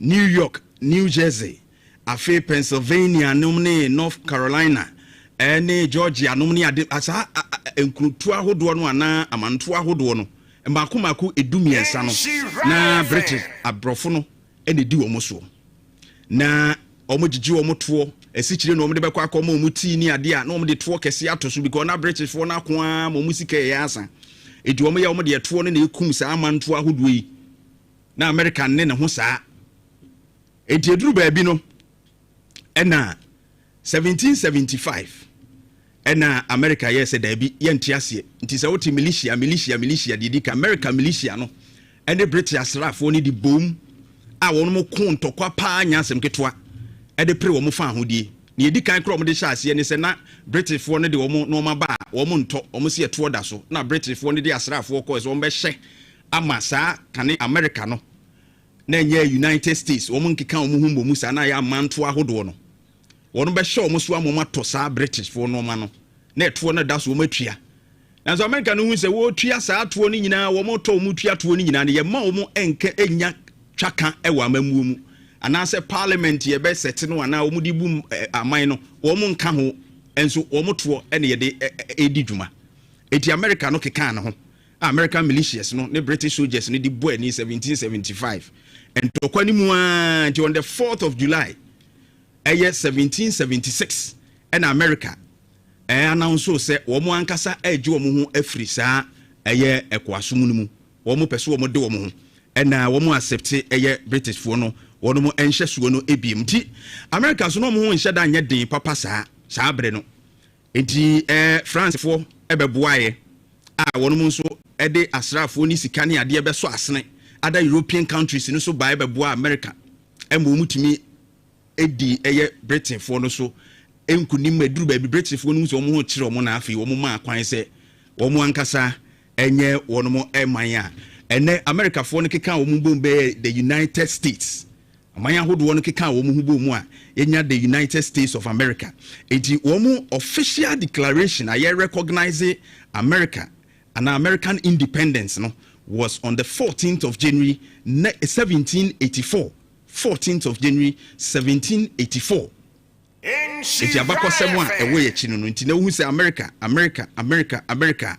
New York, New Jersey, afei Pennsylvania nom ne North Carolina ne Georgia nom ne ade, saa nkurotoɔ ahodoɔ no anaa amantoɔ ahodoɔ no mmaako mmaako 13 no, na British aborɔfo no na ɛdi wɔn soɔ. Na wɔgyegye wɔn toɔ, asikyire na wɔde bɛkɔ akɔma wɔn tii ne adeɛ a, na wɔde toɔ kɛseɛ ato so because na Britishfoɔ no ako ara ma wɔn sika yɛ asa. Enti wɔyɛ wɔn deɛ toɔ no na ɛkum saa amantoɔ ahodoɔ yi. Na America nne ne ho saa. Enti ɛduru baabi no, ɛna 1775 ɛna America yɛɛ sɛ daabi, yɛnte aseɛ. Nti sɛ wote militia, militia, militia deɛ ɛdi kan, America militia no ɛne British asraafoɔ no de boom a wɔn ko ntɔkwa paa nyɛ asɛm ketewa ɛde pere wɔn fa ahodie. Nea ɛdi kan koraa wɔde hyɛ aseɛ ne sɛ na Britishfoɔ no de wɔn nnoɔma ba a wɔn ntɔ, wɔn se ɛtoɔ da so, na Britishfoɔ no de asraafoɔ kɔɛ sɛ wɔn bɛhyɛ ama saa kane America no na ɛnyɛ United States, wɔn nkeka wɔn ho mmɔ mu saa na ayɛ amantoɔ ahodoɔ no, wɔn bɛhyɛ wɔn so ama wɔn atɔ saa Britishfoɔ nnoɔma no na ɛtoɔ no da so wɔn atua. Nanso America no hu sɛ wɔretua saa toɔ no nyinaa, wɔn tɔ wɔn tua toɔ no nyinaa no, yɛmma wɔn nka nnya twaka wɔ amammuo mu, anaasɛ parliament yɛbɛ sɛte no anaa wɔn de bu aman no, wɔn nka ho, nso wɔn toɔ na yɛde redi dwuma. Enti America no kekaa ne ho a American militias no ne British soldiers no de bɔ ani 1775 ntɔkwa no mu ara nti on the 4th of July ɛyɛ 1776 ɛna America announce sɛ wɔn ankasa regye wɔn ho afiri saa ɛyɛ ɛkoasom no mu, wɔn pɛ sɛ wɔn de wɔn ho ɛna wɔn accept ɛyɛ Britishfoɔ no wɔn nhyɛsoɔ no ebiem. Nti America so na wɔn ho nhyɛ da nyɛ den papa saa saa bere no. Nti Francefoɔ ɛbɛboaeɛ a wɔn nso ɛde asraafoɔ ne sika ne adeɛ bɛsɔ asene other European countries no so baeɛ bɛboa America ɛma wɔn tumi dii ɛyɛ Britainfoɔ no so nkunim ma ɛduru baabi Britainfoɔ no hu sɛ wɔn ho rekyere wɔn na afei wɔn maa kwan sɛ wɔn ankasa nyɛ wɔn man a ɛnɛ Amerikafoɔ no keka wɔn bom bɛyɛ the United States. Aman ahodoɔ no keka wɔn ho bom a yɛnya the United States of America. Enti wɔn official declaration a yɛ recognize America anaa American independence no was on the 14th of January 1784. 14th of January 1784. Enti abakɔsɛm a ɛwɔ yɛn akyi no no nti na wohu sɛ America, America, America, America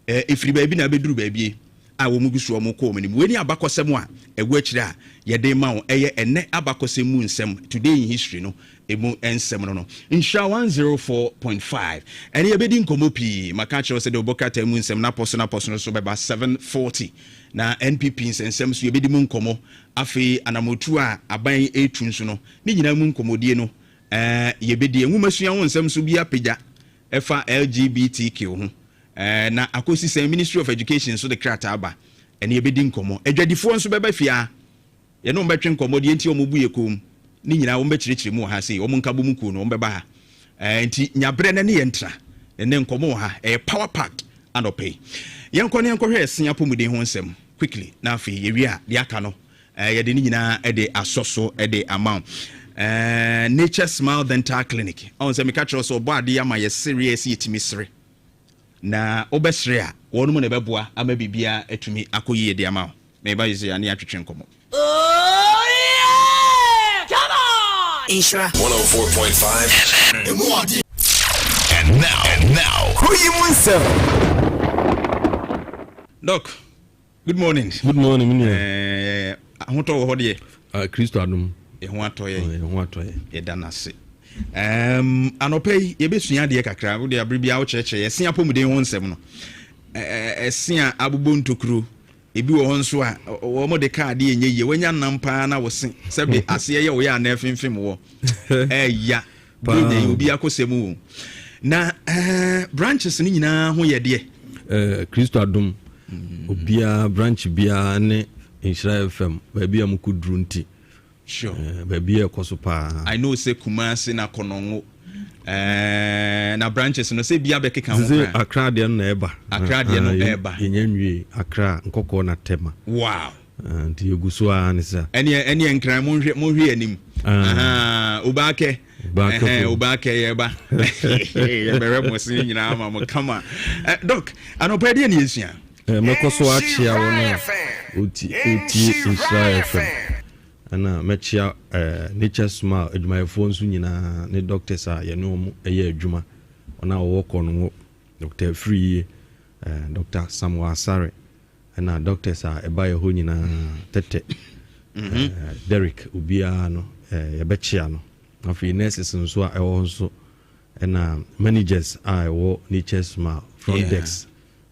a ɛfiri baabi na abɛduru baabi a wɔn gu so wɔn kɔ wɔn anim. Wei ne abakɔsɛm a ɛwɔ akyire a yɛde ma wo. Ɛyɛ ɛnnɛ abakɔsɛm mu nsɛm, today in history no ɛmu nsɛm no no. Nhyira 104.5 ɛne yɛbɛdi nkɔmmɔ pii. Maka akyerɛ wo sɛ deɛ wɔbɔ krataa mu nsɛm no apɔso no apɔso no so bɛba 7:40 na NPP nsɛnsɛm so yɛbɛdi mu nkɔmmɔ. Afei anammɔtuo a aban yi retu nso no, ne nyinaa mu nkɔmmɔdie no, yɛbɛdi. Nwomasua ho nsɛm nso bi apagya ɛfa LGBTQ ho. Na akɔsi sɛn? Ministry of Education nso de krataa aba, ɛne yɛbɛdi nkɔmmɔ. Adwadifoɔ nso bɛba fie ha, yɛne wɔn bɛtwe nkɔmmɔ, deɛ nti a wɔbu yɛ komm ne nyinaa wɔbɛkyerɛkyerɛ mu wɔ ha sei. Wɔn nkabom kuo no, wɔbɛba ha. Nti nya berɛ na ne yɛn tra. Ɛnnɛ nkɔmmɔ wɔ ha, ɛyɛ power packed anɔpa yi. Yɛnkɔ na yɛnkɔhwɛ ɛse apɔmuden ho nsɛm quickly na afei yɛwie a deɛ aka no yɛde ne nyinaa de asɔ so de ama wo. Nature Smile Dental Clinic. Ɔn sɛ meka kyerɛ sɛ ɔbɔ adeɛ ama yɛsereɛ sɛ yɛtumi sere. Na wobɛsere a wɔn mu na ɛbɛboa ama biribiara atumi akɔ yie de ama wo. Meba yi sɛ yɛne atwetwe nkɔmmɔ. Oh yeah! Come on! Nhyira. 104.5 FM. And now, and now. Kuro yi mu nsɛm. Doc, good morning. Good morning, me nua. Ahotɔ wɔ hɔ deɛ. Ah, Kristo adom. Yɛn ho atɔ yɛn. Yɛn ho atɔ yɛn. Yɛda no ase. Anɔpa yi yɛbɛsua adeɛ kakra. Wode abere biara wokyerɛkyerɛ yɛse apɔmuden ho nsɛm no. Ɛse a abobɔ ntokuro. Ebi wɔ hɔ nso a wɔn de kaa adeɛ nyɛ yie. Wanya nam paa na wose sɛbe aseɛ yɛ woyɛ anaa ɛfemfem wɔ. Ɛya. Buronya yi obi akɔsɛm o. Na branches no nyinaa ho yɛ deɛ. Kristo adom. Obiara branch biara ne Nhyira FM baabi a mokɔduru nti. Sure. Baabi a ɛkɔ so paa. I know sɛ Kumasi na Konongo na branches no sɛ bia bɛkeka ho koraa. Accra deɛ no na ɛba. Accra deɛ no ɛba. Yɛnya nwie Accra Nkɔkɔɔ na Tema. Wow. Nti yɛgu so ara ne sa. Ɛneɛ ɛneɛ Nkran monhwɛ monhwɛ anim. Obaakɛ. Obaakɛ Obaakɛ yɛba. Yɛbɛhwɛ mo se nyinaa ma mo kama. Doc, anɔpa deɛ ne yɛsua. Mɛkɔ so akyea wɔn a wɔtie Nhyira FM. Ɛna mɛkyea Nature Smile adwumayɛfoɔ nso nyinaa ne doctors a yɛne wɔn yɛ adwuma, wɔn a wɔwɔ Kɔnongo, Doctor Afriyie, Doctor Samuel Asare, ɛna doctors a ɛba yɛ hɔ nyinaa, Tɛtɛ, Derrick, obiara no yɛbɛkyea no. Afei nurses nso a ɛwɔ hɔ nso, ɛna managers a ɛwɔ Nature Smile, front desk,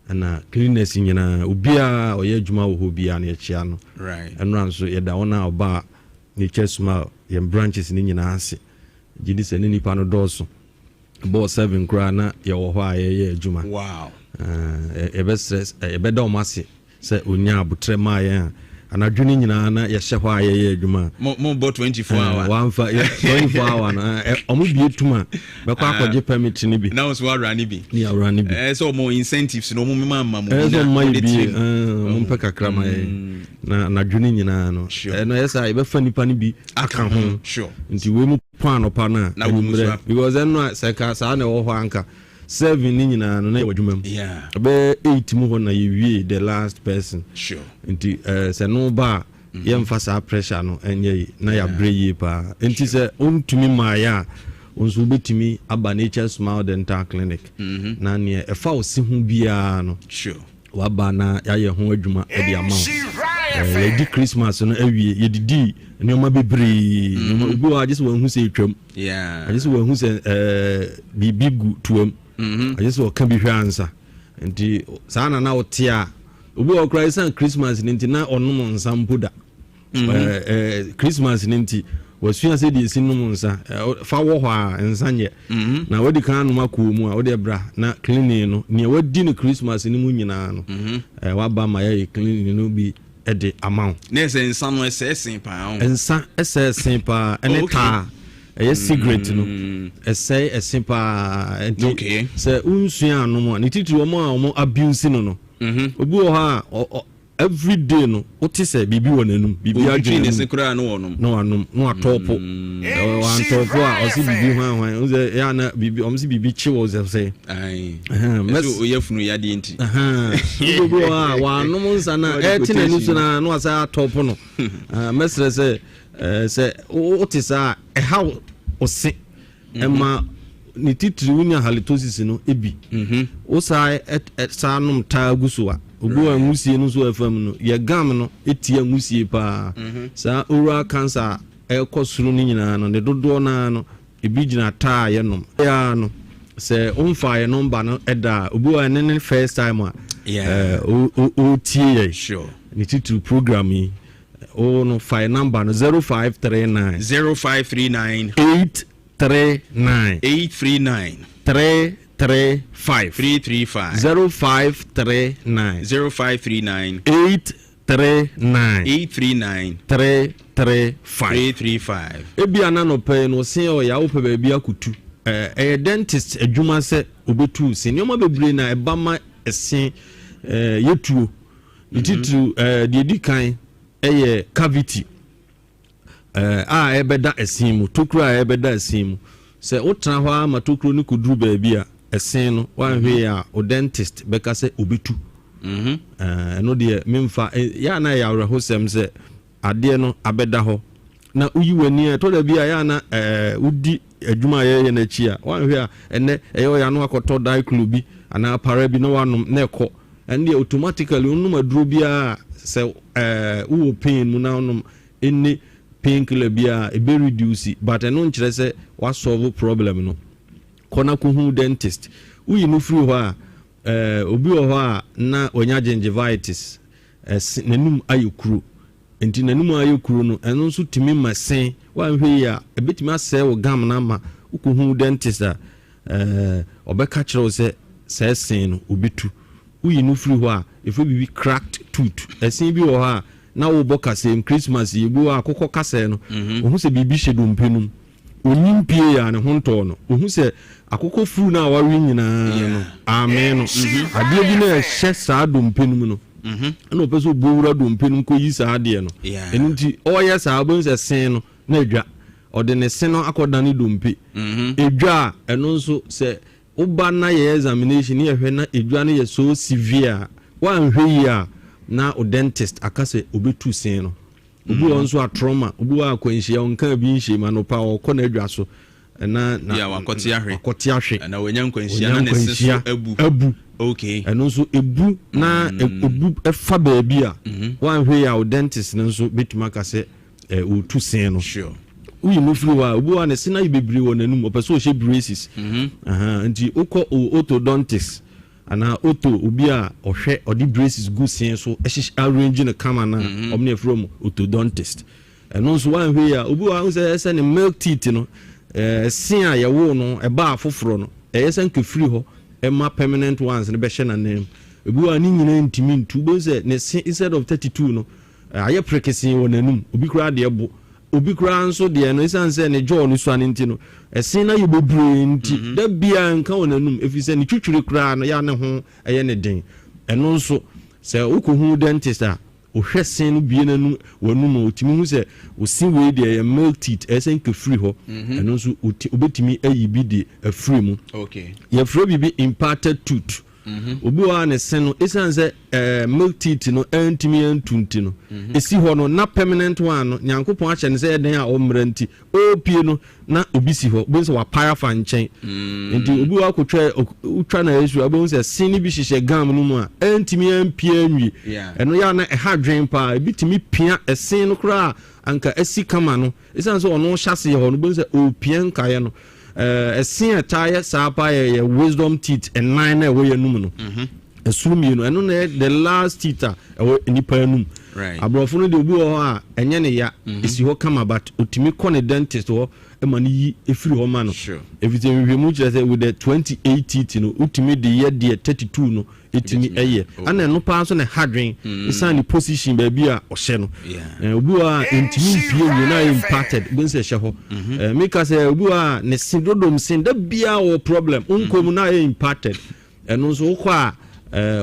ɛna cleaners nyinaa, obiara ɔyɛ adwuma wɔ hɔ biara no yɛkyea no. Ɛnora nso yɛda wɔn a ɔbaa Nature Smile yɛn branches no nyinaa ase. Gye di sɛ ne nipa no dɔɔso. Bɔɔ 7 koraa na yɛwɔ hɔ a yɛyɛ adwuma. Yɛbɛsrɛ, yɛbɛda wɔn ase sɛ onya abotrɛ maa yɛn a anadwo no nyinaa na yɛhyɛ hɔ a yɛyɛ adwuma. Mo bɔ 24 hour. Wamfa 24 hour no, ɔmo bie tum a bɛkɔ akɔgye permit no bi. Na wɔn nso awura ne bi. Ne awura ne bi. Sɛ ɔmo incentives no ɔmo mema ma mo. Sɛ ɔmo ma yɛ bi, ɔmo mpɛ kakra ma yɛ na anadwo no nyinaa no. Ɛno yɛ sɛ yɛbɛfa nipa no bi aka ho. Nti wei mu pɔn anɔpa no a anwummerɛ, because ɛno a sɛ ka saa na ɛwɔ hɔ anka 7 ne nyinaa no na yɛwɔ adwuma mu. Ɛbɛyɛ 8 mu hɔ na yɛwie the last person. Nti sɛ no ba a yɛmfa saa pressure no ɛnyɛ yi na yɛabrɛ yie paa. Nti sɛ wontumi mmaeɛ a, wo nso wobɛtumi aba Nature Smile Dental Clinic na neɛ ɛfa wo se ho biara no waba na yɛayɛ ho adwuma de ama wo. Yɛdi Christmas no awie, yɛdidi nneɛma bebree. Nneɛma obi wɔ hɔ agye sɛ wɔahu sɛ ɛtwam, agye sɛ wɔahu sɛ biribi gu toam, agye sɛ ɔka bi hwɛ ansa. Nti saa na na wote a, obi wɔ koraa ɛsiane Christmas no nti na ɔnom nsa mpo da. Christmas no nti wasua sɛ deɛ ɛsi nom nsa fa wɔ hɔ a nsa nyɛ. Na wadi kan anom akɔɔ mu a, wode bra na cleaning no, nea wadi no Christmas no mu nyinaa no, waba ma yɛyɛ cleaning no bi de ama wo. Na ɛsɛ nsa no ɛsɛe sen paa. Nsa ɛsɛe sen paa, ɛne taa ɛyɛ cigarette no ɛsɛe ɛse paa. Nti sɛ wonsua anom a, ne titiri wɔn a wɔn abuse no, obi wɔ hɔ a every day no wote sɛ biribi wɔ n'anum, biribi adwene ne se koraa no wɔnom na wanom na watɔɔpo, wantɔɔpo a ɔse biribi hwan hwan ɔsɛ ɛyɛ ana biribi, ɔmo se biribi kye wɔ sɛ ɛsɛ oyɛ funu yadeɛ nti obi wɔ hɔ a wanom nsa na ɛte n'ani so na wasa atɔɔpo no. Mɛsrɛ sɛ sɛ wote saa a ɛha wo se, ɛma ne titiri wonya halitosis no bi. Wo saa saa nom taa gu so a, obi wɔ nwusie no nso ɛfam no yɛ gam no ɛtia nwusie paa. Saa oral cancer a ɛkɔ soro no nyinaa no, ne dodoɔ naa no ebi gyina taa a yɛnom ya no. Sɛ womfa yɛ nɔmba no ɛda a, obi wɔ ɛne ne first time a ɔtie yɛ ne titiri program yi, wo no fa yɛ nɔmba no 0539 0539 839 839 335 335 0539 0539 839 839 335 335. Ebi ananɔpɛ yi no ɔse ɔyɛ awopɛ baabi akotu. Ɛyɛ dentist adwuma sɛ obetu se. Nneɛma bebree na ɛba ma ɛse yɛtuo. Ne titiriw deɛ di kan ɛyɛ cavity a ɛbɛda ɛse mu, tokuro a ɛbɛda ɛse mu. Sɛ wotena hɔ ama tokuro no kɔduru baabi a ɛse no wanhwɛ yɛ a, o dentist bɛka sɛ obetu. Ɛno deɛ memfa yɛ ana ɛyɛ awerɛhosɛm sɛ adeɛ no abɛda hɔ na woyi w'ani a ɛtɔ da bi a yɛ ana wodi adwuma a yɛyɛ no akyi a wanhwɛ a ɛnɛ ɛyɛ ɔyɛ ano akɔtɔ diclo bi anaa para bi na wanom na ɛkɔ. Ɛno deɛ automatically wonom aduro biara sɛ wowɔ pain mu na wonom ɛne painkiller biara ɛbɛ reduce, but ɛno nkyerɛ sɛ wasolve problem no. Kɔ na kɔhu dentist. Woyi no firi hɔ a, obi wɔ hɔ a na wanya gingivitis, n'anum ayɛ kuro. Nti n'anum ayɛ kuro no, ɛno nso tumi ma se wanhwɛ yi a ɛbɛtumi asɛe wo gum no ama wokɔhu dentist a, ɔbɛka kyerɛ wo sɛ sɛ ɛsen no obɛtu. Woyi no firi hɔ a, ɛfiri biribi cracked tooth. Ɛsen bi wɔ hɔ a na wobɔ kasɛm Christmas yi, ebi wɔ hɔ a akokɔ kasɛɛ no, ohu sɛ biribi hyɛ dompe no mu, onyim pie a ne ho ntɔɔ no, ohu sɛ akokɔ furu no a wawe nyinaa no amee no, adeɛ bi na ɛhyɛ saa dompe no mu no, ɛna ɔpɛ sɛ ɔbɔ wura dompe no mu kɔyi saa adeɛ no. Ɛno nti ɔyɛ saa, wobɛhu sɛ sen no na adwa, ɔde ne se no akɔdane dompe edwa a, ɛno nso sɛ woba na yɛ examination ne yɛhwɛ na edwa no yɛ so severe a, woanhwɛ yie a na o dentist aka sɛ obɛtu sen no. Obi wɔ nso a trauma, obi wɔ akwanhyia, ɔnka bi nhyɛ mu, anɔpa ɔkɔ n'adwa so na na Yeah, wakɔte ahwe. Wakɔte ahwe. Na wanya nkwanhyia na ne se so abu. Abu. Okay. Ɛno nso ebu na ebu ɛfa baabi a wanhwɛ yi a, o dentist no nso bɛtumi aka sɛ ɔtu sen no. Woyi no firi hɔ a, obi wɔ a ne se no ayɛ bebree wɔ n'anum, ɔpɛ sɛ ɔhyɛ braces. Nti wokɔ o orthodontist anaa ortho, obi a ɔhwɛ ɔde braces gu sen so, ɛhyehyɛ, arrange no kama no a, ɔmo ne yɛfrɛ mu orthodontist. Ɛno nso wanhwɛ yi a, obi wɔ a sɛ ɛsɛ ne milk teeth no, sen a yɛwoo no ɛbaa foforɔ no, ɛyɛ sɛ nka firi hɔ ɛma permanent ones no bɛhyɛ n'anan mu. Ebi wɔ a ne nyinaa ntumi ntu. Wobɛhu sɛ ne se, instead of 32 no, ayɛ prekesee wɔ n'anum. Obi koraa deɛ bo, obi koraa nso deɛ no, ɛsiane sɛ ne jaw no sua no nti no, ɛsen no ayɛ bebree nti da biara nka wɔ n'anum, ɛfiri sɛ ne twitwiri koraa no yɛ ne ho ɛyɛ ne den. Ɛno nso sɛ wokɔhu dentist a ohwɛ sen no, bie n'anum, w'anum a, otumi hu sɛ osi wei deɛ ɛyɛ milk teeth, ɛyɛ sɛ nka firi hɔ. Ɛno nso obetumi ayi bi de afiri mu. Yɛfrɛ biribi impacted tooth. Obi wɔ a ne se no, ɛsiane sɛ milk teeth no ɛntumi ɛntu nti no, ɛsi hɔ no na permanent one no, Nyankopɔn ahyɛ no sɛ ɛdɛn a ɔmmerɛ nti ɔrepie no na obi si hɔ, wobɛhu sɛ wapae afa nkyɛn. Nti obi wɔ akɔtwa, wotwa no asu a, wobɛhu sɛ se no bi hyehyɛ gum no mu a ɛntumi ɛmpie anwie. Ɛno yɛ a na ɛha dwen paa. Ebi tumi pia ɛsen no koraa a anka asi kama no, ɛsiane sɛ ɔno hyɛ aseɛ hɔ no, wobɛhu sɛ ɔrepia nkaeɛ no. Ɛse a ɛtaa yɛ saa paa yɛ wisdom teeth ɛnan na ɛwɔ yɛn anum no, ɛsoro mmienu. Ɛno na ɛyɛ the last teeth a ɛwɔ nipa anum. Aborɔfo no deɛ, obi wɔ hɔ a ɛnyɛ ne ya, ɛsi hɔ kama, but otumi kɔ ne dentist hɔ ma no yi efiri hɔ ma no, efisɛ nhwehwɛmu kyerɛ sɛ with the 28 teeth no, wotumi de yɛ deɛ 32 no ɛtumi ɛyɛ. Ɛna ɛno paa nso na ɛha dwen, ɛsiane ne position baabi a ɔhyɛ no. Obi wɔ a ɛntumi mpie wie na ayɛ impacted, bi sɛ ɛhyɛ hɔ. Meka sɛ obi wɔ a ne se dodom sen da biara wɔ problem nkɔ mu na ayɛ impacted. Ɛno nso wokɔ a,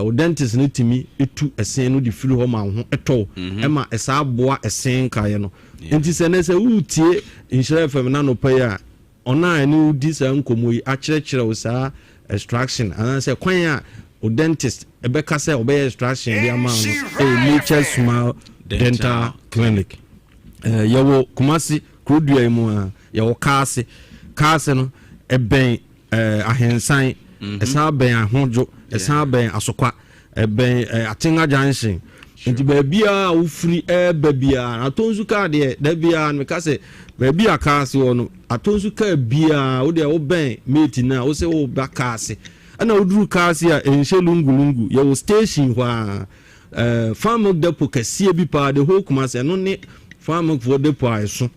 o dentist no tumi tu ɛsen no de firi hɔ ma wo ho ɛtɔw, ɛma ɛsaa boa ɛsen nkaeɛ no. Nti sɛ ne sɛ woretie Nhyira FM na anɔpa yi a, ɔno a ɛne wo di saa nkɔmmɔ yi akyerɛkyerɛ wo saa extraction anaasɛ kwan a o dentist ɛbɛka sɛ ɔbɛyɛ extraction de ama no, ɛyɛ Nature Smile Dental Clinic. Yɛwɔ Kumasi kurodua yi mu a, yɛwɔ Kaase. Kaase no ɛbɛn Ahensan, ɛsan bɛn Ahodwo, ɛsan bɛn Asokwa, ɛbɛn Atenga Junction. Nti baabiara a wofiri ɛɛba biara, Atonsu kaa deɛ, da biara no meka sɛ baabi a Kaase wɔ no, Atonsu kaa biara, wo deɛ wobɛn mate no a, wo sɛ woba Kaase. Ɛna woduru Kaase a, ɛnhyɛ lungu lungu, yɛwɔ station hɔ a, Fan Milk depot kɛseɛ bi paa, the whole Kumasi, ɛno ne Fan Milk foɔ depot a ɛso.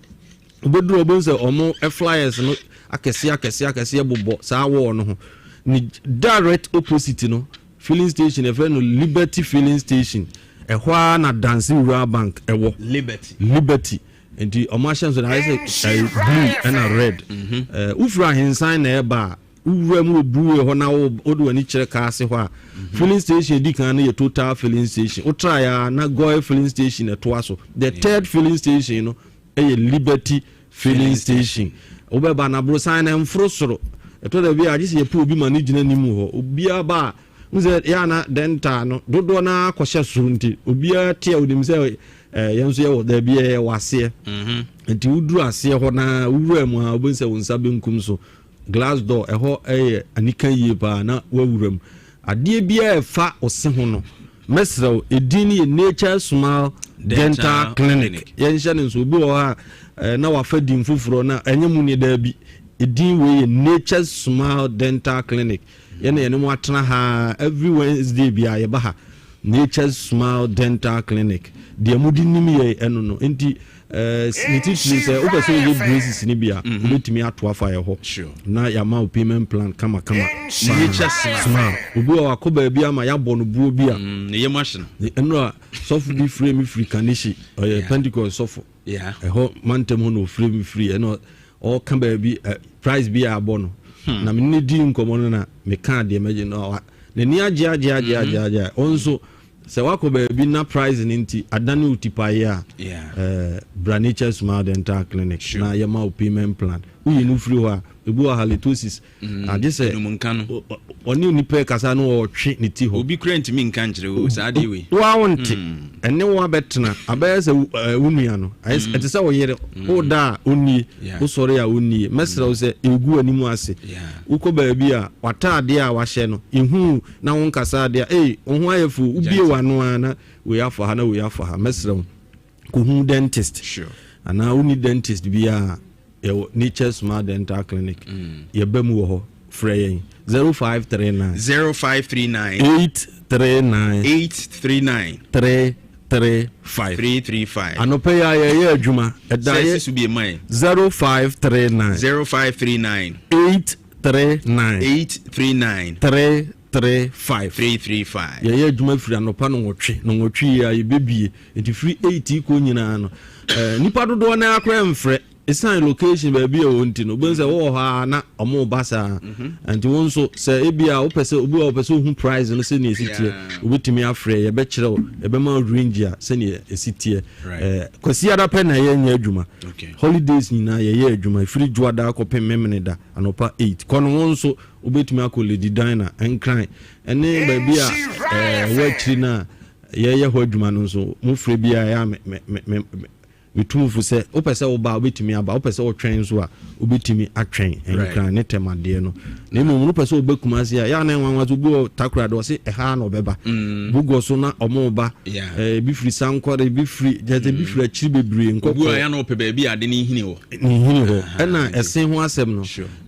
Wobɛduru, wobɛhu sɛ ɔmo flyers no akɛseɛ akɛseɛ akɛseɛ bobɔ saa wall no ho. Ne direct opposite no, filling station yɛfrɛ no Liberty Filling Station. Ɛhɔ ara na Danse Rural Bank ɛwɔ. Liberty. Liberty. Nti ɔmo ahyɛ nso ayɛ sɛ blue ɛna red. Wofiri Ahensan na ɛba a, wowura mu wɔ brewery hɔ na wode w'ani kyerɛ Kaase hɔ a, filling station di kan no yɛ Total Filling Station. Wotra ya na Goil Filling Station ɛtoa so. The third filling station no ɛyɛ Liberty Filling Station. Wobɛba na aborosan no ɛmforo soro. Ɛtɔ da bi a, agye sɛ yɛpɛ obi ma no gyina anim hɔ. Obiara ba a, n sɛ yɛ ana dental no dodoɔ no ara kɔhyɛ soro, nti obiara te a, onim sɛ yɛn nso yɛwɔ daabi, yɛwɔ aseɛ. Nti woduru aseɛ hɔ na wowura mu a, wobɛhu sɛ wo nsa benkum so glass door, ɛhɔ ɛyɛ anika yie paa na wawura mu. Adeɛ biara ɛfa wo se ho no, mɛsrɛ wo, ɛdin no yɛ Nature Smile Dental Clinic. Yɛnhyɛ no nso, obi wɔ hɔ a na wafa din foforɔ na ɛnyɛ mu ne daabi. Ɛdin wei yɛ Nature Smile Dental Clinic. Yɛne yɛne mu atena ha every Wednesday bia yɛba ha. Nature Smile Dental Clinic deɛ mode nim yɛ ɛno no. Nti ne titiri sɛ wopɛ sɛ woyɛ braces no bi a, wobɛtumi ato afa yɛ hɔ na yɛama wo payment plan kamakama. Nature Smile. Obi wɔ wakɔ baabi ama yɛabɔ no buo bi a, ne yam ahye no. Ɛno a sɔfo bi frɛ me firi Kaneshie, ɔyɛ Pentecost sɔfo. Ɛhɔ mantam hɔ na ɔfrɛ me firi. Ɛna ɔka baabi price bi a abɔ no, na mene ne di nkɔmmɔ no na meka deɛ mɛgye no, n'ani agye agye agye agye agye. Ɔno nso sɛ wakɔ baabi na price no nti adane wo tipaeɛ a, bra Nature Smile Dental Clinic na yɛma wo payment plan. Woyi no firi hɔ a, Ebi wɔ halitosis. Agye sɛ Enum nka no. ɔne onipa kasa no, ɔtwe ne ti hɔ. Obi kura ntumi nka nkyerɛ wo saa adeɛ wei. Woa wo nte ɛne wo abɛtena abɛyɛ sɛ wo nua no. Ɛte sɛ wo yere, woda a ɔnnie, wosɔre a ɔnnie. Mɛserɛ wo sɛ ɛgu w'anim ase. Wokɔ baabi a, w'ataadeɛ a wahyɛ no, yɛhu na wo nkasa adeɛ a, ei, wo ho ayɛ fo. Wobie w'ano a, na wei afa ha na wei afa ha. Mɛserɛ wo, kɔhu dentist. Anaa wonni dentist biaa, yɛwɔ Nature Smart Dental Clinic. Yɛba mu wɔ hɔ. Frɛ yɛn 0539 0539 839 839 335. 335. Anɔpɛ yi a yɛyɛ adwuma ɛda sɛ yɛ si so bi ema yɛ. 0539 0539 839 839 335. 335. Yɛyɛ adwuma firi anɔpa no 8, no 8 yi a yɛbɛbie, nti firi 8 kɔ nyinaa no, nipa dodoɔ no akora mfrɛ ɛsiane location baabi a ɛwɔ nti no, wobɛhu sɛ wowɔ hɔ a na ɔmo ba saa. Nti wo nso sɛ ebia wopɛ sɛ obi a wopɛ sɛ ohu price no sɛnea ɛsi teɛ, wobɛtumi afrɛ, yɛbɛkyerɛ wo, yɛbɛma wo range a sɛnea ɛsi teɛ. Kwasi ada pɛ na yɛnyɛ adwuma. Holidays nyinaa yɛyɛ adwuma, ɛfiri Dwoada kɔpem Memene da anɔpa 8 kɔ no. Wo nso wobɛtumi akɔ Lady Dina Nkran ɛne baabi a ɛwɔ akyiri no a yɛyɛ hɔ adwuma no nso, mofrɛ biara ɛyɛ a metumfo sɛ wopɛ sɛ woba a, wobɛtumi aba. Wopɛ sɛ wotwɛn nso a, wobɛtumi atwɛn. Nkran ne tɛm adeɛ no, na mmom wopɛ sɛ wobɛ Kumase a, yɛa na ɛnwanwa so, obi wɔ Takoradi, ɔse ɛha na ɔbɛba bugɔ so na ɔmo ba. Ebi firi Sankɔre, ebi firi gyɛsɛ, ebi firi akyiri bebree. Obi wɔ Nkɔkɔ ya na ɔpɛ baabi a ade ne nhini wɔ. Ne nhini hɔ ɛna ɛsen ho asɛm no.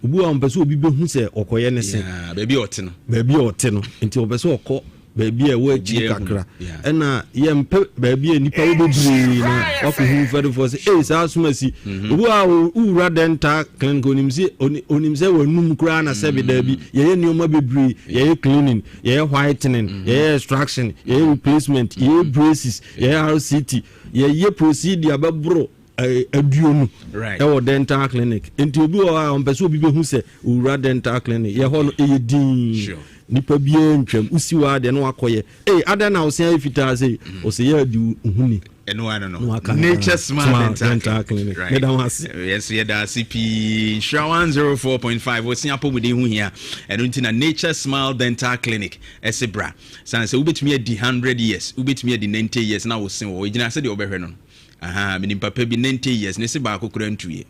Obi wɔ a ɔmpɛ sɛ obi bɛhu sɛ ɔkɔyɛ ne se. Baabi a ɔte no. Baabi a ɔte no, nti ɔpɛ sɛ ɔkɔ baabi a ɛwɔ akyiri Obiara hu. kakra. Ɛna yɛmpɛ baabi a nipa wɔ bebree na wakɔhu fɛdefoɔ sɛ ei, saa asoma si. Obi a wowura dental clinic, onim sɛ onim sɛ wanum koraa na sɛbe daabi. Yɛyɛ nneɛma bebree: yɛyɛ cleaning, yɛyɛ whitening, yɛyɛ extraction, yɛyɛ replacement, yɛyɛ braces, yɛyɛ RCT, yɛyɛ procedure bɛboro 20 ɛwɔ dental clinic. Nti obi wɔ hɔ a ɔmpɛ sɛ obi bɛhu sɛ owura dental clinic yɛ hɔ no, ɛyɛ din, nipa biara ntwam. Wosi hɔ adeɛ na wakɔyɛ ei, adan na wosia yɛ fitaa sɛ ɔsɛ yɛ adi huni. Ɛno ano no Na waka no Nature paa. Smart Smart Dental, Dental Clinic. Meda wo ase. Yɛn yɛda ase pii. Nhyira 104.5, wɔsi apɔmuden ho hia, ɛno nti na Nature Smile Dental Clinic ɛse bra, sane sɛ wobɛtumi adi 100 years, wobɛtumi adi 90 years na wo se wɔ ɛgyina sɛdeɛ wobɛhwɛ no. Aha menim papa bi, 90 years, ne se baako kora ntuyɛ,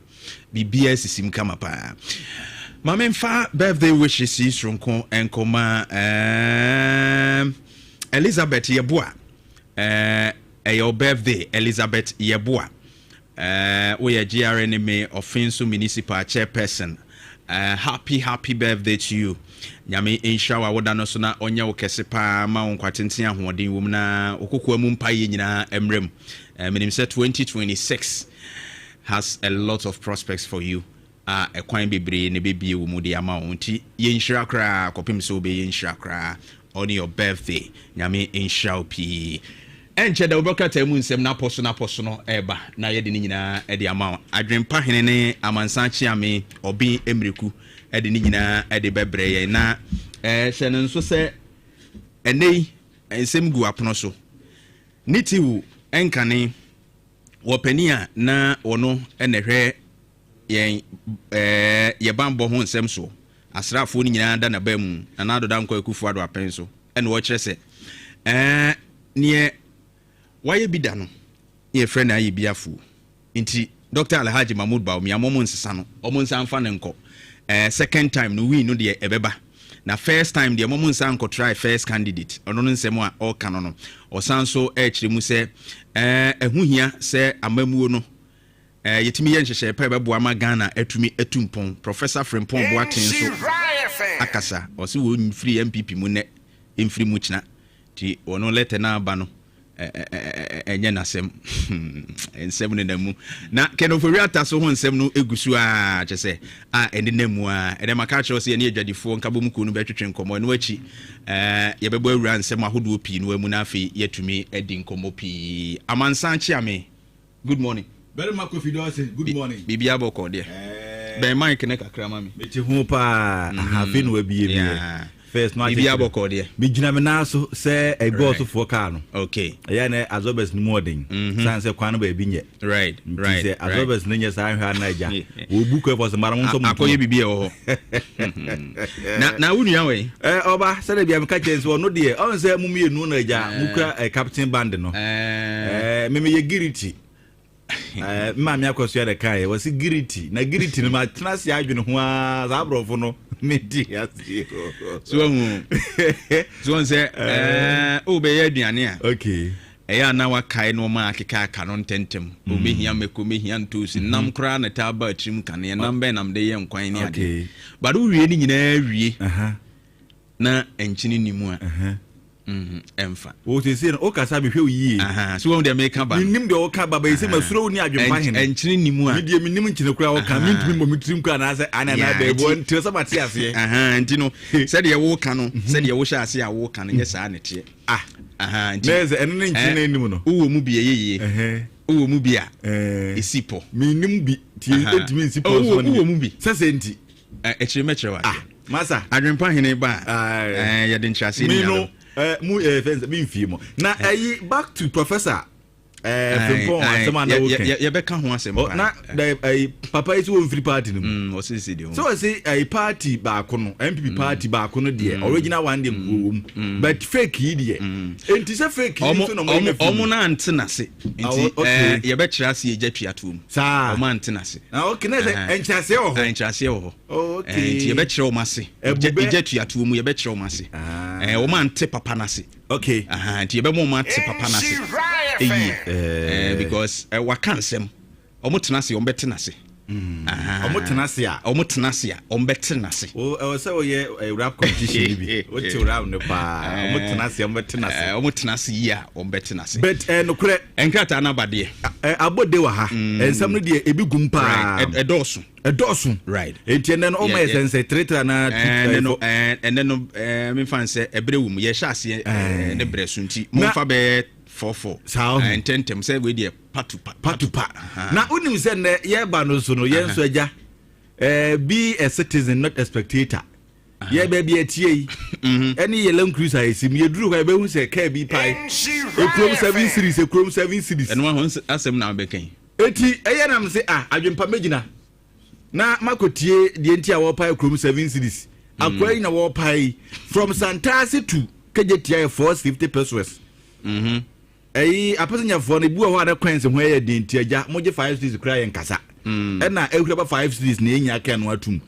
biribiaa sisim kama paa. Ma memfa birthday wishes yi soronko nkɔma Elizabeth Yɛboa. Ɛyɛ wo birthday, Elizabeth Yɛboa. Woyɛ GRNMA Ɔfenso Municipal Chairperson. Happy happy birthday to you. Nyame nhyira wo awoda no so na ɔnyɛ wo kɛse paa, ma wo nkwatenten, ahoɔden wɔ mu, na wo kokoa mu mpayɛ nyinaa mmerɛ mu. Menim sɛ 2026 has a lot of prospects for you a ɛkwan bebree na ɛbɛbie wɔ mu de ama wo, nti yɛnhyira koraa kɔpem sɛ wobɛyɛ nhyira koraa on your birthday. Nyame nhyira wo pii. Ɛnkyɛ da wobɛkrataa mu nsɛm na apɔ so no, apɔ so no ɛreba na yɛde ne nyinaa de ama wo. Adwempa hene ne amansan kyeame ɔben mmireku de ne nyinaa de bɛbrɛ yɛn. Na hyɛ no nso sɛ ɛnɛ yi nsɛm gu apono so ne tiw ɛnkane wɔ panin a na ɔno ɛna ɛhwɛ yɛn yɛ banbɔ ho nsɛm soɔ, asraafoɔ no nyinaa da n'aba mu, Nana Addo Dankwa Akufo Addo apɛn so, ɛna ɔkyerɛ sɛ neɛ wayɛ bi da no ne yɛfrɛ no ayɛ bi afuo. Nti Dr Alhaji Mahmood Bawumia, mo nsesa no, ɔmo nsa mfa no nkɔ second time no. Win no deɛ ɛbɛba, na first time deɛ mo nsa nkɔ try first candidate. Ɔno no nsɛm a ɔreka no, ɔsan so ɛkyerɛ mu sɛ ɛho hia sɛ amamuo no yɛtumi yɛ nhyehyɛe pa ɛbɛboa ma Ghana atumi atu mpɔn. Professor Frimpong Boateng nso akasa, ɔse wɔmfiri NPP mu nnɛ, mfiri mu kyena, nti ɔno letter no aba no ɛnyɛ n'asɛm. Nsɛm no nam mu na Ken Ofori Atta so ho nsɛm no egu so a kyɛ sɛ a ɛne nam mu a ɛnɛ maka akyerɛw sɛ yɛne adwadifoɔ nkabom kuo no bɛtwetwe nkɔmmɔ. Ɛno akyi yɛbɛbɔ awura nsɛm ahodoɔ pii no mu na afei yɛatumi adi nkɔmmɔ pii. Amansan kyeame, good morning. Barima Kofi Dawson, good morning. Biribiara bɔkɔ deɛ? Bɛn mic ne kakra ma me. Mete ho paa. Afei na wabie mi. First no Biribi abɔkɔ deɛ. Megyina me nan so sɛ ɛgɔɔsofoɔ kaa no. Okay. Ɛyɛ na absorbers no mu ɔden. San sɛ kwan no baabi nyɛ. Right. Nti sɛ absorbers no nyɛ saa nhwɛ ana agya. Wɔbu kɔ ɛfɔ sɛ mara mo nsɔ mo ntoma. Akɔyɛ biribi ɛwɔ hɔ. Na wo nua wɔ yi? Ɛ ɔba sɛdeɛ bia meka kyerɛ sɛ ɔno deɛ ɔn sɛ mo mmienu na agya mo kura captain band no. Ɛɛ meme yɛ giriti. Eh, maame akɔsoa na kaeɛ wɔse giriti na giriti no matena ase adwene ho a saa aborɔfo no medi aseɛ. So ahu so wɔn sɛ eh, wobɛyɛ aduane a, okay, ɛyɛ a na wakae nneɛma a akeka aka no ntɛntɛm. Omehia mako, mehia ntoosi, nam koraa na ɛtaa ba atirim kaneɛ, nam bɛn nam de yɛ nkwan ne adeɛ, but wowie ne nyinaa wie na nkyene ni mu a, ɛmfa. O sese no wokasa mehwɛ wo yie. So wɔn deɛ meka ba no, menim deɛ woka ba bɛyɛ sɛ masuro wo ne adwempa hene. Nkyene ni mu a, medeɛ menim nkyene koraa woka, mentumi mmɔ me tirim koraa anaasɛ ane anaa baabi nti sɛ mate aseɛ. Nti no sɛdeɛ woka no, sɛdeɛ wohyɛ ase a woka no nyɛ saa ne teɛ. Ah, nti sɛ ɛno ne nkyene anim no, wowɔ mu bi ɛyɛ yie, wowɔ mu bi a ɛsi pɔ. Menim bi nti ɛntumi nsi pɔ. Wowɔ mu bi sɛ sɛ nti akyire mɛkyerɛ wo aseɛ. Masa. Adwempa hene ba a, yɛde nkyerɛaseɛ ni no mu fɛn sɛ memfie mu na ɛyi back to Professor Frimpong asɛm a na woka. Yɛbɛka ho asɛm paa. Na ɛyi papa yi sɛ wɔmfiri party no mu. Ɔsese deɛ sɛ ɔse ɛyi party baako no, NPP party baako no deɛ, original one deɛ wɔ mu, but fake yi deɛ enti sɛ fake yi nso na ɔmo ɔmo na ante n'ase nti yɛbɛkyerɛ ase yɛgya tua toom. Saa. Ɔmo ante n'ase. Okay, na sɛ nkyerɛaseɛ wɔ hɔ. Nkyerɛaseɛ wɔ hɔ. Nti yɛbɛkyerɛ wɔn ase. Ɛgya tuatoɔ mu yɛbɛkyerɛ wɔn ase. Wɔn ante papa no ase. Okay. Nti yɛbɛma wɔn ate papa no ase ɛyie, because waka nsɛm. Wɔn tena ase, wɔn bɛte n'ase. Wɔn tena ase a. Wɔn tena ase a, wɔn bɛte n'ase. Ɛwɔ sɛ wɔyɛ rap competition bi. Wote rap no paa. Wɔn tena ase, wɔn bɛte n'ase. Wɔn tena ase yie a, wɔn bɛte n'ase. But nokorɛ. Nkrataa n'aba deɛ. Abɔde wɔ ha. Nsɛm no deɛ ebi gum paa. Ɛdɔɔso. Ɛdɔɔso. Right. Eti ɛnɛ no ɔmo yɛ sɛ nsɛ tiretire anaa tu? Ɛnɛ no, ɛnɛ no mefa nsɛ ɛbrɛ wɔ mu, yɛhyɛ aseɛ ne brɛ so nti momfa bɛyɛ 4:4. Saa ɔho. Ntɛntɛm sɛ wei deɛ patupa. Patupa. Na wonim sɛ nnɛ yɛba no so no, yɛn nso agya, be a citizen, not a spectator. Yɛ baabi atie yi ɛne yɛ Land Cruiser a ɛsi mu, yɛduru hɔ a yɛbɛhu sɛ kaa bi pae ekurom 7 cedis, ekurom 7 cedis. Ɛno ho asɛm na wobɛka yi. Eti ɛyɛ nam sɛ ah, adwempa mɛgyina na makɔtie deɛ nti a wɔpae kurom 7 cedis. Akoa yi na wɔpae yi from Santase to Kejetia yɛ 450 pesewas. Ɛyi apɛsɛnyafoɔ no ebi wɔ hɔ a ne coins ho yɛ den nti agya mogye 5 cedis koraa yɛ nkasa. Ɛna ehura ba 5 cedis na enya kɛn no atum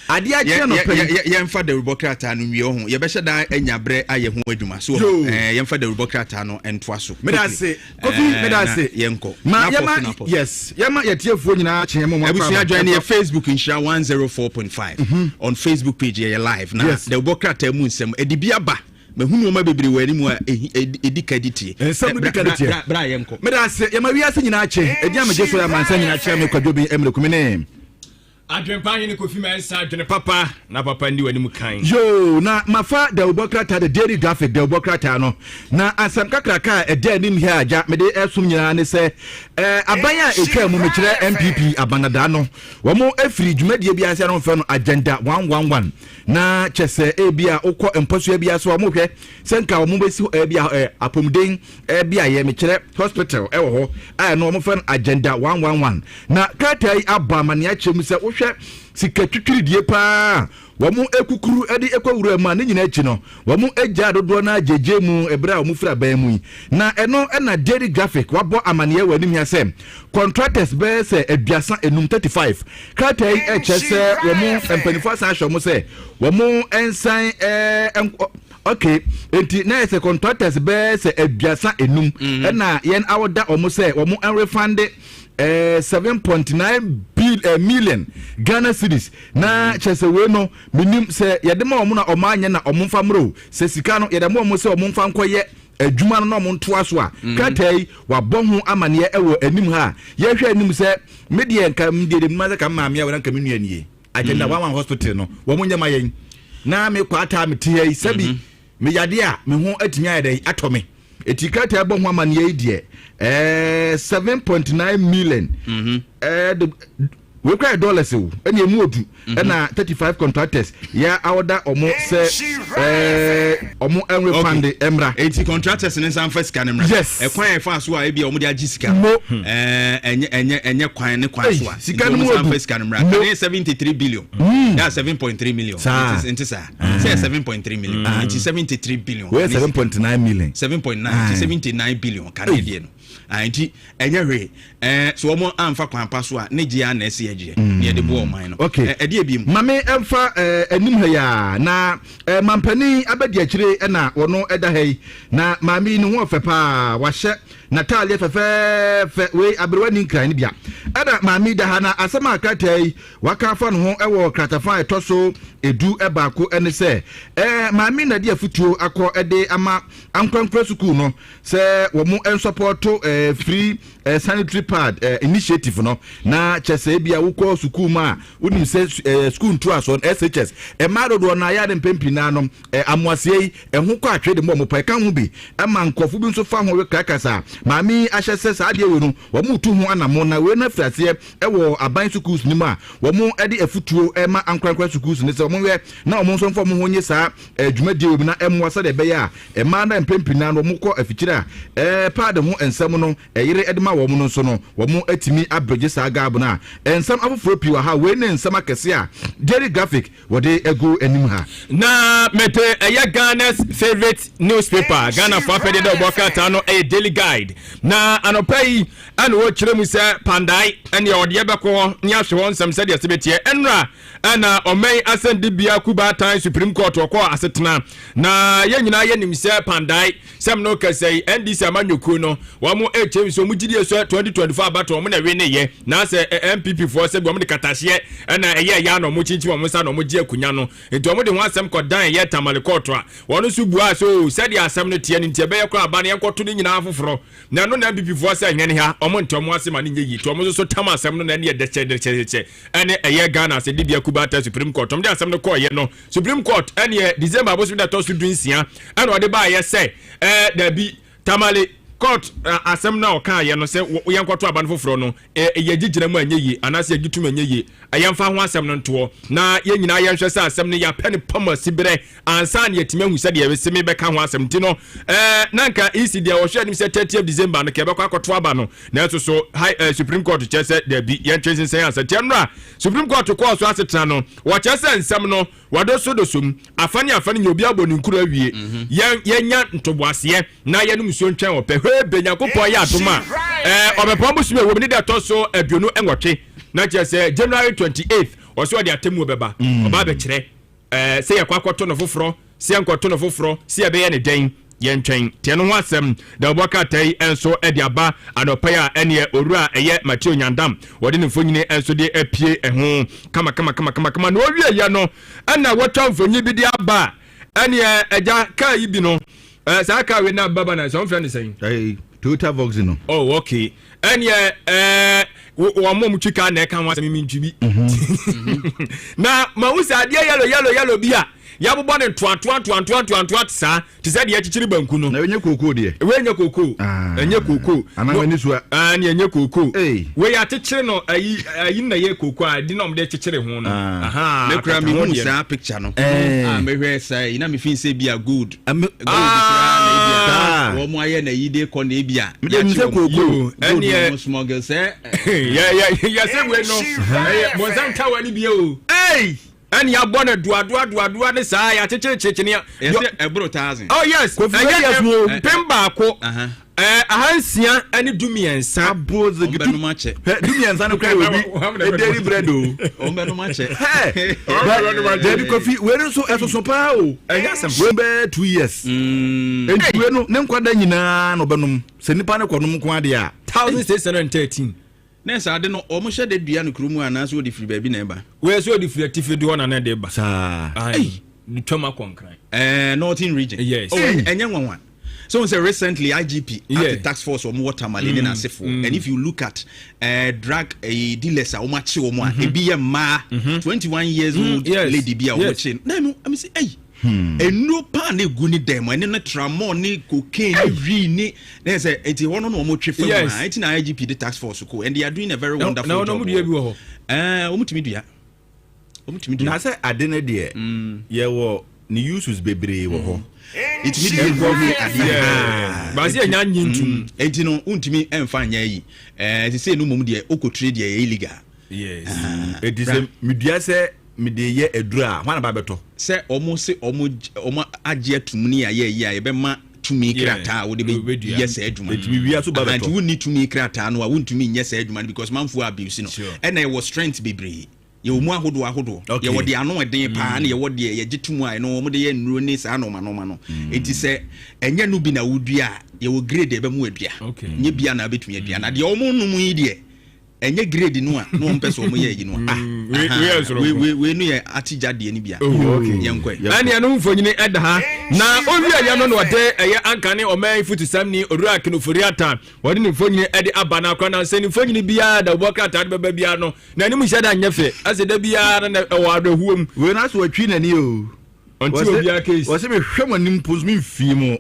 adeɛ akyerɛ no pɛ. Yɛmfa dawurubɔ krataa no nwie ho, yɛbɛhyɛ da anya berɛ ayɛ ho adwuma so. Yɛmfa dawurubɔ krataa no ntoa so. Meda ase, Kofi, meda ase. Yɛnkɔ. Ma yɛma, yes, yɛma yɛtiefoɔ nyinaa kyɛn mo. Abusua, join yɛ Facebook, Nhyira 104.5 on Facebook page, yɛyɛ live na dawurubɔ krataa mu nsɛm ɛde bi aba. Mahu nneɛma bebree wɔ anim a ɛdi ka di tie. Nsɛm di ka di tie. Bra, yɛnkɔ. Meda ase. Yɛma wiase nyinaa kye ɛdi amegye so yɛ amansa nyinaa kyerɛ me Kwadwo bi mmerɛ kumi ne Adwempa hene Kofi Mɛnsa, adwene papa na papa ndi w'anim kan. Yoo, na mafa dawubɔ krataa, The Daily Graphic dawubɔ krataa no, na asɛm kakraka a ɛda anim ha a gya mede ɛsom nyinaa ne sɛ aban a ɛtwa mu, mekyerɛ NPP abanadaa no, wɔn afiri dwumadie bi ase a na wɔfrɛ no Agenda 111. Na kyɛ sɛ ebi a wokɔ mpɔsoa bi ase a, wɔhwɛ sɛ nka wɔn bɛsi ebi a apɔmuden bi a yɛ mekyerɛ hospital ɛwɔ hɔ a ɛno wɔfrɛ no Agenda 111. Na krataa yi abɔ amaneɛ akyerɛ mu sɛ wohwɛ sika twitwiridie paa wɔn ekukuru de ekɔ wura mu a, ne nyinaa akyi no wɔn agya dodoɔ no agyegye mu ɛberɛ a wɔn firi aban mu yi. Na ɛno ɛna Daily Graphic wabɔ amaneɛ wɔ anim ya sɛ contractors bɛyɛ sɛ 35, 35. Krataa yi ɛkyerɛ sɛ wɔn mpanimfoɔ asan ahyɛ wɔn sɛ wɔn nsan ɛɛ okay, nti na yɛ sɛ contractors bɛyɛ sɛ 35 ɛna yɛn awoda wɔn sɛ wɔn nrefund 7.9 million Ghana cedis. Na kyerɛ sɛ wei no menim sɛ yɛde ma wɔn na wɔn anyɛ na wɔn mfa mmerɛ o, sɛ sika no yɛde ma wɔn sɛ wɔn mfa nkɔyɛ adwuma no na wɔn ntoa so a. Krataa yi wabɔ ho amaneɛ wɔ anim ha a yɛhwɛ anim sɛ me deɛ nka me deɛ mu sɛ ka maame a wɔn nka me nua nie Agenda 11 hospital no wɔn nyɛ ma yɛn na me kɔ ataa me te ha yi sɛbi me yadeɛ a me ho atumi ayɛ dɛ atɔ me. Eti krataa bɔ ho amaneɛ yi deɛ 7.9 million de Wei koraa yɛ dollars o, ɛna emu odu. Ɛna 35 contractors yɛ awɔda ɔmo sɛ ɛɛ ɔmo ɛnrefund ɛmra. Eti contractors ne nsa nfa sika ne mra. Yes. Ɛkwan a ɛfa so a ebi a wɔn de agye sika. Mo. Ɛɛ ɛnyɛ ɛnyɛ ɛnyɛ kwan ne kwan so a. Sika no mu odu. Nti wɔn nsa nfa sika no mra. Mo. Kane 73 billion. That's 7.3 million. Saa. Nti nti saa. Sɛ 7.3 million. Nti 73 billion. Wei yɛ 7.9 million. 7.9 nti 79 billion kane deɛ no. Ah, nti ɛnyɛ hwee. Ɛɛ so wɔn amfa kwan pa so a ne gye a na ɛsi ɛgyeɛ. Ne yɛde boɔ ɔman no. Okay. Ɛdeɛ bi mu. Mame ɛmfa anim ha yi a na mampanin abɛdi akyire ɛna wɔno ɛda ha yi na maame yi ne ho ɔfɛ paa wahyɛ n'ataadeɛ fɛfɛɛfɛ wei aberewa ni nkran no bia ɛna maame yi da ha na asɛm a krataa yi waka afa ne ho ɛwɔ kratafa a ɛtɔ so 11 ɛne sɛ maame na de afutuo akɔ ɛde ama ankorankora sukuu no sɛ wɔn nsɔpɔto free sanitary pad initiative no na kyɛ sɛ ebia wokɔ sukuu mu a wonim sɛ sukuu ntoasoɔ no SHS mmaa dodoɔ no ayɛ ade mpɛn pii naa no amoaseɛ yi ɛho kɔ atwe de mu ɔmo pa ɛka ho bi ɛma nkurɔfo bi nso fa ho rekrakasa maame yi ahyɛ sɛ saa adeɛ wei no wɔn tu ho anamo na wei no afiri aseɛ ɛwɔ aban sukuus no mu a wɔn de afutuo ɛma ankorankora sukuus no sɛ wɔn hwɛ na wɔn nso mfa wɔn ho nye saa dwumadie wɔ mu na ɛmmoa sɛdeɛ ɛbɛyɛ a mmaa no mpɛn pii naa no wɔn kɔ afikyire a paade ho nsɛm no ɛyere de ma wɔn no nso no wɔn atumi abregye saa gaabo no a nsɛm afoforɔ pii wɔ ha. Wei ne nsɛm akɛse a Daily Graphic wɔde agu anim ha. Na mete ɛyɛ Ghana's favourite newspaper, Ghana fo apɛdeɛ dɛ ɔbɔ krataa no ɛyɛ Daily Guide. Na anɔpa yi ɛna wɔkyerɛ mu sɛ Pandae ɛne ɔde ɛbɛkɔ hɔ ne ahwɛ hɔ nsɛm sɛdeɛ ɛsɛ bɛteɛ. Ɛnora ɛna ɔman asɛndibea Kubaatan Supreme Court ɔkɔɔ asetena. Na yɛn nyinaa yɛnim sɛ Pandae sɛm no kɛsɛ yi NDC amanyɔkuo no wɔn ɛkyɛm sɛ wɔn gyidie sɛ 2024 abatɔ wɔn na ɛwe ne yɛ na sɛ NPP foɔ sɛ bi wɔn de katahyeɛ ɛna ɛyɛ ɛyɛ na wɔn kyinkyin wɔn nsa na wɔn gye akonnwa no nti wɔn de ho asɛm kɔdan ɛyɛ Tamale kɔɔto a wɔn nso bua so sɛdeɛ asɛm no teɛ no nti ɛbɛyɛ koraa aba no yɛnkɔto ne nyinaa foforɔ na ɛno na NPP foɔ sɛ ɛnyɛ ne ha wɔn nte wɔn ase ma ne nyɛ yie nti wɔn nso so tam asɛm no na ɛne yɛ dɛkyɛ dɛkyɛ dɛkyɛ ɛne ɛyɛ Ghana asɛdibea Kubata Supreme Court wɔn de asɛm no kɔɔyɛ no Supreme Court ɛneɛ December abosom da ɛtɔ so 16 ɛna ɔde baayɛ sɛ ɛɛ dabi Tamale court asɛm no a ɔkaayɛ no sɛ yɛnkɔto aba no foforɔ no yɛgye gyina mu anyɛ yie anaasɛ yɛgye tum anyɛ yie, yɛmfa ho asɛm no ntoɔ na yɛn nyinaa yɛnhwɛ sɛ asɛm no yɛapɛ no pam asiberɛ ansa na yɛatumi ahu sɛdeɛ yɛbɛsɛ mebɛka ho asɛm. Nti no na nka EC deɛ wɔhwɛ anim sɛ 30th December no ka yɛbɛkɔ akɔto aba no, nanso so high, Supreme Court kyerɛ sɛ dabi yɛntwe nsensɛn ansa. Nti ɛno a Supreme Court kɔɔ so asetena no wɔkyerɛ sɛ nsɛm no wɔadosodoso mu afa ne afa no nyɛ obi abɔ ne nkuro awie. Yɛn yɛnya ntoboaseɛ na yɛnom nsuo ntwɛn ɔpɛ. Hwee be Nyankopɔn yɛ adom a ɛɛ ɔbɛpɔn bosome ɛwɔ mu ne da ɛtɔ so 28 na kyerɛ sɛ January 28th ɔsɛ ɔde atemmuo bɛba. Ɔba abɛkyerɛ ɛɛ sɛ yɛkɔ akɔto no foforɔ, sɛ yɛnkɔto no foforɔ, sɛ yɛbɛyɛ ne dɛn. Yɛntwɛn teɛ no ho asɛm. Dawubɔ krataa yi nso de aba anɔpa yi a ɛneɛ owura a ɛyɛ Mateo Nyandam wɔde ne mfonini nso de apue ɛho kama kama kama kama kama na ɔwieɛ no ɛna wɔtwa mfonini bi de aba a ɛneɛ agya kaa yi bi no ɛɛ saa kaa wei na baba na sɛ wɔmfrɛ no sɛn? Toyota Voxy no. Oh okay. Ɛneɛ ɛɛ wɔn mo twi kaa na ɛka ho asɛm mi ntwi bi. Na mahu sɛ adeɛ yellow yellow yellow bi a yɛabobɔ ne ntoantoa ntoantoa ntoantoa saa te sɛ deɛ akyikyiri banku no. Na ɛnyɛ kookoo deɛ. Wei nyɛ kookoo. Ɛnyɛ kookoo. Anaa w'ani so a. Ah, ne ɛnyɛ kookoo. Wei akyekyere no ayi ayi na ɛyɛ kookoo a ɛdi na wɔde kyekyere ho no. Aha. Me kura mi hu saa picture no. Ah, mehwɛ saa yi na me fi sɛ bi a gold. Gold kura na ebi a. Wɔn mo ayɛ na yi de kɔ na ebi a. Me de mi sɛ kookoo. Gold na wɔn smuggle sɛ. Yɛ yɛ yɛ sɛ wei no. Ɛyɛ bɔnsam tawa ni bi o. Hey! Ɛne abɔ no duadoa duadoa ne saa yɛakyekyere ne yɛsɛ ɛboro thousand. Oh yes, ɛyɛ 1000 613. Abo zigi du akyɛ. 13 no kura obi ederi bread o. Wɔn bɛ nom akyɛ. Dabi Kofi wei no nso ɛsoso paa o. Ɛnyɛ asɛm. Wei bɛyɛ 2 years. Nti wei no ne nkwa da nyinaa na ɔbɛnom sɛ nipa ne kɔ nom nko adeɛ a. 1613. Ne saa ade no wɔn hyɛ de dua no kuro mu anaasɛ wɔde firi baabi na ɛba. Wei sɛ wɔde firi atifi de hɔ na na ɛde ba. Saa. Ayi twam akɔ Nkran. Ɛɛ Northern region. Yes. Oh, ɛnyɛ nwanwa. So say recently IGP yeah. at the task force wɔn wɔ Tamale ne n'asefoɔ and if you look at drug dealers a wɔn akye wɔn a ebi yɛ mmaa 21 years old lady bi a wɔn akye no na ɛmu ɛmu sɛ ɛyi. Nnuro paa na egu ne dan mu ɛne ne tramol ne cocaine ne wii ne ne sɛ eti hɔ no na wɔn twe fam ha eti na IGP de task force ko and they are doing a very wonderful job. Na wɔn dua bi wɔ hɔ. Ɛɛ, wɔn tumi dua, wɔn tumi dua. Na sɛ ade no deɛ, yɛwɔ ne uses bebree wɔ hɔ. Ɛtumi de yɛ ne adeɛ. Baasi ɛnya nye ntum. Enti no wontumi ɛmfa nyɛ yi. Ɛɛ, sisei no mmom deɛ, wokɔtire deɛ, ɛyɛ illegal. Yes. Eti sɛ medua sɛ mede yɛ aduro a, hwan na ba bɛtɔ? Sɛ ɔmo se ɔmo agye atum ne ayɛ yi a, yɛbɛma tumi krataa a wode bɛyɛ saa adwuma. Ɛtumi wia so ba bɛtɔ. Nti wonni tumi krataa no a, wontumi nyɛ saa adwuma no because manfoɔ abuse no. Ɛna ɛwɔ strength bebree, yɛwɔ mu ahodoɔ ahodoɔ. Yɛwɔ deɛ ano ɛden paa ne yɛwɔ deɛ yɛgye tum a ɛno wɔn de yɛ nnuro ne saa nɔɔma nɔɔma no. Nti sɛ ɛnyɛ no bi na wodua a, yɛwɔ grade a ɛbɛmu adua. Nyɛ bia na wobɛtumi adua. Na deɛ wɔn nom yi deɛ, ɛnyɛ grade no a na wɔn pɛ sɛ wɔn yɛ yi no a. Ah, wei no yɛ atigya deɛ no bia. Yɛnkɔ. Ɛne ɛno mfonyini ɛda ha na owie yɛ no na ɔde ɛyɛ anka ne ɔman futusɛm ni Owura Ken Ofori-Atta, wɔde ne mfonyini ɛde aba. Na akora na nsɛ ne mfonyini biara da wɔbɔ krataa de bɛba biara no, n'anim nhyɛ da nyɛ fɛ, ɛsɛ da biara na ɛwɔ awerɛhoɔ mu. Wei na so watwi n'ani o. Ɔnte obiara case. Wɔsɛ mehwɛ mo anim po so memfii mu.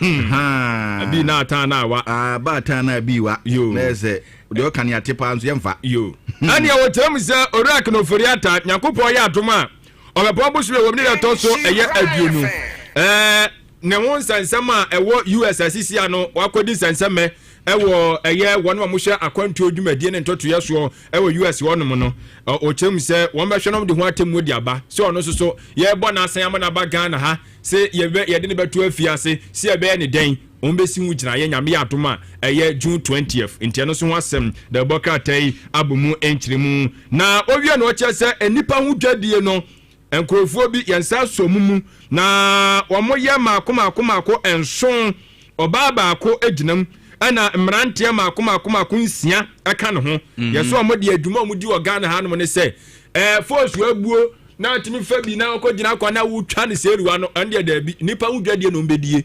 Abi na atan na awa. Ba atan na abi wa. Yo. Na ɛsɛ deɛ ɔka ne ate paa nso yɛmfa. Yo. Ɛne ɛwɔ kyerɛ mu sɛ Owura Ken Ofori-Atta, Nyankopɔn yɛ adom a, ɔbɛpɔn bosome wɔ mu ne deɛ ɛtɔ so ɛyɛ 20, ɛɛ ne ho nsɛnsɛm a ɛwɔ US asisi ano, wakɔdi nsɛnsɛmɛ ɛwɔ ɛyɛ wɔn a wɔhyɛ akwantuo dwumadie ne ntotoeɛ soɔ ɛwɔ US hɔnom no. Ɔkyerɛ mu sɛ wɔn bɛhwɛ no de ho atemmuo de aba sɛ ɔno nso so yɛrebɔ n'asan ama n'aba Ghana ha, sɛ yɛbɛ yɛde ne bɛto afiase, sɛ yɛbɛyɛ ne dɛn, wɔn bɛsi ho gyinaeɛ Nyame yɛ adom a, ɛyɛ June 20th. Nti ɛno nso ho asɛm da ɛbɔ krataa yi abɔ mu nkyerɛmu. Na owie no, ɔkyerɛ sɛ nnipa ho dwadie no, nkurɔfoɔ bi yɛn nsa asɔ mu mu na wɔn yɛ mmaako mmaako mmaako 7, ɔbaa baako gyina mu, ɛna mmeranteɛ mmaako mmaako mmaako 6 ɛka ne ho. Yɛsɛ wɔn de adwuma a wɔn di wɔ Ghana hanom ne sɛ foosu abuo na atumi fa bi na ɔkɔ gyina kwan na wotwa ne sɛriwa no, ɛno deɛ daabi, nipa ho dwadie na wɔn bɛdie.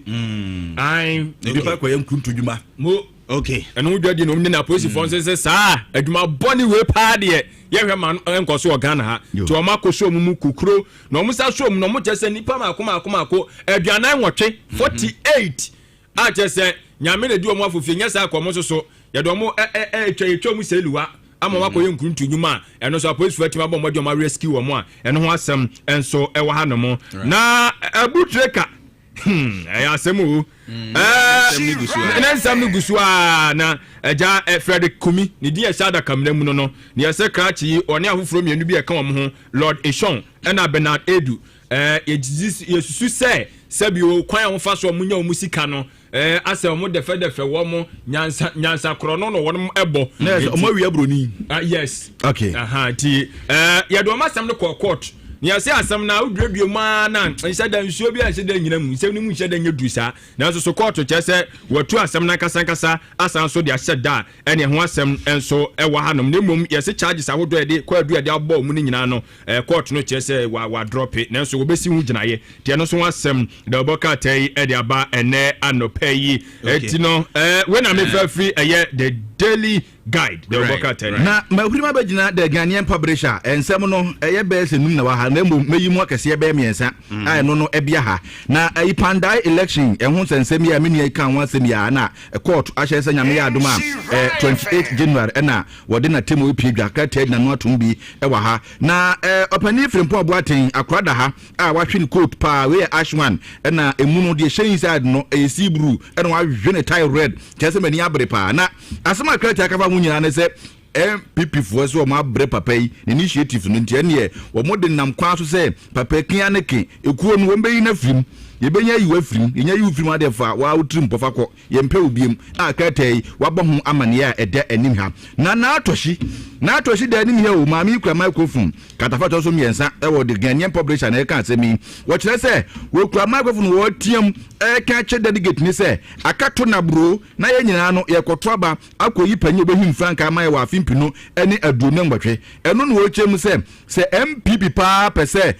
Nipa kɔyɛ nkuntu dwuma. Mo. Okay. Ɛno ho dwadie na wɔn ne na apolisifoɔ nso sɛ saa adwuma bɔne wei paa deɛ, yɛhwɛ ma no nkɔ so wɔ Ghana ha. Nti wɔn akɔ so wɔn mu kukuro na wɔn sa so wɔn na wɔn kyerɛ sɛ nipa mako mako mako 48, 48 a kyerɛ sɛ Nyame na di wɔn afofie, nyɛ saa kɔ wɔn nso so yɛde wɔn ɛ ɛ ɛ etwa yɛtwa wɔn sɛ eluwa ama wɔn akɔyɛ nkuruntu nnwuma a, ɛno nso apolisifoɔ atumi abɔ wɔn de wɔn arescue wɔn a, ɛno ho asɛm nso ɛwɔ ha nom. Na Abu Treka, ɛyɛ asɛm o. Nsɛm ne nsɛm no gu so a, na agya Frederick Kumi ne din ɛhyɛ adakamena mu no, ne yɛsɛ krakye yi, ɔne afoforɔ mmienu bi ɛka wɔn ho, Lord Eshon ɛna Bernard Edu. Yɛsusu sɛ sɛbi o, kwan a wɔfa so a wɔnya wɔn sika no, asɛ wɔn dɛfɛdɛfɛ wɔn nyansa nyansa korɔ no na wɔn ɛbɔ. Na yɛ sɛ ɔmo awia broni. Yes. Okay. Nti yɛde wɔn asɛm no kɔɔ court na yɛsɛ asɛm na woduadua mu ara na nhyɛ da nsuo bi a nhyɛ da nyina mu, nsɛm no mu nhyɛ da nyɛ duru saa, nanso so court kyerɛ sɛ wɔatu asɛm no ankasa ankasa asan so de ahyɛ da a, ɛne ɛho asɛm nso ɛwɔ hanom. Na mmom yɛsɛ charges ahodoɔ a yɛde kɔ adu a yɛde abɔ mu no nyinaa no, court no kyerɛ sɛ wa wadrɔpe, nanso wɔbɛsi ho gyinaeɛ. Nti ɛno nso ho asɛm da wɔbɔ krataa yi de aba ɛnɛ anɔpa yi. Ɛti no wei na mefa firi ɛyɛ The Daily Guide da wɔbɔ krataa yi. Na mahuri ma bɛgyina The Ghanaian Publisher. Nsɛm no ɛyɛ bɛyɛ sɛ num na wɔ ha, na mmom mɛyi mu akɛseɛ bɛyɛ mmiɛnsa a ɛno no ɛbea ha. Na ayi Kpandai election ɛho nsɛnsɛm yi a me nua yi ka ho asɛm yi a, na court ahyɛ sɛ Nyame yɛ adom a, 28 January ɛna wɔde n'atemmu repue dwa. Krataa gyina no atom bi wɔ ha. Na ɔpanin Frimpong Boateng akora da ha a wahwe ne coat paa. Wei yɛ ash one, ɛna emu no deɛ hyɛ inside no ɛyɛ sea blue, ɛna wahwe ne tie red. Kyerɛ sɛ m'ani abere paa. Na asɛm a krataa ka fa ho nyinaa ne sɛ NPP foɔ sɛ wɔn abrɛ papa yi ne initiatives no, nti ɛneɛ wɔn de nam kwan so sɛ papa kia ne ke ekuo no wɔn bɛyi no afiri mu. Yɛbɛnya ayi wo afiri mu, yɛnya yi wo firi mu adeɛ fa waa wo tirim pɔfa kɔ, yɛmpɛ wo biem. A krataa yi wabɔ ho amaneɛ a ɛda anim ha. Na Naatɔhyi, Naatɔhyi da anim ha o. Maame yi kura microphone katafa ɛtɔ so mmiɛnsa ɛwɔ The Ghanaian Publisher na ɛka asɛm yi. Wɔkyerɛ sɛ wɔkura microphone wɔteam ɛka kyerɛ delegate ne sɛ akato nabro na yɛn nyinaa no yɛkɔto aba akɔyi panyin a obɛhim frankaa ama yɛ wɔ afe 2028. Ɛno na wɔkyerɛ mu sɛ sɛ NPP paa pɛ sɛ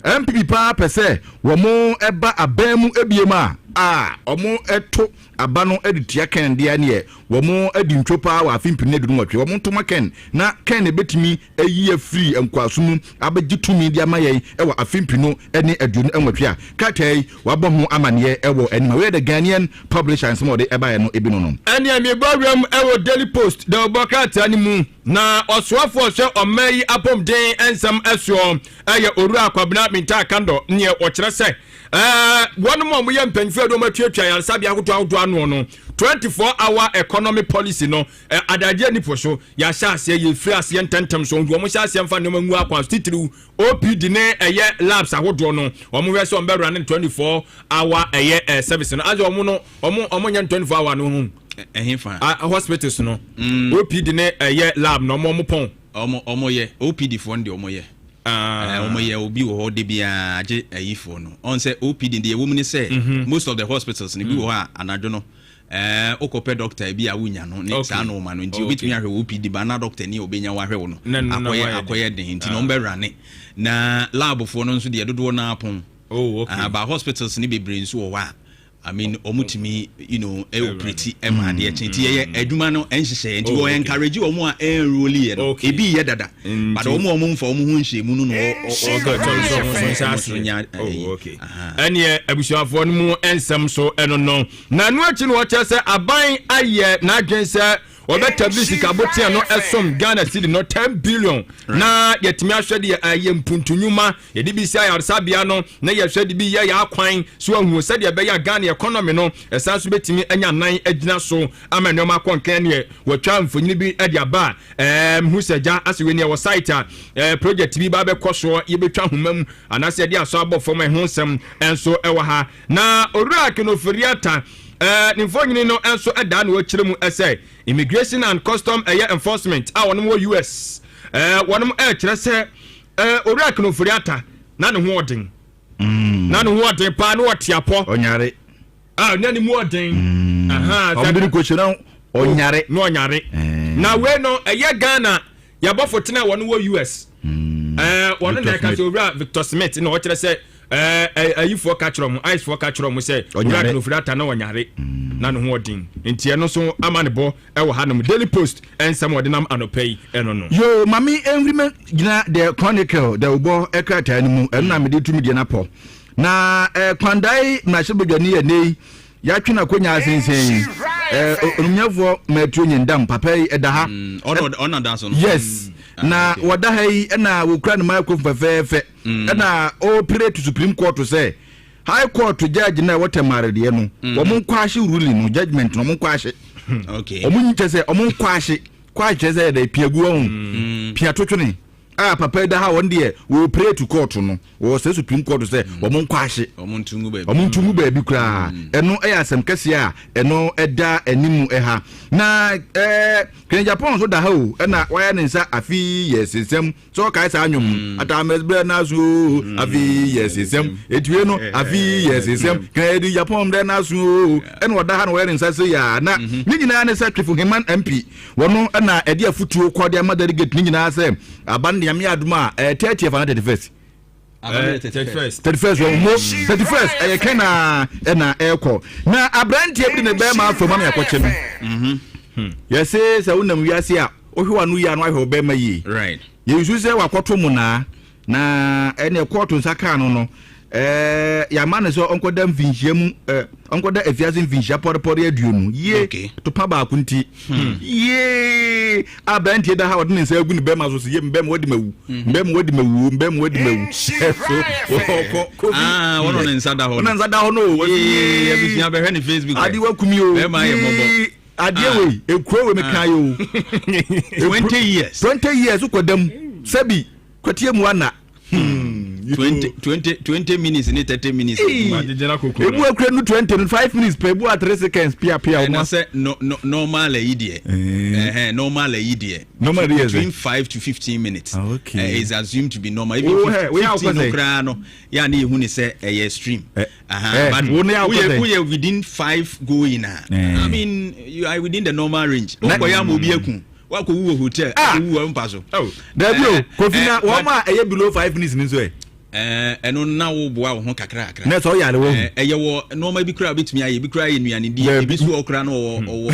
NPP paa pɛ sɛ wɔn ɛba abɛn mu ebiem a, a wɔto aba no de tia Ken deɛ neɛ wɔn adi ntwo paa wɔ afe mpem ne aduonu nwɔtwe. Wɔn nto ma Ken na Ken na ɛbɛtumi ayi afiri nkoasom mu abɛgye tumi de ama yɛn wɔ afe mpenu ne aduonu nwɔtwe a krataa yi wabɔ ho amaneɛ wɔ anim ha. Wei yɛ The Ghanaian Publisher nsɛm a wɔde baeɛ no bi no no. Ɛneɛ mebɔ wuram wɔ Daily Post dawubɔ krataa no mu na ɔsoafoɔ ɔhwɛ ɔman yi apɔmuden nsɛm soɔ yɛ Owura Kwabena Mintah Kandor neɛ ɔkyerɛ sɛ Wɔnom a wɔyɛ mpanyinfoɔ a wɔn atuatua ayaresabea ahodoɔ ahodoɔ ano no, 24 hour economy policy no, adagyeɛ nipo so, yɛahyɛ aseɛ, yɛfiri aseɛ ntɛntɛm so, nti wɔn hyɛ aseɛ mfa nneɛma ngu akwan so, titiriw OPD ne ɛyɛ labs ahodoɔ no, wɔn hwɛ sɛ wɔn bɛ running 24 hour ɛyɛ service no, asɛ wɔn no, wɔn wɔn nyɛ 24 hour no ho. Ɛhe fa? Hospitals no, OPD ne ɛyɛ lab no, wɔn wɔn pɔn. Wɔn wɔn yɛ, OPD foɔ no deɛ wɔn yɛ. Ah. Wɔn yɛ obi wɔ hɔ de biara agye ayifoɔ no. Ɔn sɛ OPD deɛ ɛwɔ mu ne sɛ mhm. most of the hospitals no bi wɔ hɔ a anadwo no ɛɛ wokɔpɛ doctor bi a wonya no ne saa nneɛma no nti obetumi ahwɛ wɔ OPD ba na doctor ni a obenya wahwɛ wo no akɔyɛ akɔyɛ den nti na wɔn bɛwura na labfoɔ no nso deɛ dodoɔ no apɔn. Oh, okay. Ah, ba hospitals ne bebree nso wɔ hɔ a I mean wɔn tumi you know operate ɛma adeɛ kye nti yɛyɛ adwuma no nhyehyɛ nti wɔ encourage wɔn a enroll yɛ no ebi yɛ dada but wɔn a wɔn nfa wɔn ho nhyɛ mu no na ɔɔ ɛneɛ abusuafoɔ no mu nsɛm so ɛno no na ɛno akyi no wɔkyerɛ sɛ aban ayɛ n'adwene sɛ Wɔbɛtabiri sika botea no ɛsom Ghana cedi no 10 billion na yɛtumi ahwɛ deɛ ɛyɛ mpuntu nnwuma yɛde bi si ayaresabea no na yɛhwɛ de bi yɛ yɛ akwan so ahu sɛdeɛ ɛbɛyɛ a Ghana economy no ɛsan so bɛtumi anya nan agyina so ama nneɛma akɔ nkan neɛ wɔatwa mfonini bi de aba a ɛɛm hu sɛ gya asɛ wei neɛ wɔ site a ɛɛ project bi ba bɛkɔ soɔ yɛbɛtwa ahoma mu anaasɛ yɛde asɔ abɔ fam ɛho nsɛm ɛnso ɛwɔ ha na owura Kenoforiata Ne mfonini no nso daa no kyerɛ mu sɛ Immigration and Custom ɛyɛ Enforcement a wɔnom wɔ US wɔnom ɛkyerɛ sɛ Owura Ken Ofori-Atta na ne ho ɔden mm. na ne ho ɔden paa na ɔte apɔ ɔnyare ah na ne mu ɔden mm. ɔmo de ne kɔhyɛ na ɔnyare na ɔnyare na wei no ɛyɛ Ghana yɛbɔfo tena wɔn wɔ US mm. wɔn na ɛka sɛ Owura Victor Smith na ɔkyerɛ sɛ Ɛɛ ayifoɔ ka kyerɛ wɔn, icefoɔ ka kyerɛ wɔn sɛ owura Akinofiri Atta na ɔnyare na ne ho ɔden nti ɛno nso ama ne bɔ ɛwɔ hanom. Daily Post nsɛm a ɔde nam anɔpa yi ɛno no. Yoo ma me nhuri me gyina The Chronicle dawubɔ krataa no mu, ɛno na mede tumi deɛ no apɔ. Na eh, Kwandae mmarahyɛbadwani ɛnɛ yi yɛatwe no akɔnya asensɛn yi eh, onumnyɛfoɔ Matthew Nyindam papa yi ɛda ha. Mm, ɔna da so no. Yes, mm. na ah, okay. wɔda ha yi ɛna wɔkura ne microphone fɛfɛɛfɛ. Mm. Ɛna ɔrepere to Supreme Court sɛ High Court judge na ɛwɔ Tamale deɛ no mm. wɔn nkɔ ahye ruling no judgement no wɔn nkɔ ahye. Okay. Wɔn nkyɛ sɛ wɔn nkɔ ahye kɔ ahye kyerɛ sɛ yɛde pia gu wɔn mm. pia totwene a papa yi da ha wɔn deɛ wɔrepere to court no wɔ sɛ Supreme Court sɛ wɔn nkɔ ahye wɔn ntungu baabi koraa ɛno ɛyɛ asɛm kɛseɛ a ɛno ɛda anim ɛha na ɛɛ Kenya Japan nso da ha o ɛna wɔayɛ ne nsa afi yɛ sensɛm. sɛ ɔkae saa nnwom no mm. atames berɛ no aso o mm. afei yɛ sesɛm ɛtue no eh, afei yɛ sesɛm eh, kan ɛdi japan berɛ no aso o ɛna ɔda ha na wɔyɛ ne nsa se yɛ na mhm. ne nyinaa ne sɛ twefo heman mp wɔno ɛna ɛde afotuo kɔ de ama delegate ne nyinaa sɛ aba no nyame adom a ɛyɛ 30th ana 31st 31st wɔn mo 31st ɛyɛ kɛn na ɛna ɛkɔ na aberanteɛ bi de ne bɛrima afɔ ma mi akɔkyɛ no mhm. hmm. yɛse sɛ wonam wiase a Wohwɛ w'ano yie a na wahwɛ wo bɛrima yie. Right. Yɛnsu sɛ wakɔto monaa na ɛneɛ kɔɔto nsa kaa no no ɛɛ yɛama no sɛ ɔnkɔda mfinhyia mu ɛɛ ɔnkɔda afiase mfinhyia pɔrepɔre 20 yie Okay. topa baako nti yie aberanteɛ da ha ɔde ne nsa agu ne bɛrima so sɛ yie mbɛrima wadi mawu mbɛrima wadi mawu mbɛrima wadi mawu ɛso ɔkɔ kofi Ah, wɔn ne nsa da hɔ ɔne no. nsa da hɔ no o Yee, abusua bɛhwɛ ne Facebook. ade wakumi o Bɛrima ayɛ mmɔbɔ. Yee. Adeɛ ah. wei ekuro wei meka yi o. 20 years. 20 years kɔ dam sɛbi kɔtie mu ana. Hmm. 20 minutes ne 30 minutes. Ebu akura nu 20 no 5 minutes pɛ ebu a 3 seconds pia pia. Ɛna sɛ no no normal ayi deɛ. Eh. Normal ayi deɛ. Normal deɛ between 5 to 15 minutes. Ah, okay. Is assumed to be normal. Even oh, 15 no koraa no yɛ a ne yɛhu ne sɛ ɛyɛ extreme. Eh. Uh-huh. Eh, but wo ne akɔ woyɛ sɛ? woyɛ within 5 going a. Eh. I mean you are within the normal range. Wokɔ yɛ ama obi aku. Wakɔ wu wɔ hotel. Ah. Akɔ wu wɔ mpa so. Dabi o Eh, Kofi eh, na wɔn but- a ɛyɛ below 5 minutes ni nso ɛ. Ɛno na woboa wo ho kakrakra. Na sɛ ɔyare wɔ hu. Ɛyɛ wɔ nneɛma bi koraa wobɛtumi ayɛ, ebi koraa yɛ nnuanedie, ebi so wɔ koraa no ɔwɔ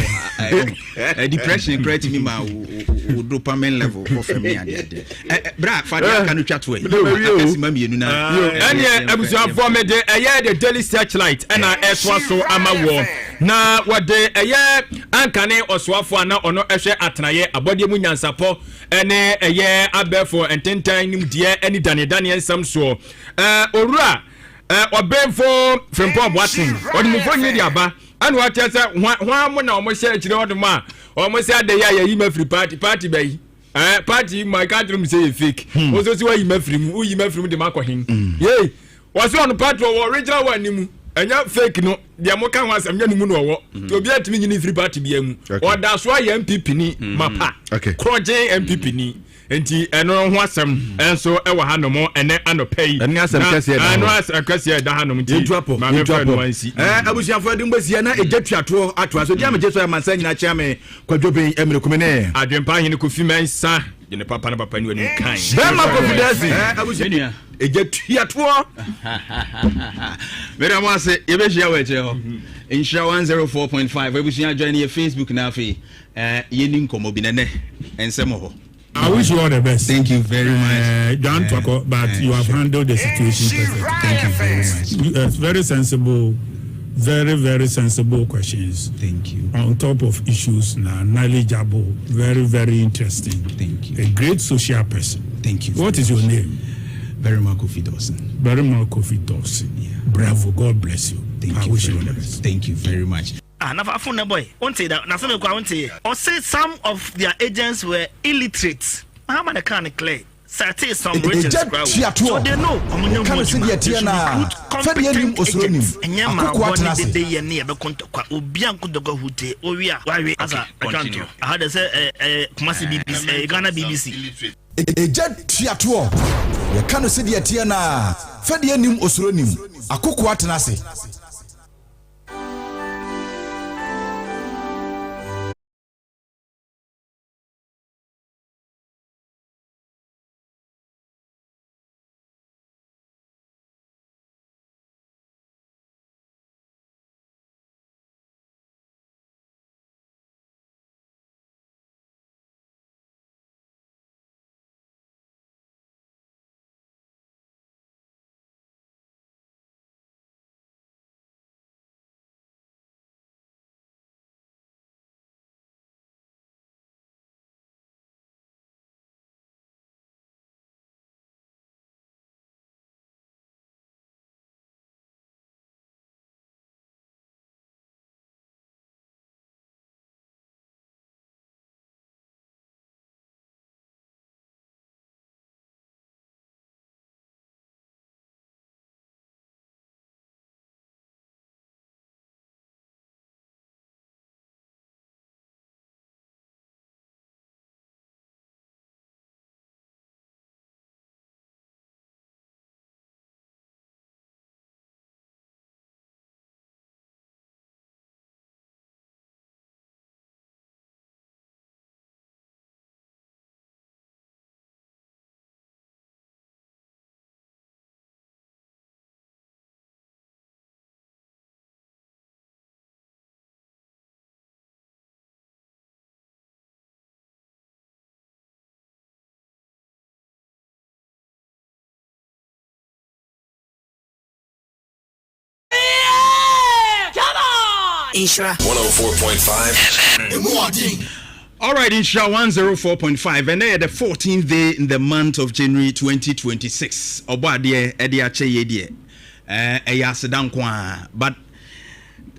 ɔwɔ ɛɛ depression koraa tumi ma wo dopamine level kɔ fam ne adeɛ adeɛ. Bra fa deɛ aka no twa to ɛ. Aka sima mmienu na. Ɛneɛ abusuafoɔ mede ɛyɛ the Daily Searchlight ɛna ɛtoa so ama wɔ na wɔde ɛyɛ ankane ɔsoafoɔ a na ɔno ɛhwɛ atenaeɛ abɔdeɛ mu nyansapɔ ɛne ɛyɛ abɛɛfo ntentan nimdeɛ ɛne danedaneɛ nsɛm soɔ ɛɛ owura ɛɛ ɔbɛnfo Frimpong Boateng ɔde mu mfonyin de aba ɛna wakyerɛ sɛ hwan hwan mo na wɔn hyɛ akyire hɔ nom a wɔn sɛ adɛ yi a yɛyi ma firi party party bɛyi ɛɛ party ma ka kyerɛ mu sɛ yɛ fake wɔn nso sɛ wɔyi ma firi mu woyi ma firi mu de ma kɔ hen yei wɔsɛ ɔno party ɔwɔ original one ne mu ɛnyɛ fake no deɛ mo ka ho asɛm nyɛ no mu na ɔwɔ mm. nti obiara tumi nyini firi party biara mu ɔda so ayɛ npp ni mm. mapa korɔgyen npp ni nti ɛno ho asɛm mm. nso ɛwɔ ha nom ɛnɛ anɔpɛ yi ɛne asɛm kɛseɛ da ɛno asɛm kɛseɛ da ha nom nti maame fɛ no ansi ɛɛ abusuafo ɛde mbɛsia na egya tuatoɔ atoa so gya me gye so amansa nyinaa kyɛn me kwadwo ben ɛmere kume ne adwempa ahene kofi mɛnsa de ne papa na papa ni wani kan bɛrima kofi dɛsi ɛɛ abusua Egya tua toɔ. Meda mo ase yɛbɛhyia wɔ akyirɛ hɔ. Nhyira 104.5 abusua join yɛ Facebook na afei eh, yɛni nkɔmmɔ bi nɛnɛ nsɛm wɔ hɔ. I wish you all the best. Thank you very much. John Twako, but you have handled the situation perfectly. Thank you very much. Very sensible, very, very sensible questions. Thank you. On top of issues, now, knowledgeable, very, very interesting. Thank you. A great social person. Thank you. What is your name? Berima Kofi Dawson. Berima Kofi Dawson. Yeah. Bravo. God bless you. Thank I you wish very you all the much. best. Thank you very much. Ah, na fa phone na boy. Wonte da. Na sɛ mekɔ a wonte. Ɔse some of their agents were illiterate. Mahama na ɛkaa no clear. Cite some regions Egya koraa tua wɔ mu. So toɔ, they know ɔmo nyɛ yɛka ho no adwuma. sɛdeɛ They ɛteɛ should no ara, recruit fɛdeɛ nim competent osuro nim, agents. Ɛnyɛ akokoɔ mmaabɔ atena ne ase. dede yɛ ne yɛbɛko ntɔkwa. Obiara nko ntɔkwa hutee. Wowe a, wawe. Asa, Okay, atwa continue. ntorɔ. Aha deɛ sɛ ɛɛ ɛɛ Kumasi BBC, ɛɛ Ghana BBC. Egya tua toɔ, yɛka no sɛdeɛ ɛteɛ no ara, fɛdeɛ nim osuro nim, akokoɔ atena ase. Nhyira. 104.5 FM. Emu ɔden. All right, Nhyira 104.5. Ɛnɛ yɛ the 14th day in the month of January 2026. Ɔbɔ adeɛ ɛde akyɛ yɛ deɛ. Ɛyɛ aseda nko ara. But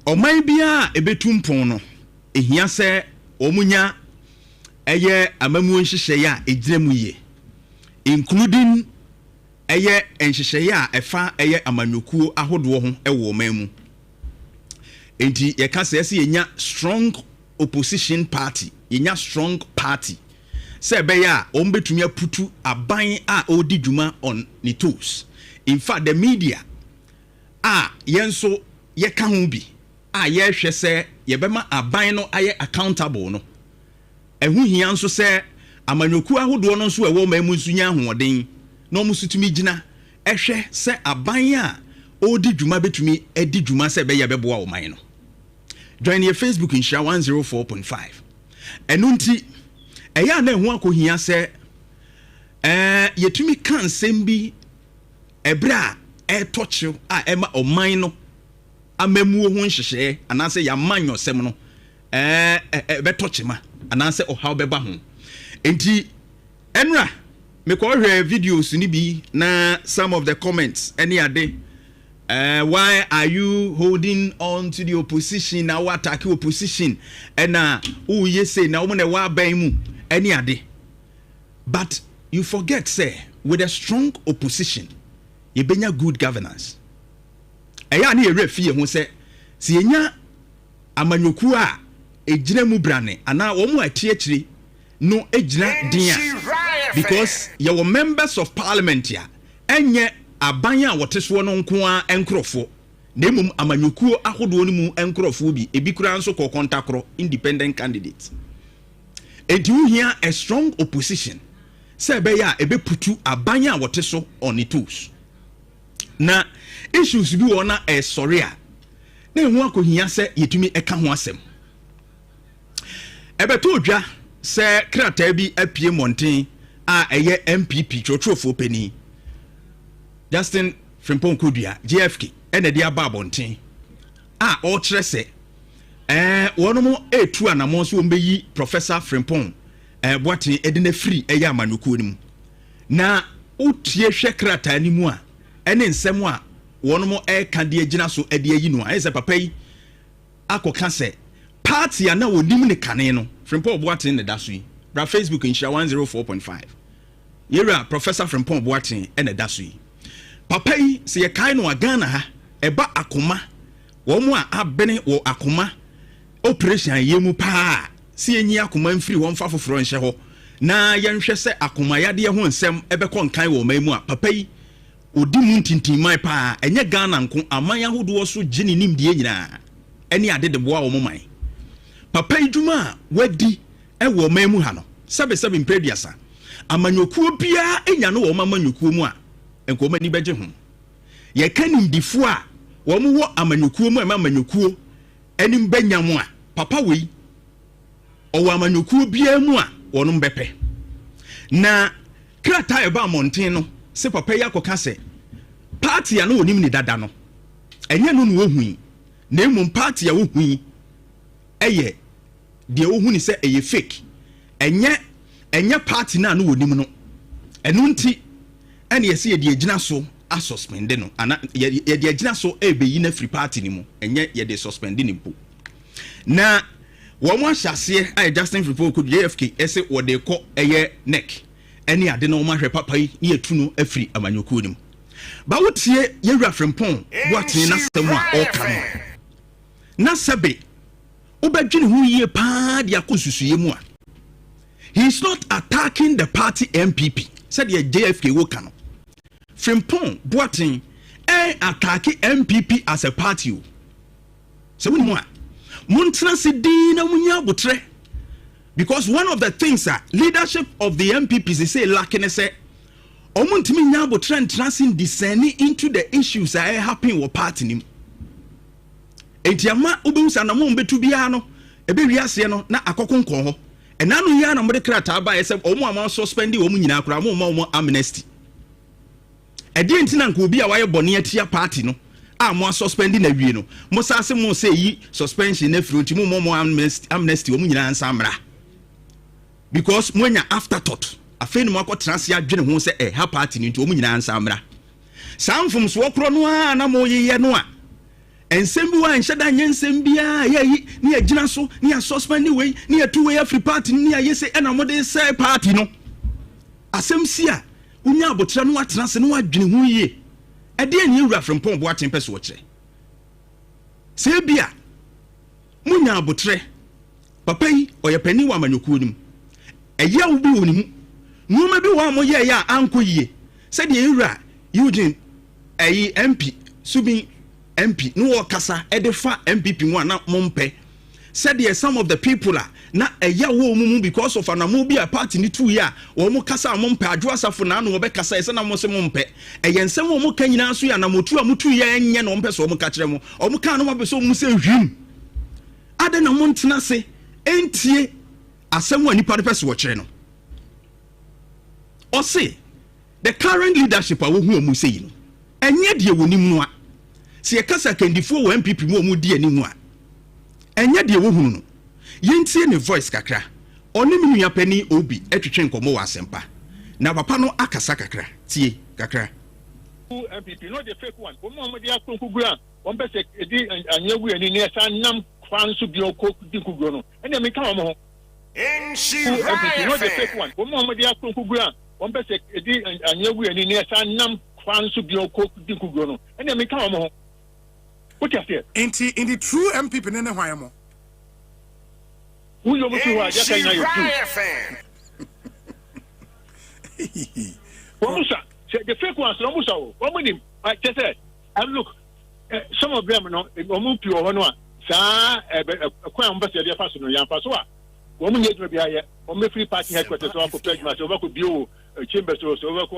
ɔman biara a ɛbɛtu mpɔn no, ɛhia sɛ wɔn nya ɛyɛ amammuo nhyehyɛeɛ a ɛgyina mu yie, including ɛyɛ nhyehyɛeɛ a ɛfa ɛyɛ amanyɔkuo ahodoɔ ho wɔ ɔman mu. Enti yɛka sɛ ɛsɛ yɛnya strong opposition party, yɛnya strong party sɛ ɛbɛyɛ a wɔn bɛtumi aputu aban a ɔredi dwuma on ne toes. In fact, the media a yɛn nso yɛka ho bi a yɛrehwɛ sɛ yɛbɛma aban no ayɛ accountable no, Ɛho hia nso sɛ amanyɔkuo ahodoɔ no nso a ɛwɔ ɔman mu nso nya ahoɔden na wɔn nso tumi gyina. hwɛ sɛ aban a ɔredi dwuma bɛtumi adi dwuma sɛ ɛbɛyɛ a ɛbɛboa ɔman no. Join yɛ Facebook Nhyira 104.5. Ɛno nti, ɛyɛ a na ɛho akɔhia sɛ ɛɛ yɛtumi ka nsɛm bi ɛberɛ a ɛretɔ kyew a ɛma ɔman no amammuo ho nhyehyɛeɛ anaasɛ yɛn amanyɔsɛm no ɛɛ ɛbɛtɔ kyema anaasɛ ɔhaw bɛba ho. Nti ɛnora mekɔhwɛ videos no bi na some of the comments ɛne ade why are you holding on to the opposition na wo attack opposition ɛna woyɛ sei na wɔn na ɛwɔ aban mu ɛne ade? But you forget sɛ with a strong opposition, yɛbɛnya good governance. Ɛyɛ a ne yɛwerɛ fi yɛn ho sɛ yɛnya amanyɔkuo a ɛgyina mu brane anaa wɔn a ɛte akyire no gyina den a, because yɛwɔ members of parliament a ɛnyɛ aban a wɔte soɔ no nko ara nkurɔfoɔ, na mmom amanyɔkuo ahodoɔ no mu nkurɔfoɔ bi, ebi koraa nso kɔ kɔntakorɔ independent candidate. Enti wohia a strong opposition sɛ ɛbɛyɛ a ɛbɛputu aban a wɔte so on the toes. Na issues bi wɔ na ɛsɔre a na ɛho akɔhia sɛ yɛtumi ɛka ho asɛm. Ɛbɛtɔ odwa sɛ krataa bi apue mmɔnten a ɛyɛ NPP twerɛtwerɛfoɔ panin Justin Frimpong Kodua, JFK, ɛna ɛde aba abɔnten a ɔrekyerɛ sɛ wɔnom ɛretu anammɔn sɛ wɔn bɛyi Professor Frimpong Boateng ɛde no afiri ɛyɛ amanyɔkuo no mu. Na wotie hwɛ krataa no mu a, ɛne nsɛm a wɔnom ɛreka de agyina so ɛde ayi no a, ɛyɛ sɛ papa yi akɔka sɛ party a na wɔnim ne kane no, Frimpong Boateng ne da so yi. Bra Facebook Nhyira 104.5. Yɛwura Professor Frimpong Boateng ɛna da so yi. Papa yi, sɛ yɛkae no a, Ghana ha ɛba akoma, wɔn a abene wɔ akoma operation yɛ mu paa, sɛ yɛnyi akoma mfiri hɔ mfa foforɔ nhyɛ hɔ na yɛnhwɛ sɛ akoma yadeɛ ho nsɛm ɛbɛkɔ nkan wɔ ɔman mu a, papa yi ɔdi mu ntintimman paa. Ɛnyɛ Ghana nko, aman ahodoɔ so gye ne nimdeɛ nyinaa ɛne ade de boa wɔn man. Papa yi dwuma a wadi ɛwɔ ɔman mu ha no, sɛbesɛbe mpɛ aduasa, amanyɔkuo biara nya no wɔ wɔn amanyɔkuo mu a, nka wɔn ani bɛgye ho. Yɛka nimdifoɔ a wɔn wɔ amanyɔkuo mu a ɛma amanyɔkuo anim bɛnya mu a, papa wei ɔwɔ amanyɔkuo biara mu a wɔn bɛpɛ. Na krataa a ɛba mmɔnten no sɛ papa yi akɔka sɛ party a na wɔnim ne dada no, ɛnyɛ no na wɔhui, na mmom party a wɔhui ɛyɛ deɛ wɔhu ne sɛ ɛyɛ fake, ɛnyɛ party no a na wɔnim no. Ɛno nti ɛne yɛsɛ yɛde agyina so asuspend no ana yɛde agyina so ɛbɛyi no afiri party no mu. Ɛnyɛ yɛde suspend no mpo na wɔn ahyɛ aseɛ a Justin Frimpong Kodua, JFK, ɛsɛ wɔde kɔ ɛyɛ NEC ɛne ade na wɔn ahwɛ papa yi ne yɛtu no afiri amanyɔkuo no mu. Ba wotie yɛwura Frimpong Boateng n'asɛm a ɔreka no na sɛbe wobɛdwene ho yie paa de akɔ nsusuiɛ mu a, he is not attacking the party NPP sɛdeɛ JFK wo ka no. Frimpong Boateng ɛn attack NPP as a party o. Sɛ wonim a, montena se din na munya abotrɛ, because one of the things a leadership of the NPP sɛ lack ne sɛ ɔmo ntumi nya abotrɛ ntena se discerning into the issues a ɛyɛ happen wɔ party nim. Enti ama wobɛhu sɛ anamɔ mbɛtu biara no, ɛbɛwi aseɛ no na akɔko nkɔn hɔ. Ɛna no yi ara na mode krataa baeɛ sɛ ɔmo a ma suspend wɔn nyinaa koraa, mo ma wɔn amnesty. Ɛdeɛ nti na nka obi a wayɛ bɔne atia party no a mo asuspend na wie no, mo sa se mo sɛ yi suspension na afiri, nti mo mo amnesty, wɔn nyinaa nsa mmra? Because mo anya afterthought, afei na mo akɔtena ase adwene ho sɛ ɛha party no, nti wɔn nyinaa nsa mmra. Saa mfomsoɔ korɔ no ara na mo yeyɛ no a, nsɛm bi wɔ a nhyɛ da nyɛ nsɛm biara yɛyi ne yɛgyina so ne yɛasuspend ne wei ne yɛtu wei afiri party no ne yɛayɛ sɛ ɛna mode sɛ party no asɛm si a, wonya abotrɛ no watena ase na wadwene ho yie. Ɛdeɛ ne ewura Frimpong Boateng pɛ so ɔkyerɛ sɛ ebi a monya abotrɛ. Papa yi ɔyɛ panin wɔ amanyɔkuo no mu, ɛyaw bi wɔ ne mu, nneɛma bi wɔ a moyɛɛyɛ a ankɔ yie, sɛdeɛ ewura Eugene ɛyi MP Subin MP ne wɔkasa ɛde fa NPP ho a na mompɛ. Sɛdeɛ some of the people a na ɛya wɔ wɔn mu because of anamo bi a party no tuiɛ a wɔn kasa a wɔn mpɛ, Adwo Asafo na ano wɔbɛkasa ɛsɛ na wɔn se mo mpɛ. Ɛyɛ nsɛm a wɔn ka nyinaa nso yɛ anamotuo a motuiɛ a ɛnyɛ na wɔn pɛ sɛ wɔn ka kyerɛ mo. Wɔn kaa no wɔn apɛ sɛ wɔn sɛ hwim. Adɛn na mo ntena ase ntie asɛm a nipa no pɛ sɛ wɔkyerɛ no? Ɔse the current leadership a wohu wɔn sɛ yi no, ɛnyɛ deɛ wɔnim no a. Sɛ yɛka sɛ akandifoɔ wɔ NPP mu a wɔdi anim a, ɛnyɛ deɛ wohunu no. Yɛntie ne voice kakra. Ɔne me nua panin Obi twetwe nkɔmmɔ wɔ Asɛmpa. Na papa no akasa kakra. Tie kakra. NPP no the fake one wɔn a wɔde akɔ nkuguo a wɔn pɛ sɛ ɛdi anwea gu ani na ɛsan nam kwan so bio kɔ di nkuguo no ɛnna menka wɔn ho. NPP no the fake one wɔn a wɔde akɔ nkuguo a wɔn pɛ sɛ ɛdi anwea gu ani na ɛsan nam kwan so bio kɔ di nkuguo no ɛnna menka wɔn ho. Wote aseɛ? Nti in the true NPP ne ne hwan mo? Woyi wɔn firi hɔ a, deɛ aka nyinaa yɛ true. Wɔn sa sɛ the fake ones na wɔn sa o, wɔn nim kyɛ sɛ and look some of them no wɔn pii wɔ hɔ no a saa ɛbɛ ɛkwan a wɔn pɛ sɛ yɛde afa so no yɛn afa so a wɔn nyɛ adwuma bi ayɛ wɔn bɛ firi party headquarters wɔn akɔ pɛ adwuma sɛ wɔn akɔ bio chambers o sɛ wɔn akɔ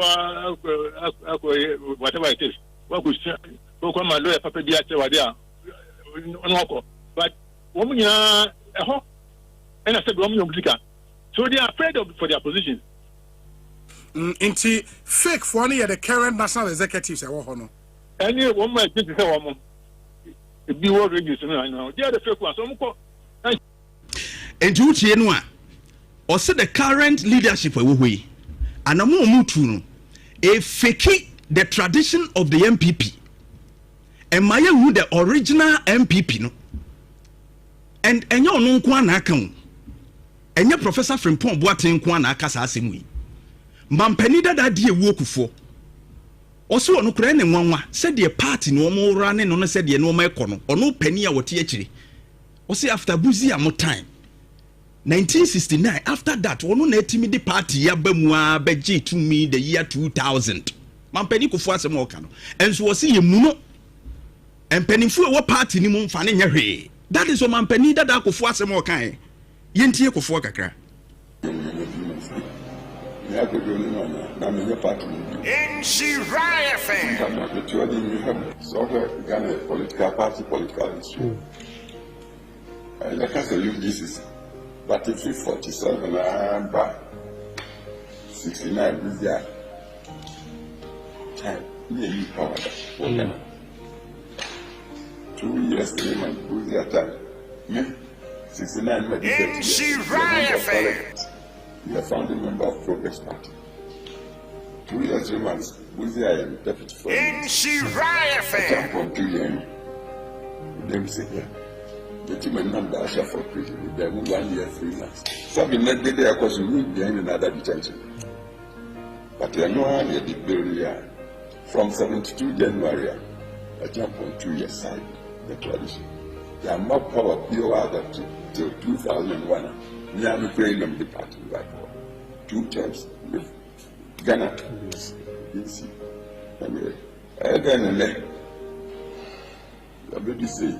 akɔ whatever it is wɔn akɔ sua wɔn kɔ ma lawyer papa bi akyerɛ wade a wɔn akɔ but wɔn nyinaa ɛhɔ ɛna sɛ bi wɔn nyɛ wɔn sika so they are afraid of for their positions. Mm, nti fake foɔ no yɛ the current national executives ɛwɔ hɔ no. Ɛne wɔn a ɛgye te sɛ wɔn ebi wɔ radio so no na they are the fake ones wɔn kɔ. Nti wotie no a ɔsɛ the current leadership ɛwɔ hɔ yi anamo wɔn tu no efeki the tradition of the NPP ɛma yɛ hu the original NPP no and ɛnyɛ ɔno nko ara na aka o. Ɛnyɛ Professor Frimpong Boateng nko ara na aka saa asɛm wei. Mampanin dada adi awuo Kufuor. Ɔse ɔno koraa ɛne nwanwa sɛdeɛ party no wɔn rane no ne sɛdeɛ nnoɔma ɛkɔ no, ɔno panin a ɔte akyire. Ɔse after Busia mo time, 1969, after that ɔno na atumi de party yi aba mu ara bɛgyee tumi the year 2000. Mampanin Kufuor asɛm a ɔka no, ɛnso ɔse yɛmmu no. Mpanimfoɔ a ɛwɔ party no mu mfa no nyɛ hwee. That is ɔmampanin dada Kufuor asɛm a ɔkaeɛ. Yɛntie Kofoɔ kakra. Nhyira FM. Sɛ wohwɛ Ghana political party political history a, yɛka sɛ UGCC but ɛfiri 47 ara ba 69 bɛsi a time ne yɛyi power da wɔ Ghana. 2 years 3 months Busia time me 69 ma di 30 years. Nhyira FM. We are founding member of Progress Party. 2 years, 3 months, Busia I am deputy foreign minister. Nhyira FM. Acheampong two years. Dem say yeah. The team and number Asha for prison. Then 1 year, 3 months. Sabi na dede akɔ so we behind another detention. But you know how the burial from 72 January, Acheampong 2 years side the tradition. Yàmà power bio other till 2001. Me I'm praying them the party right for two terms with Ghana. Nsi. Anyway, ɛyɛ dɛ ne nɛ yɛbɛdi sei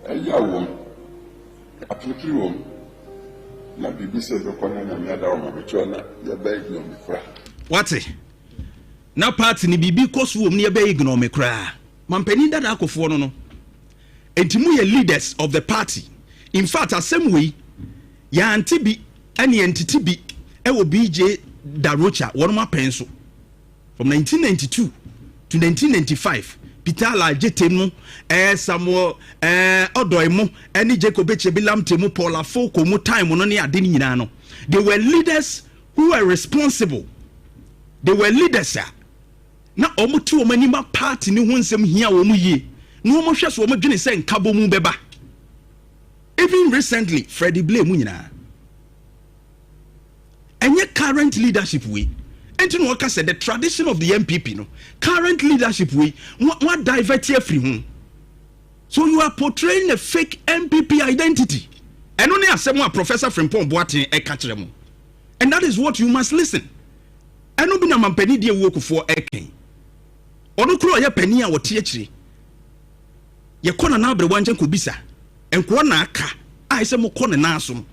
ɛyɛ wɔ mu apiripiri wɔ mu na biribi sɛ bɛkɔ na Nyame ada wɔ ma mekyerɛ na yɛbɛ ignore me koraa. Wate na party no biribi kɔ so wɔ mu na yɛbɛ ignore me koraa. Mampanin dada Akofoɔ no, enti mo yɛ leaders of the party. In fact, asɛm wei yɛante bi ɛne yɛntete bi ɛwɔ BJ Da Rocha wɔn apɛn so from 1992 to 1995. Peter Alagye mu, Samuel Odoi mu, ɛne Jacob Echebi Lamte mu, Paul Afoko mu time no ne ade no nyinaa no, they were leaders who were responsible. They were leaders a na wɔn te wɔn anim a party ne ho nsɛm hia wɔn yie na wɔn hwɛ so wɔn dwene sɛ nkabɔ mu bɛba. Even recently, Freddie Blay mu nyinaa. Ɛnyɛ current leadership wei nti na ɔka sɛ the tradition of the NPP no, current leadership wei mo mo adivert afiri ho. So you are portraying a fake NPP identity. Ɛno ne asɛm a Professor Frimpong Boateng ɛka kyerɛ mo and that is what you must listen. Ɛno bi na mampanin di ewuo Kufuor ɛkɛn ɔno koro ɔyɛ panin a wɔte akyire. Yɛkɔ Nana Aberewa nkyɛn kɔ bisa nkoa na aka. a ɛsɛ mokɔ ne nan so no,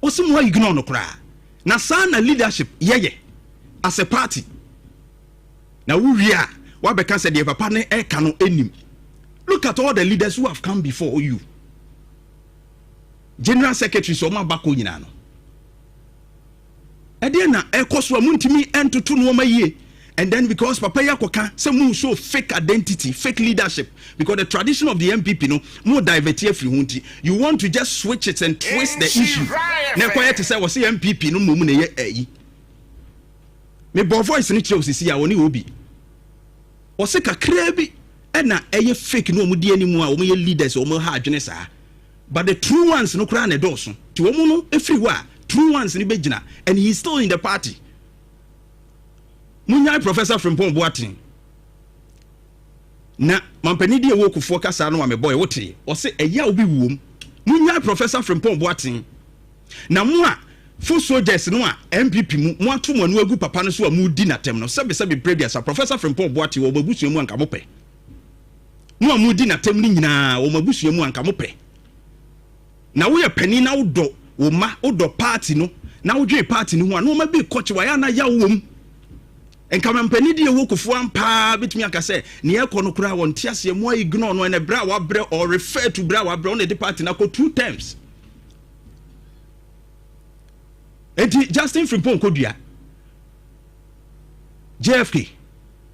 ɔse mo ignore no koraa. Na saa na leadership yɛyɛ as a party. Na wowie a, woabɛka sɛ deɛ papa no ɛka no ɛnim. Look at all the leaders who have come before you. General secretaries wɔn aba kɔ nyinaa no. Ɛdeɛn na ɛkɔ so a montumi ntoto nneɛma yie and then because papa yi akɔka sɛ mo show fake identity, fake leadership because the tradition of the NPP no mo divert afiri ho nti you want to just switch it and twist the issue na ɛkɔyɛ te sɛ wɔse NPP no mmom na ɛyɛ ayi. Mebɔ voice no kyerɛ wo sisi a wɔne obi wɔse kakraa bi ɛna ɛyɛ fake no wɔn di anim a wɔn yɛ leaders wɔn ha adwene saa. But the true ones no koraa na ɛdɔɔso nti wɔn no firi hɔ a true ones no bɛgyina and he is still in the party. Monyae Professor Frimpong Boateng na mampanin di ɛwɔ Kufuor kasa no a mebɔe wotee ɔse ɛyaw bi wom. Monyae Professor Frimpong Boateng na mo a fo soldiers no a NPP mu mo ato mo ani agu papa no so a modi n'atɛm no sɛbe sɛbe mprɛ aduasa Professor Frimpong Boateng wɔ mo abusua mu anka mopɛ. Mo a modi n'atam no nyinaa wɔ mo abusua mu anka mopɛ. Na woyɛ panin na wodɔ wo mma, wodɔ party no, na wodwen party no ho a, nneɛma bi rekɔ kyew a, ɛyɛ a na yaw wom. Nka mampanin di ɛwɔ Kufuor ampa ara bɛtumi aka sɛ nea ɛrekɔ no koraa wɔnte aseɛ, mo a ignore no, ɛnɛ berɛ a wabrɛ or refer to berɛ a wabrɛ, ɔna ɛde party no akɔ two terms. Enti Justin Frimpong Kodua, JFK,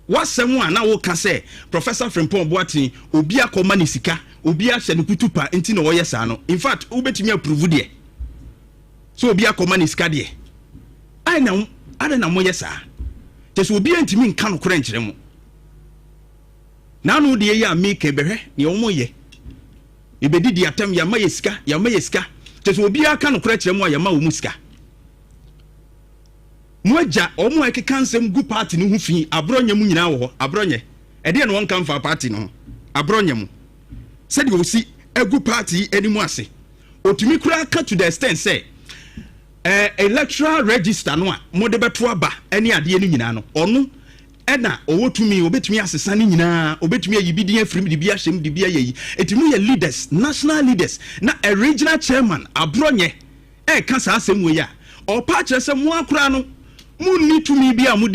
W'asɛm a na woka sɛ Professor Frimpong Boateng obi akɔ ma no sika, obi ahyɛ no kutupa nti na ɔyɛ saa no, in fact wobɛtumi approve deɛ sɛ obi akɔ ma no sika deɛ. Adɛn na adɛn na moyɛ saa? Kyɛ sɛ obiara ntumi nka nokorɛ nkyerɛ mo. N'ano deɛ yi a meka bɛhwɛ deɛ wɔn yɛ. Yɛbɛdidi atɛm, yɛama yɛ sika, yɛama yɛ sika. Kyɛ sɛ obiara ka nokorɛ kyerɛ mo a yɛma wɔn sika. Mo agya wɔn a ɛkeka nsɛm gu party no ho fi aborɔ nyɛ mo nyinaa wɔ hɔ aborɔ nyɛ ɛdeɛ na wɔnka mfa party no ho aborɔ nyɛ mo sɛdeɛ ɔsi agu party yi anim ase ɔtumi koraa ka to the extent sɛ eh, electoral register no a mode bɛto aba ne adeɛ no nyinaa no ɔno ɛna ɔwɔ tumi ɔbɛtumi asesa no nyinaa ɔbɛtumi ayi bi din afirim de bi ahyɛm de bi ayɛ yi ɛti mo yɛ leaders national leaders na a regional chairman aborɔ nyɛ reka saa asɛm wei a, ɔrepa akyerɛ sɛ mo ara koraa no, monni tumi bi a mode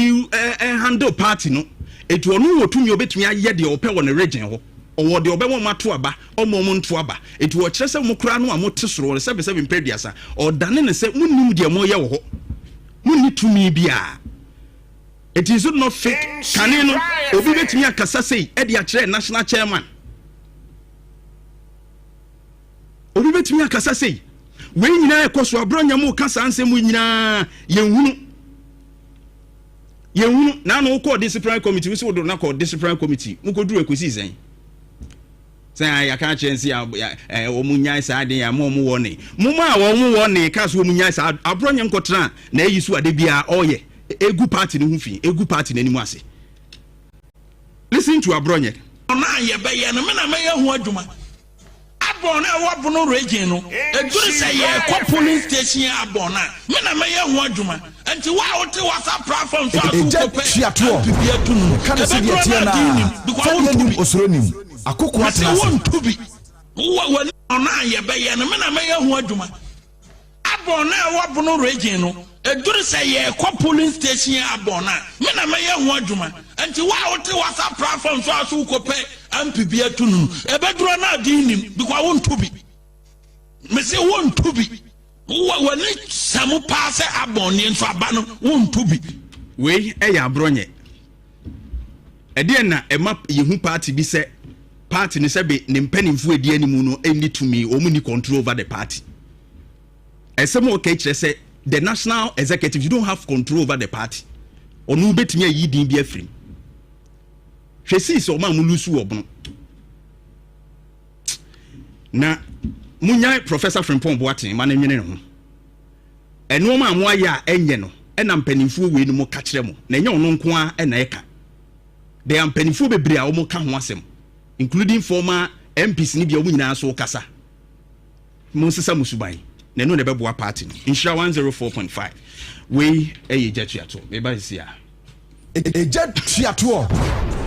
handle party no. Enti ɔno wɔ tumi a ɔbɛtumi ayɛ deɛ ɔpɛ wɔ ne region hɔ. Ɔwɔ deɛ ɔbɛma wɔn ato aba, ɔmma wɔn nto aba. Enti ɔkyerɛ sɛ mo koraa no a mote soro hɔ no, sɛbesɛbe mpɛ aduasa, ɔredane no sɛ monnim deɛ moreyɛ wɔ hɔ. Monni tumi biara. It is not fake. Kane no, obi bɛtumi akasa sei de akyerɛ national chairman. Obi bɛtumi akasa sei. Wei nyinaa ɛkɔ so aberɛ nya mu ka saa nsɛm yi nyinaa yɛnhunu. Yɛnhunu. Na ano wokɔɔ disciplinary committee wo sɛ wodoro na kɔ disciplinary committee mokɔduru ɛkɔsii sɛn? Sɛ yɛaka akyerɛ nse wɔn nyae saa den ama wɔn wɔ ne. Moma a wɔn wɔ ne ka so wɔn nyae saa aborɔ nyɛ nkɔtena na ayi so ade biara ɔyɛ egu party no ho fi egu party no anim ase. Listen to aborɔ nyɛ. Ɔno a yɛbɛyɛ no me na mɛyɛ ho adwuma. Abɔn a ɛwɔ Bono region no, ɛduru sɛ yɛrekɔ polling station Abɔn a, me na mɛyɛ ho adwuma. Nti wo a wote WhatsApp platform so a so Egya wokɔpɛ tua toɔ. MP bi atu no no, Yɛka no sɛdeɛ ɛbɛduru ɛteɛ no no a ade nnim ara. because Fɛdeɛ wonto nim bi. osuro nim. Akokoa Mese tena ase. wonto bi. Wowɔ w'ani. Ɔno a yɛbɛyɛ no, me na mɛyɛ ho adwuma. Abɔn a ɛwɔ Bono region no, ɛduru sɛ yɛrekɔ polling station Abɔn a, me na mɛyɛ ho adwuma. Nti wo a wote WhatsApp platform so a so wokɔpɛ MP bi atu no no, ɛbɛduru no a din nim because wonto bi. Mese wonto bi. Wowɔ w'ani sa mu paa sɛ Abɔn nie nso aba no wonto bi. Wei yɛ aborɔnyɛ. Ɛdeɛn na ɛma yɛhu party bi sɛ party no sɛbe ne mpanimfoɔ ɛdi anim no nni tumi, wɔn nni control over the party. Ɛsɛm a ɔka kyerɛ sɛ the national executive you don't have control over the party. Ɔno bɛtumi ayi din bi afirim. Hwɛ sii sɛ ɔma mo lusu wɔ bono. Na monyae Professor Frimpong Boateng ma no nwene ne ho. Nnoɔma a moayɛ a ɛnyɛ no na mpanimfoɔ wei nom ka kyerɛ mo, na ɛnyɛ ɔno nko ara na ɛka. There are mpanimfoɔ bebree a wɔka ho asɛm, including former MPs no bi a wɔn nyinaa nso kasa. Monsesa mo suban, na ɛno na ɛbɛboa party no. Nhyira 104.5. Wei yɛ gya tuatoɔ. Meba sisi a. Egya tuatoɔ,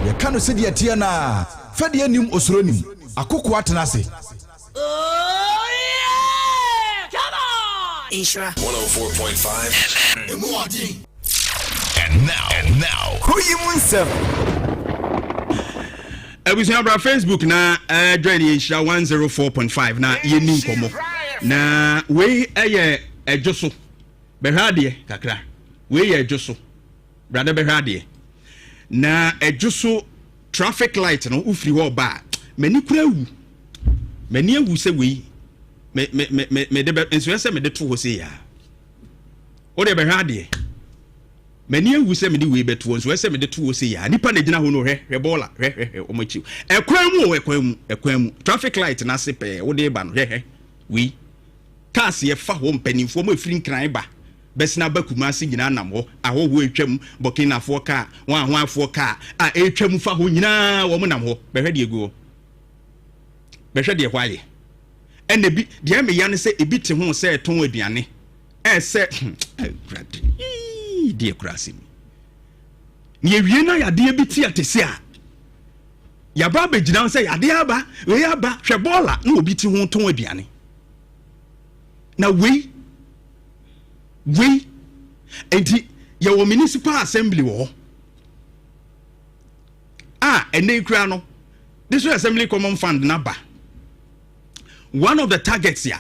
yɛka no sɛdeɛ ɛteɛ no ara, fɛdeɛ nnim osuro nim, akokoa tena ase. Oh yeah! Nhyira. 104.5 FM. Emu ɔden. And now, and now. Kuro yi mu nsɛm. Abusua bra Facebook na uh, join yɛn Nhyira 104.5 na yɛnni nkɔmmɔ. Na wei ɛyɛ ɛdwo so. Bɛhwɛ adeɛ kakra. Wei yɛ ɛdwo so. Bra na bɛhwɛ adeɛ. Na ɛdwo so traffic light no wofiri hɔ ba a, m'ani kura awu. M'ani awu sɛ wei me me me me mede bɛ nso ɛsɛ mede to hɔ sei a. Wo deɛ bɛhwɛ adeɛ. M'ani awu sɛ mede wei bɛto hɔ nso ɛsɛ mede to hɔ sei a. Nipa na gyina hɔ no hwɛ hwɛ bɔɔla hwɛ hwɛ hwɛ wɔn akyi. Ɛkwan mu o ɛkwan mu ɛkwan mu traffic light n'ase pɛɛ wode ba no hwɛ hwɛ wei. Cars yɛ fa hɔ mpaninfoɔ mo ɛfiri nkran ba bɛsene aba Kumasi nyinaa nam hɔ ahɔhoɔ ɛtwam Burkinafoɔ car wɔn ahoafoɔ car a ɛtwam fa hɔ nyinaa wɔn nam hɔ bɛhwɛ deɛ ɛgu hɔ bɛhwɛ deɛ hɔ ayɛ ɛna ebi deɛ ɛmeya ne sɛ ebi te ho sɛ ɛtɔn aduane ɛsɛ awurade deɛ kura asɛm ne yɛwie na yadeɛ bi te atese a yaba abɛgyina sɛ yadeɛ aba wei aba hwɛ bɔɔla na obi te ho tɔn aduane na wei wei nti yɛwɔ municipal assembly wɔ hɔ a ɛnɛ kura no district assembly common fund naba one of the targets a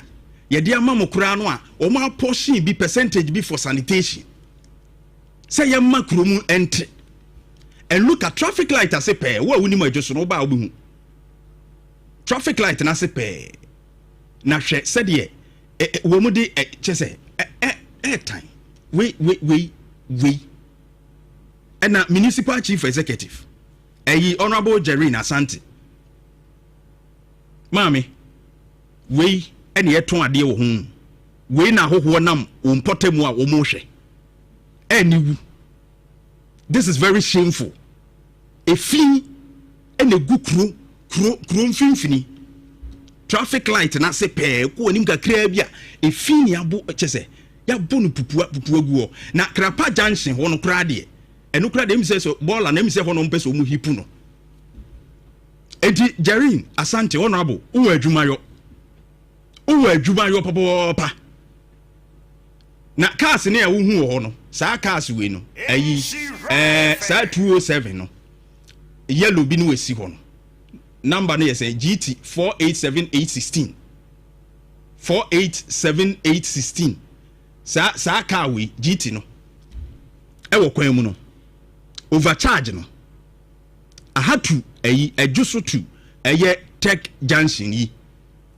yɛde ama mo koraa no a wɔn apɔhyen bi percentage bi for sanitation sɛ yɛma kurom nte and look at traffic light ase pɛɛ wo a wonim adwo so no wo ba a wobɛhu traffic light no ase pɛɛ na hwɛ sɛdeɛ wɔn de kyɛ sɛ ɛɛtan wei wei wei wei ɛna municipal chief executive ɛyi honourable Jerry Asante maame wei ɛna yɛtɔn adeɛ wɔ ho wei na ahohoɔ nam wɔn mpɔtam a wɔn rehwɛ ɛni wu this is very shameful efi ɛna egu kuro kuro kuro mfimfini traffic light n'ase pɛɛ kó anim kakraa bi a efi ni abo kyɛ sɛ yabɔ no pupua pupua gu hɔ na krapa junction hɔ no koraa deɛ ɛno koraa deɛ emi sɛ sɛ bɔɔla na emi sɛ hɔ no mpɛ sɛ ɔmo hipu no eti Jerry Asante honourable wowɔ adwuma yɔ wowɔ adwuma yɔ pɔpɔɔpa na cars ne a wohu wɔ hɔ no saa cars wei no ayi ɛɛ saa 207 no yellow bi no esi hɔ no number no yɛ sɛ GT 487816 487816 saa saa car wei GT no ɛwɔ kwan mu no overcharge no aha tu ɛyi ɛdwo so tu ɛyɛ tech junction yi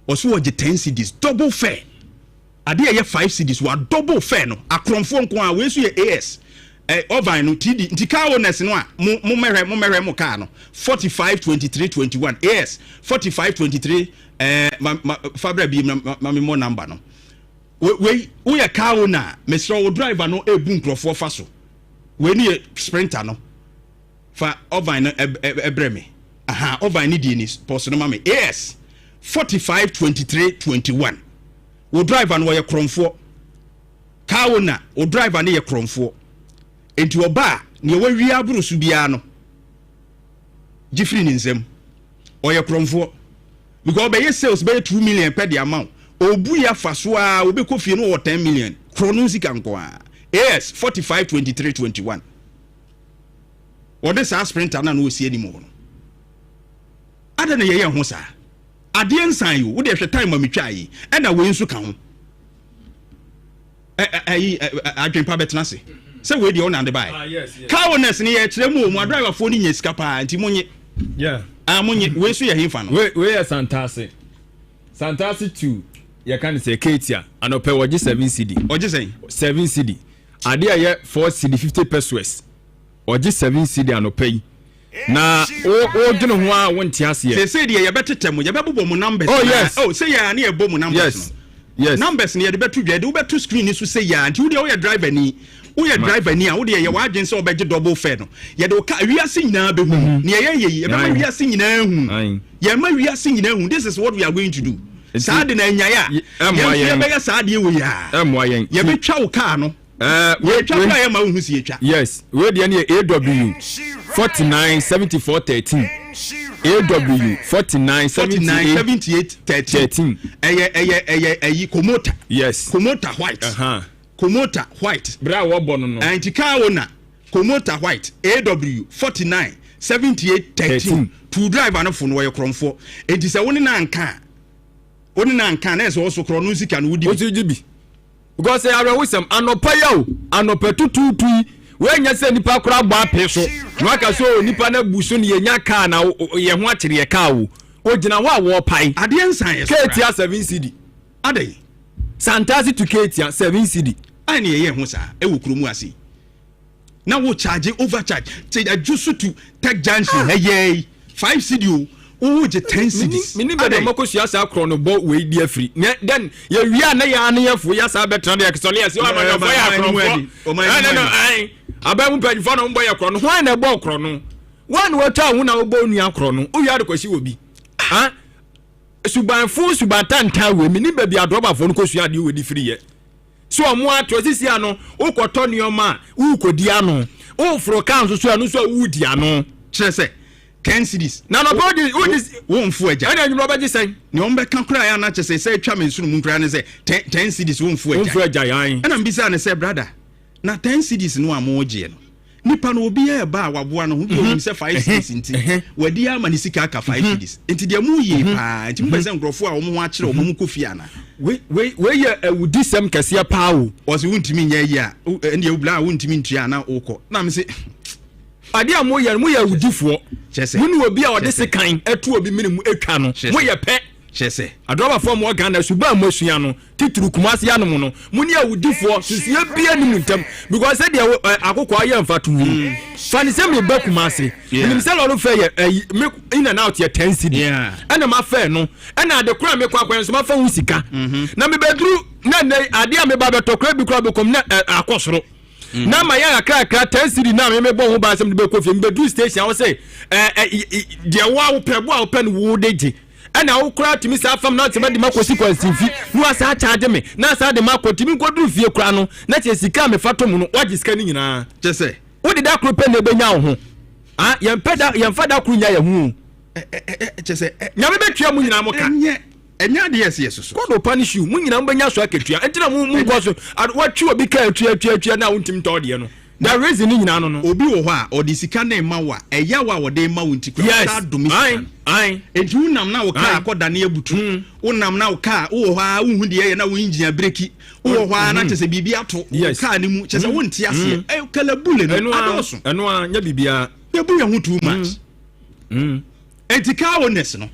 ɔso wɔgye 10 cedis double fare adeɛ ɛyɛ 5 cedis wa double fare no akorɔmfoɔ nko a wei nso yɛ as ɛ ɔvan no td nti car owners no a mo mo mɛhwɛ mo mɛhwɛ mo car no 45 23 21 as 45 23 ɛɛ ma ma fabra bi ma ma mi mɔ number no wei woyɛ car owner a mesrɛ wo driver no ebu nkurɔfoɔ fa so wei ni yɛ sprinter no fa ɔvan no ɛbrɛ me aha ɔvan no die ni pɔs no ma me as 45 23 21 wo driver no wɔyɛ korɔmfoɔ car owner wo driver no yɛ korɔmfoɔ nti ɔba a nea wawie aboro so biara no gye firi ne nsam ɔyɛ korɔmfoɔ because ɔbɛyɛ sales bɛyɛ 2 million pɛ de ama wo obu yɛ afa so a obɛkɔ fie no wɔ 10 million korɔ no sika nko a as 45 23 21 wɔde saa sprinter no a na wɔsi anim hɔ no ada na yɛyɛ ho saa adeɛ nsan yi o wode hwɛ time ma metwa yi ɛna wei nso ka ho ɛyi adwempa bɛtena ase sɛ wei deɛ ɔnande baeɛ car owners no yɛkyerɛ mu o mu adriverfoɔ no nya sika paa nti monye ah monye wei nso yɛ hefa no wei yɛ Santase Santase 2 yɛka no sɛ Ketia anɔpɛ wɔgye 7 cedi ɔgye sɛn 7 cedi adeɛ a ɛyɛ 4 cedi 50 pesos ɔgye 7 cedi anɔpɛ yi na wodwene ho a wonte aseɛ sese deɛ yɛbɛtetɛ mo yɛbɛbobɔ mo numbers oh yes oh sɛ yɛ a ne yɛbɔ mo numbers yes no yes numbers no yɛde bɛto dwa yɛde wobɛto screen ni so sɛ yɛ a nti wodeɛ woyɛ driver ni woyɛ driver ni a wodeɛ yɛ w'adwene sɛ wobɛgye double fare no yɛde wo ka wiase nyinaa bɛhu nea yɛyɛ yi yɛbɛma wiase nyinaa hu yɛma wiase nyinaa hu this is what we are going to do saa de na anyae a yɛn yɛbɛyɛ saa adeɛ wɔ yi a ɛmmoa yɛn yɛbɛtwa wo kaa no yɛtwa kora yɛma wohu si yɛtwa yes wei deɛ no yɛ aw 49 74 13. AW 49 49 78 13. Ɛyɛ ɛyɛ ɛyɛ ɛyi Komota. Yes. Komota white. Uh -huh. Komota white. Bere a wɔbɔ no no. Nti car owner Komota white AW 49 78 13. Tu driver no fo no wɔyɛ korɔmfoɔ. Nti sɛ wo ne no anka a wo ne no anka a na ɛsɛ ɔso korɔ no sika no wodi bi. Wosi gye bi. Because ɛyɛ awerɛhosɛm anɔpa yi o anɔpa tutuutu yi wɔnyɛ sɛ nipa koraa bɔ apee so na waka sɛ o nipa no abu so ne yɛnya kaa na yɛn ho akyere yɛ kaa o ogyina hɔ a wɔrepae. Adeɛ nsan yɛ so koraa. Keetia 7 cedi. Adɛn? Santase to Keetia 7 cedi. Ayɛ ne yɛyɛ ho saa ɛwɔ kurom ase yi. Na wo charge overcharge te adwo so to tech junction ah. ɛyɛ 5 cedi o wo gye 10 cedis. Mini bɛbɛ mɔkɔ sua saa korɔ no bɔ wei di afiri. Ne then yɛ wia na yɛ ano yɛ fo yɛ saa bɛtena de yɛ sɔle yɛ sɛ ɔma yɛ fo yɛ akorɔmfoɔ. Ɛnɛ no ɛn abɛn mu mpanyinfoɔ na wɔn bɔ yɛ korɔ no hwan na ɛbɔ korɔ no wɔn na wɔatwa ho na wɔbɔ onua korɔ no wowia de kɔsi wɔ bi. Ah subanfo subantantan wei mini baabi adrɔbafoɔ no kɔ sua adeɛ wɔ di firi yɛ. So ɔmo ato sisi ano wokɔtɔ nneɛma a wokɔdi ano woforo kaa nso so ɛno nso a wodi ano. Kyerɛ sɛ 10 cedis. Na nɔpɛ wodi wodi. Wonfo agya. Ɛna enyimrɛ ɔbɛgye sɛn. Nea wɔn bɛka koraa yɛ anakyɛ sɛ sɛ atwa me nsono mu koraa ne sɛ 10 cedis wonfo agya. Wonfo agya yan. Ɛna mbisa ne sɛ brada na 10 cedis no a mo gyeɛ no nipa no obi ɛɛba a waboa no ho bi onim sɛ 5 cedis nti wadi ama ne sika aka 5 cedis nti deɛ mo yie paa nti mo pɛ sɛ nkurɔfoɔ a wɔn ho akyerɛ wɔn mo kɔ fie ana. Wei wei wei yɛ awudisɛm kɛseɛ paa o. Ɔsi wontumi nyɛ yi a ɛndeɛ wobla a wontumi ntua a na wokɔ na me se. Adeɛ a moyɛ no moyɛ awudifoɔ. Mo ne obi a ɔde sekan ɛto obi mene mu atwa no moyɛ pɛ. Kyerɛ sɛ. Adrɔbafoɔ a mowɔ Ghana suban a moasua no titiriw Kumasi anom no mo ne awudifoɔ susuɛ biara nni mo ntam because sɛdeɛ akokoa yɛ mfatoho yi mm. fa ne sɛ meba Kumasi menim sɛ lɔre fɛ yɛ ɛyi me in and out yɛ 10 cedi ɛna ma fɛ no ɛna ade koro a mekɔ akɔyɛ nso mafa ho sika mm-hmm. na mebɛduru na nnɛ adeɛ a meba bɛtɔ kora bi kora bɛkɔm na akɔ soro Mm. na ma yɛ kakrakra ten cedi na meme bɔ ho ban sɛ mede bɛkɔ fie mebɛduru station a wo sɛ deɛ wo a wopɛ bo a wopɛ no wo de gye ɛna wo koraa tumi saa fam na ɔtumi de ma kɔsi kwansinfi na wasa akyagye me na asa de ma akɔ tumi nkɔduru fie koraa no na kyerɛ sika a mefa to mu no wagye sika no nyinaa kyɛ sɛ wode da koro pɛ na ɛbɛnya wo ho ah, yɛmpɛ da yɛmfa da koro nya yɛ ho kyɛ sɛ nyame bɛtua mu nyinaa mo ka ɛnyɛ ɛnyɛ adeɛ ɛsɛ yɛ soso God will punish you mo nyinaa mobɛnya so akatua ɛnti na mo nkɔ so watwi obi ka atua atua atua na wontumi ntɔ deɛ no the reason ne nyinaa no no. Obi wɔ hɔ a ɔde sika no rema wo a, ɛyaw a ɔde rema wo nti koraa, Yes. ɔsan dome sika Ae, no. ae. Enti wonam na wo kaa Ae. akɔdane abutu. Wonam na wo kaa, wowɔ hɔ ara wonhu deɛ ɛyɛ na wo engine abireki. Wowɔ hɔ ara na kyerɛ sɛ biribi ato wo Yes. kaa no mu. Kyerɛ sɛ wonte aseɛ. Ɛ, kalabule no, Ɛno ara, adɔɔso. ɛno ara, nyɛ biribiara. Yɛbu yɛn ho too much. Enti car owners no,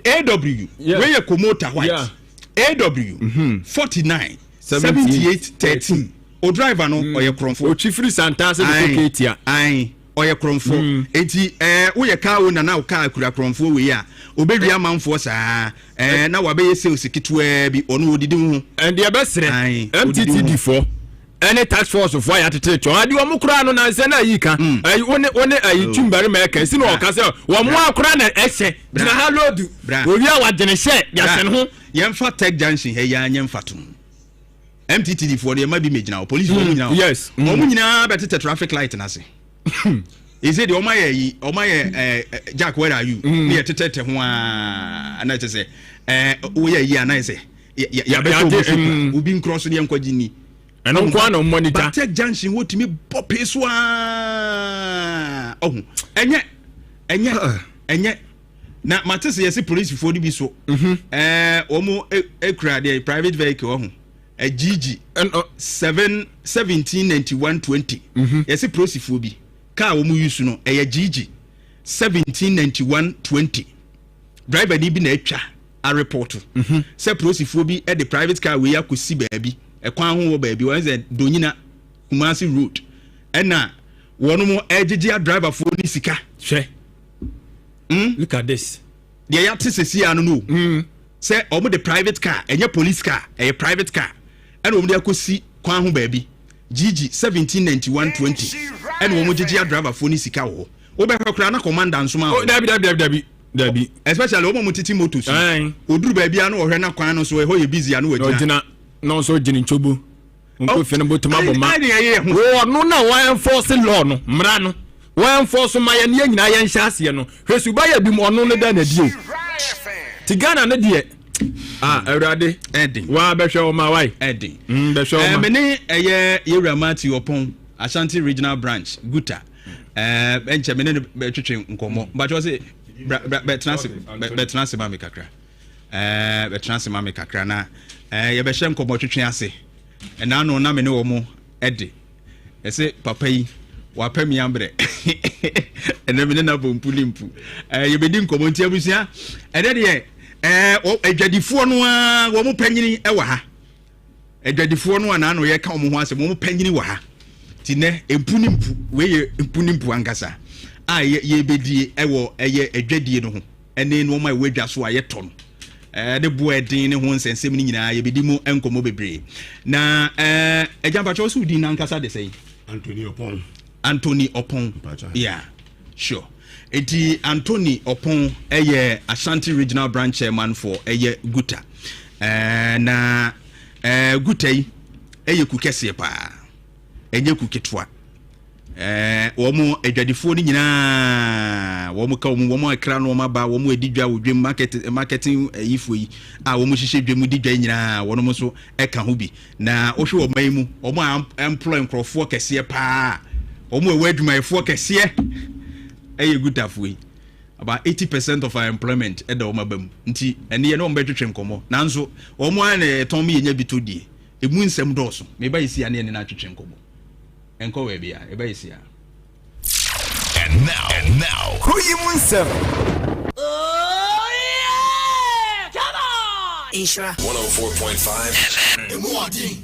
AW, Yeah. wei yɛ Komota white. Yeah. AW, 49, 78, 13. O driver no, ɔyɛ korɔmfoɔ. Otwi firi Santase de kɔ Ketia. Ae, ɔyɛ korɔmfoɔ. Enti ɛɛ woyɛ car owner na wo car kura korɔmfoɔ wei a, obɛwia amanfoɔ saa. Ɛɛ na wabɛyɛ sales ketewaa bi, ɔno odidi wo ho. Ɛnde ɛbɛsrɛ Ae, odidi wo ho. MTTD foɔ ɛne task force foɔ a yɛatete twɛn adeɛ wɔn koraa no nansɛ na ayi ka mm. ayi wo ne wo ne ayi oh. tum barima ɛka esi na ɔka sɛ wɔn mo akora na ɛhyɛ gyina ha loodu owi a wagyene hyɛ yɛahyɛ ne ho. Yɛmfa tech junction ha yi ara nyɛ mfatoho. MTTD foɔ deɛ ɛma bi mɛgyina hɔ, police foɔ mu nyina hɔ. Yes. Wɔn nyinaa bɛtetɛ traffic light no ase. Ɛsɛ deɛ wɔn ayɛ yi, wɔn ayɛ ɛɛ Jack where are you? Ne yɛ tetɛtɛ ho aa na kyɛ sɛ ɛɛ woyɛ yi a na yɛ sɛ yɛabɛtɔ obi so kura obi nkorɔ so deɛ nkɔgye ni. Ɛno nko ara na wɔn monitor. But tech junction hɔ tumi bɔ pee so aa ɔho ɛnyɛ ɛnyɛ ɛnyɛ. Na mate sɛ yɛse polisifoɔ no bi so mhm. ɛɛ wɔn ekura deɛ private vehicle ɔho GG 7 17 91 20 yɛse polisifoɔ bi kaa wɔn use no ɛyɛ GG 17 91 20 driver ni bi na atwa arepɔto mhm. sɛ polisifoɔ bi de private car wei akɔsi baabi ɛkwan ho wɔ baabi wɔn sɛ Donyina Kumasi road ɛna wɔn ɛgyegye adriverfoɔ ne sika. Hwɛ. Mm? Look at this. Deɛ yɛate sɛsi ano no. Mm. Sɛ wɔn de private car, ɛnyɛ police car, ɛyɛ private car. Ɛna wɔn de akɔsi kwan ho baabi. GG 1791 20. Ɛna wɔn gyegye adriverfoɔ ne sika wɔ hɔ. Wobɛhwɛ koraa na commander nso ma. Oh, dabi dabi dabi dabi. Dabi. Especially wɔn a wɔn tete moto so. Oduru baabi a na wɔhwɛ na kwan no so ɛhɔ yɛ busy a na wɔgyina. Ɔgyina na ɔnso gyina ntwobo. Nkofie no botuma bɔ ma. Wo ɔno na wɔn enforce law no mmara no. Wɔn so ma yɛn yɛn nyinaa yɛn hyɛ aseɛ no. Hwɛ suba yɛ bi mu ɔno no da na die o. Ti Ghana no deɛ ah awurade. Ɛden. Waa bɛhwɛ wɔn ma wae. Ɛden. Bɛhwɛ wɔn ma. Me ne ɛyɛ yɛwura Matthew Ɔpɔn Ashanti Regional Branch Guta. Ɛɛ nkyɛ me ne no bɛtwetwe nkɔmmɔ. Mbakyɛ ɔse bra bra bɛtena ase bɛtena ase ma me kakra. Ɛɛ bɛtena ase ma me kakra na ɛɛ yɛbɛhyɛ nkɔmmɔ twetwe ase. Ɛna ano na me ne wɔn ɛde. Ɛsɛ papa yi wapɛ me abrɛ. Ɛnɛ me ne no abɔ mpu ne mpu. Ɛɛ yɛbɛdi nkɔmmɔ nti abusua ɛnɛ deɛ ɛɛ adwadifoɔ no ara wɔn panyini ɛwɔ ha. Adwadifoɔ no a n'ano yɛka wɔn ho asɛm wɔn panyini wɔ ha. Ti nɛ mpu ne mpu wei yɛ mpu ne mpu ankasa a yɛbɛdie ɛwɔ ɛyɛ adwadie no ho ɛne nneɛma a ɛwɔ adwa so a yɛtɔ no. Ne boɔ ɛden ne ho nsɛnsɛm no nyinaa yɛbɛdi mu nkɔmmɔ bebree. Na agya mpakyɛ wo sɛ wo din nankasa de sɛn? Anthony Opon. Anthony Opon. Yeah, sure. Eti Anthony Opon ɛyɛ Ashanti Regional Branch Chairman for ɛyɛ Guta. Na Guta yi ɛyɛ ku kɛseɛ paa. Ɛnyɛ ku ketewa. Wɔn adwadifoɔ no nyinaa wɔn ka wɔn wɔn akra no wɔn aba wɔn adi dwa wɔ dwam market marketing ayifoɔ yi a wɔn hyehyɛ dwam di dwa yi nyinaa wɔn nso ka ho bi. Na wohwɛ wɔn man mu wɔn a employ nkurɔfoɔ kɛseɛ paa wɔn a ɛwɔ adwumayɛfoɔ kɛseɛ ɛyɛ Gutafoɔ yi. About 80% of our employment ɛda wɔn aba mu nti ɛne yɛne wɔn bɛtwetwe nkɔmmɔ nanso wɔn ara na ɛtɔn mu yɛnya bi tɔ die. Emu nsɛm dɔɔso. Meba yɛsi a ne yɛne no atwetwe nkɔmmɔ. Ɛnkɔ baabi a, ɛba yɛsi a. And now, and now. Kuro yi mu nsɛm. Oh yeah! Come on! Nhyira. 104.5 FM. Emu ɔden.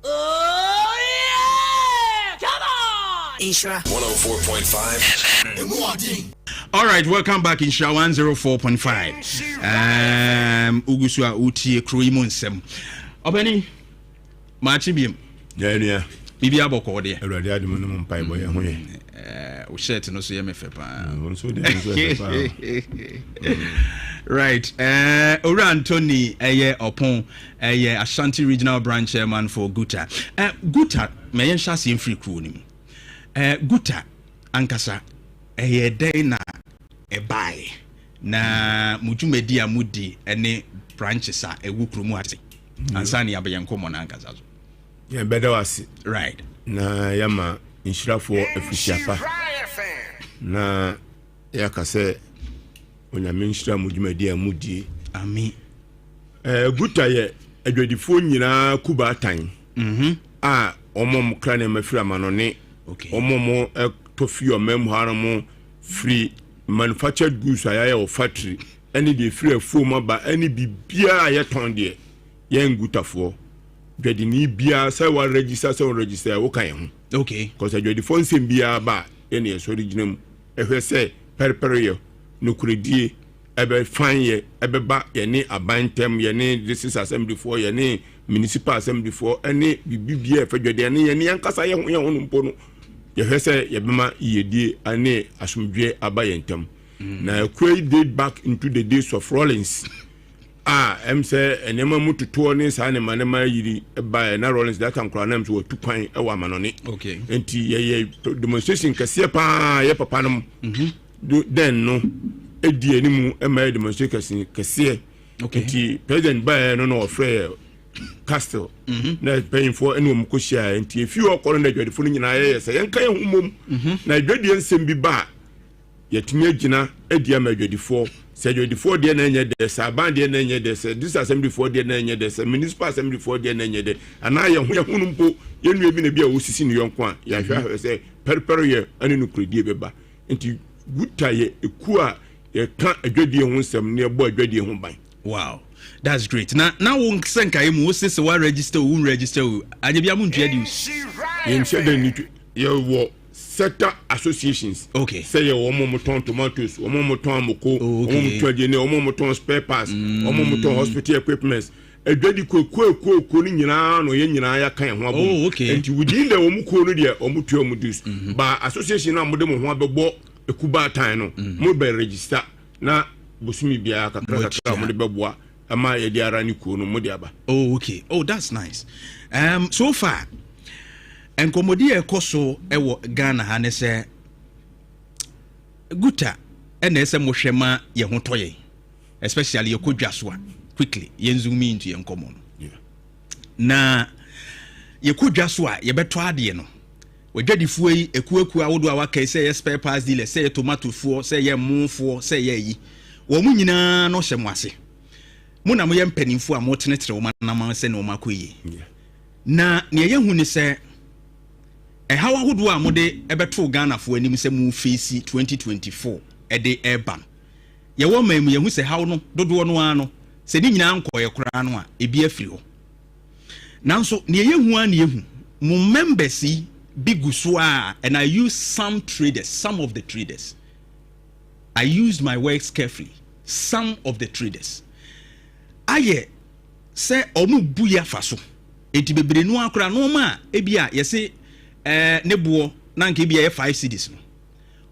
Oh yeah! Come on! Nhyira. 104.5 FM. Emu ɔden. All right, welcome back Nhyira 104.5. Ugu so a wotie kuro yi mu nsɛm. Ɔbɛni, maakye biem. Yɛ nua. Biribi abɔkɔɔ deɛ. Awurade adom no mu mpaebɔ yɛ ho yɛ. Wo shirt no so yɛ me fɛ paa. Wo nso deɛ nso yɛ fɛ paa. Right. Owura Anthony ɛyɛ Ɔpon ɛyɛ Ashanti Regional Branch Chairman for Guta. Guta, ma yɛn hyɛ aseɛ mfiri kuro no mu. Guta ankasa ɛyɛ dɛn na ɛbaeɛ na mo dwumadi a modi ne branches a ɛwɔ kuro mu ase ansa ne yɛabɛyɛ nkɔmmɔ no ankasa so. Yɛbɛda wo ase. Right. Na yɛama nhyirafoɔ afirihyia pa na yɛaka sɛ Onyame nhyira mo dwumadi a modie. Amen. Guta yɛ adwadifoɔ nyinaa kubaatan a wɔn a wɔkra nneɛma firi amanɔne, wɔn a wɔtɔ firi ɔman mu ha no mo firi manufactured goods a yɛayɛ wɔ factory ɛne deɛ firi afuom aba ɛne biribiara a yɛtɔn deɛ yɛn Gutafoɔ dwadini biara sɛ wa register sɛ wɔn register woka yɛn ho. Okay. Kɔsɛ adwadifoɔ nsɛm biara ba a yɛne yɛsɔre gyina mu ɛhwɛ sɛ pɛrepɛreyɛ nokorɛdie ɛbɛfan yɛ ɛbɛba yɛne aban ntam yɛne district assemblyfoɔ yɛne municipal assemblyfoɔ ɛne biribi biara ɛfɛ dwadeɛ ne yɛne yɛnkasa yɛn ho yɛn ho no mpo no yɛhwɛ sɛ yɛbɛma yiyedie ne asomdwoeɛ aba yɛn ntam. Na akua yi date back into the days of Rawlings a ɛm sɛ nneɛma mu totoɔ ne saa nneɛma nneɛma yiri baeɛ na Rawlings that time koraa na ɛm sɛ watu kwan wɔ amanɔne. Okay. Nti yɛyɛ demonstration kɛseɛ paa yɛ papa nom den no ɛdi anim ma yɛ demonstration kɛseɛ. Okay. Nti president baeɛ no na ɔfrɛ yɛ castle na mpanyinfoɔ ɛne wɔn kɔ hyia nti efi hɔ kɔ no na adwadifo no nyinaa yɛyɛ sɛ yɛnka yɛn ho mmom na adwadie nsɛm bi ba a yɛtumi agyina adi ama adwadifoɔ sɛ adwadifoɔ deɛ na ɛnyɛ dɛ sɛ aban deɛ na ɛnyɛ dɛ sɛ district assemblyfoɔ deɛ na ɛnyɛ dɛ sɛ municipal assemblyfoɔ deɛ na ɛnyɛ dɛ anaa yɛn ho yɛn ho no mpo yɛn nua bi na bi a wɔsisi ne yɔnko a yɛahwɛ ahwɛ sɛ pɛrepɛre yɛ ɛne nokorɛdie bɛba nti Guta yɛ ekuo a yɛka adwadie ho nsɛm na yɛbɔ adwadie ho ban. Wow, that's great. Na na wo sɛ nkae mu wo se sɛ wa register o wo register o anyɛ bia mo ntua dues. Yɛnhyɛ da nni yɛwɔ sector associations. Okay. Sɛ yɛ wɔn a wɔtɔn tomatoes, wɔn a wɔtɔn amoko, Oh, okay. wɔn a wɔtɔn aduane, wɔn a wɔtɔn spare parts, wɔn a wɔtɔn hospital equipments. Adwadi kuo kuo kuo kuo no nyinaa no yɛn nyinaa yɛaka yɛn ho abom. Oh, okay. Nti within the wɔn kuo no deɛ wɔn tua wɔn dues. Ba association no a wɔde mo ho abɛbɔ ekubaatan no, mo bɛ register na bosome biara kakra kakra a wɔde bɛboa ama yɛde ara ne kuo no mo de aba. Oh, okay. Oh, that's nice. So far, nkɔmmɔdi a ɛkɔ so wɔ Ghana ha ne sɛ Guta ɛna ɛsɛ mohwɛ ma yɛn ho tɔ yɛn, especially yɛkɔ dwa so a. Quickly, yɛn zoom into yɛn nkɔmmɔ no. Na yɛkɔ dwa so a, yɛbɛtɔ adeɛ no, wadwadifoɔ yi ekuakuo ahodoɔ a waka yi, sɛ yɛ spare parts dealer, sɛ yɛ tomatofoɔ, sɛ yɛ mmofoɔ, sɛ yɛ ayi, wɔn mo nyinaa no hyɛ mo ase. Mo na moyɛ mpanimfoɔ a motenetene wɔn anam sɛ ne wɔn akɔ yie. Na nea yɛhu ne sɛ ɛhaw ahodoɔ a mode ɛbɛtoo Ghanafoɔ anim sɛ mo face 2024 ɛde ɛreba no, yɛwɔ man mu, yɛhu sɛ haw no dodoɔ no ara no, sɛ ne nyinaa nkɔɛ koraa no a, ebi afiri hɔ. Nanso nea yɛhu ara ne yɛhu mo members yi bi gu so a, and I use some traders, some of the traders, I used my words carefully, some of the traders ayɛ sɛ ɔmo bu yɛ afa so. Eti bebree no akora nneɛma a ebi a yɛse ne boɔ na nka ebi a yɛ 5 cedis no,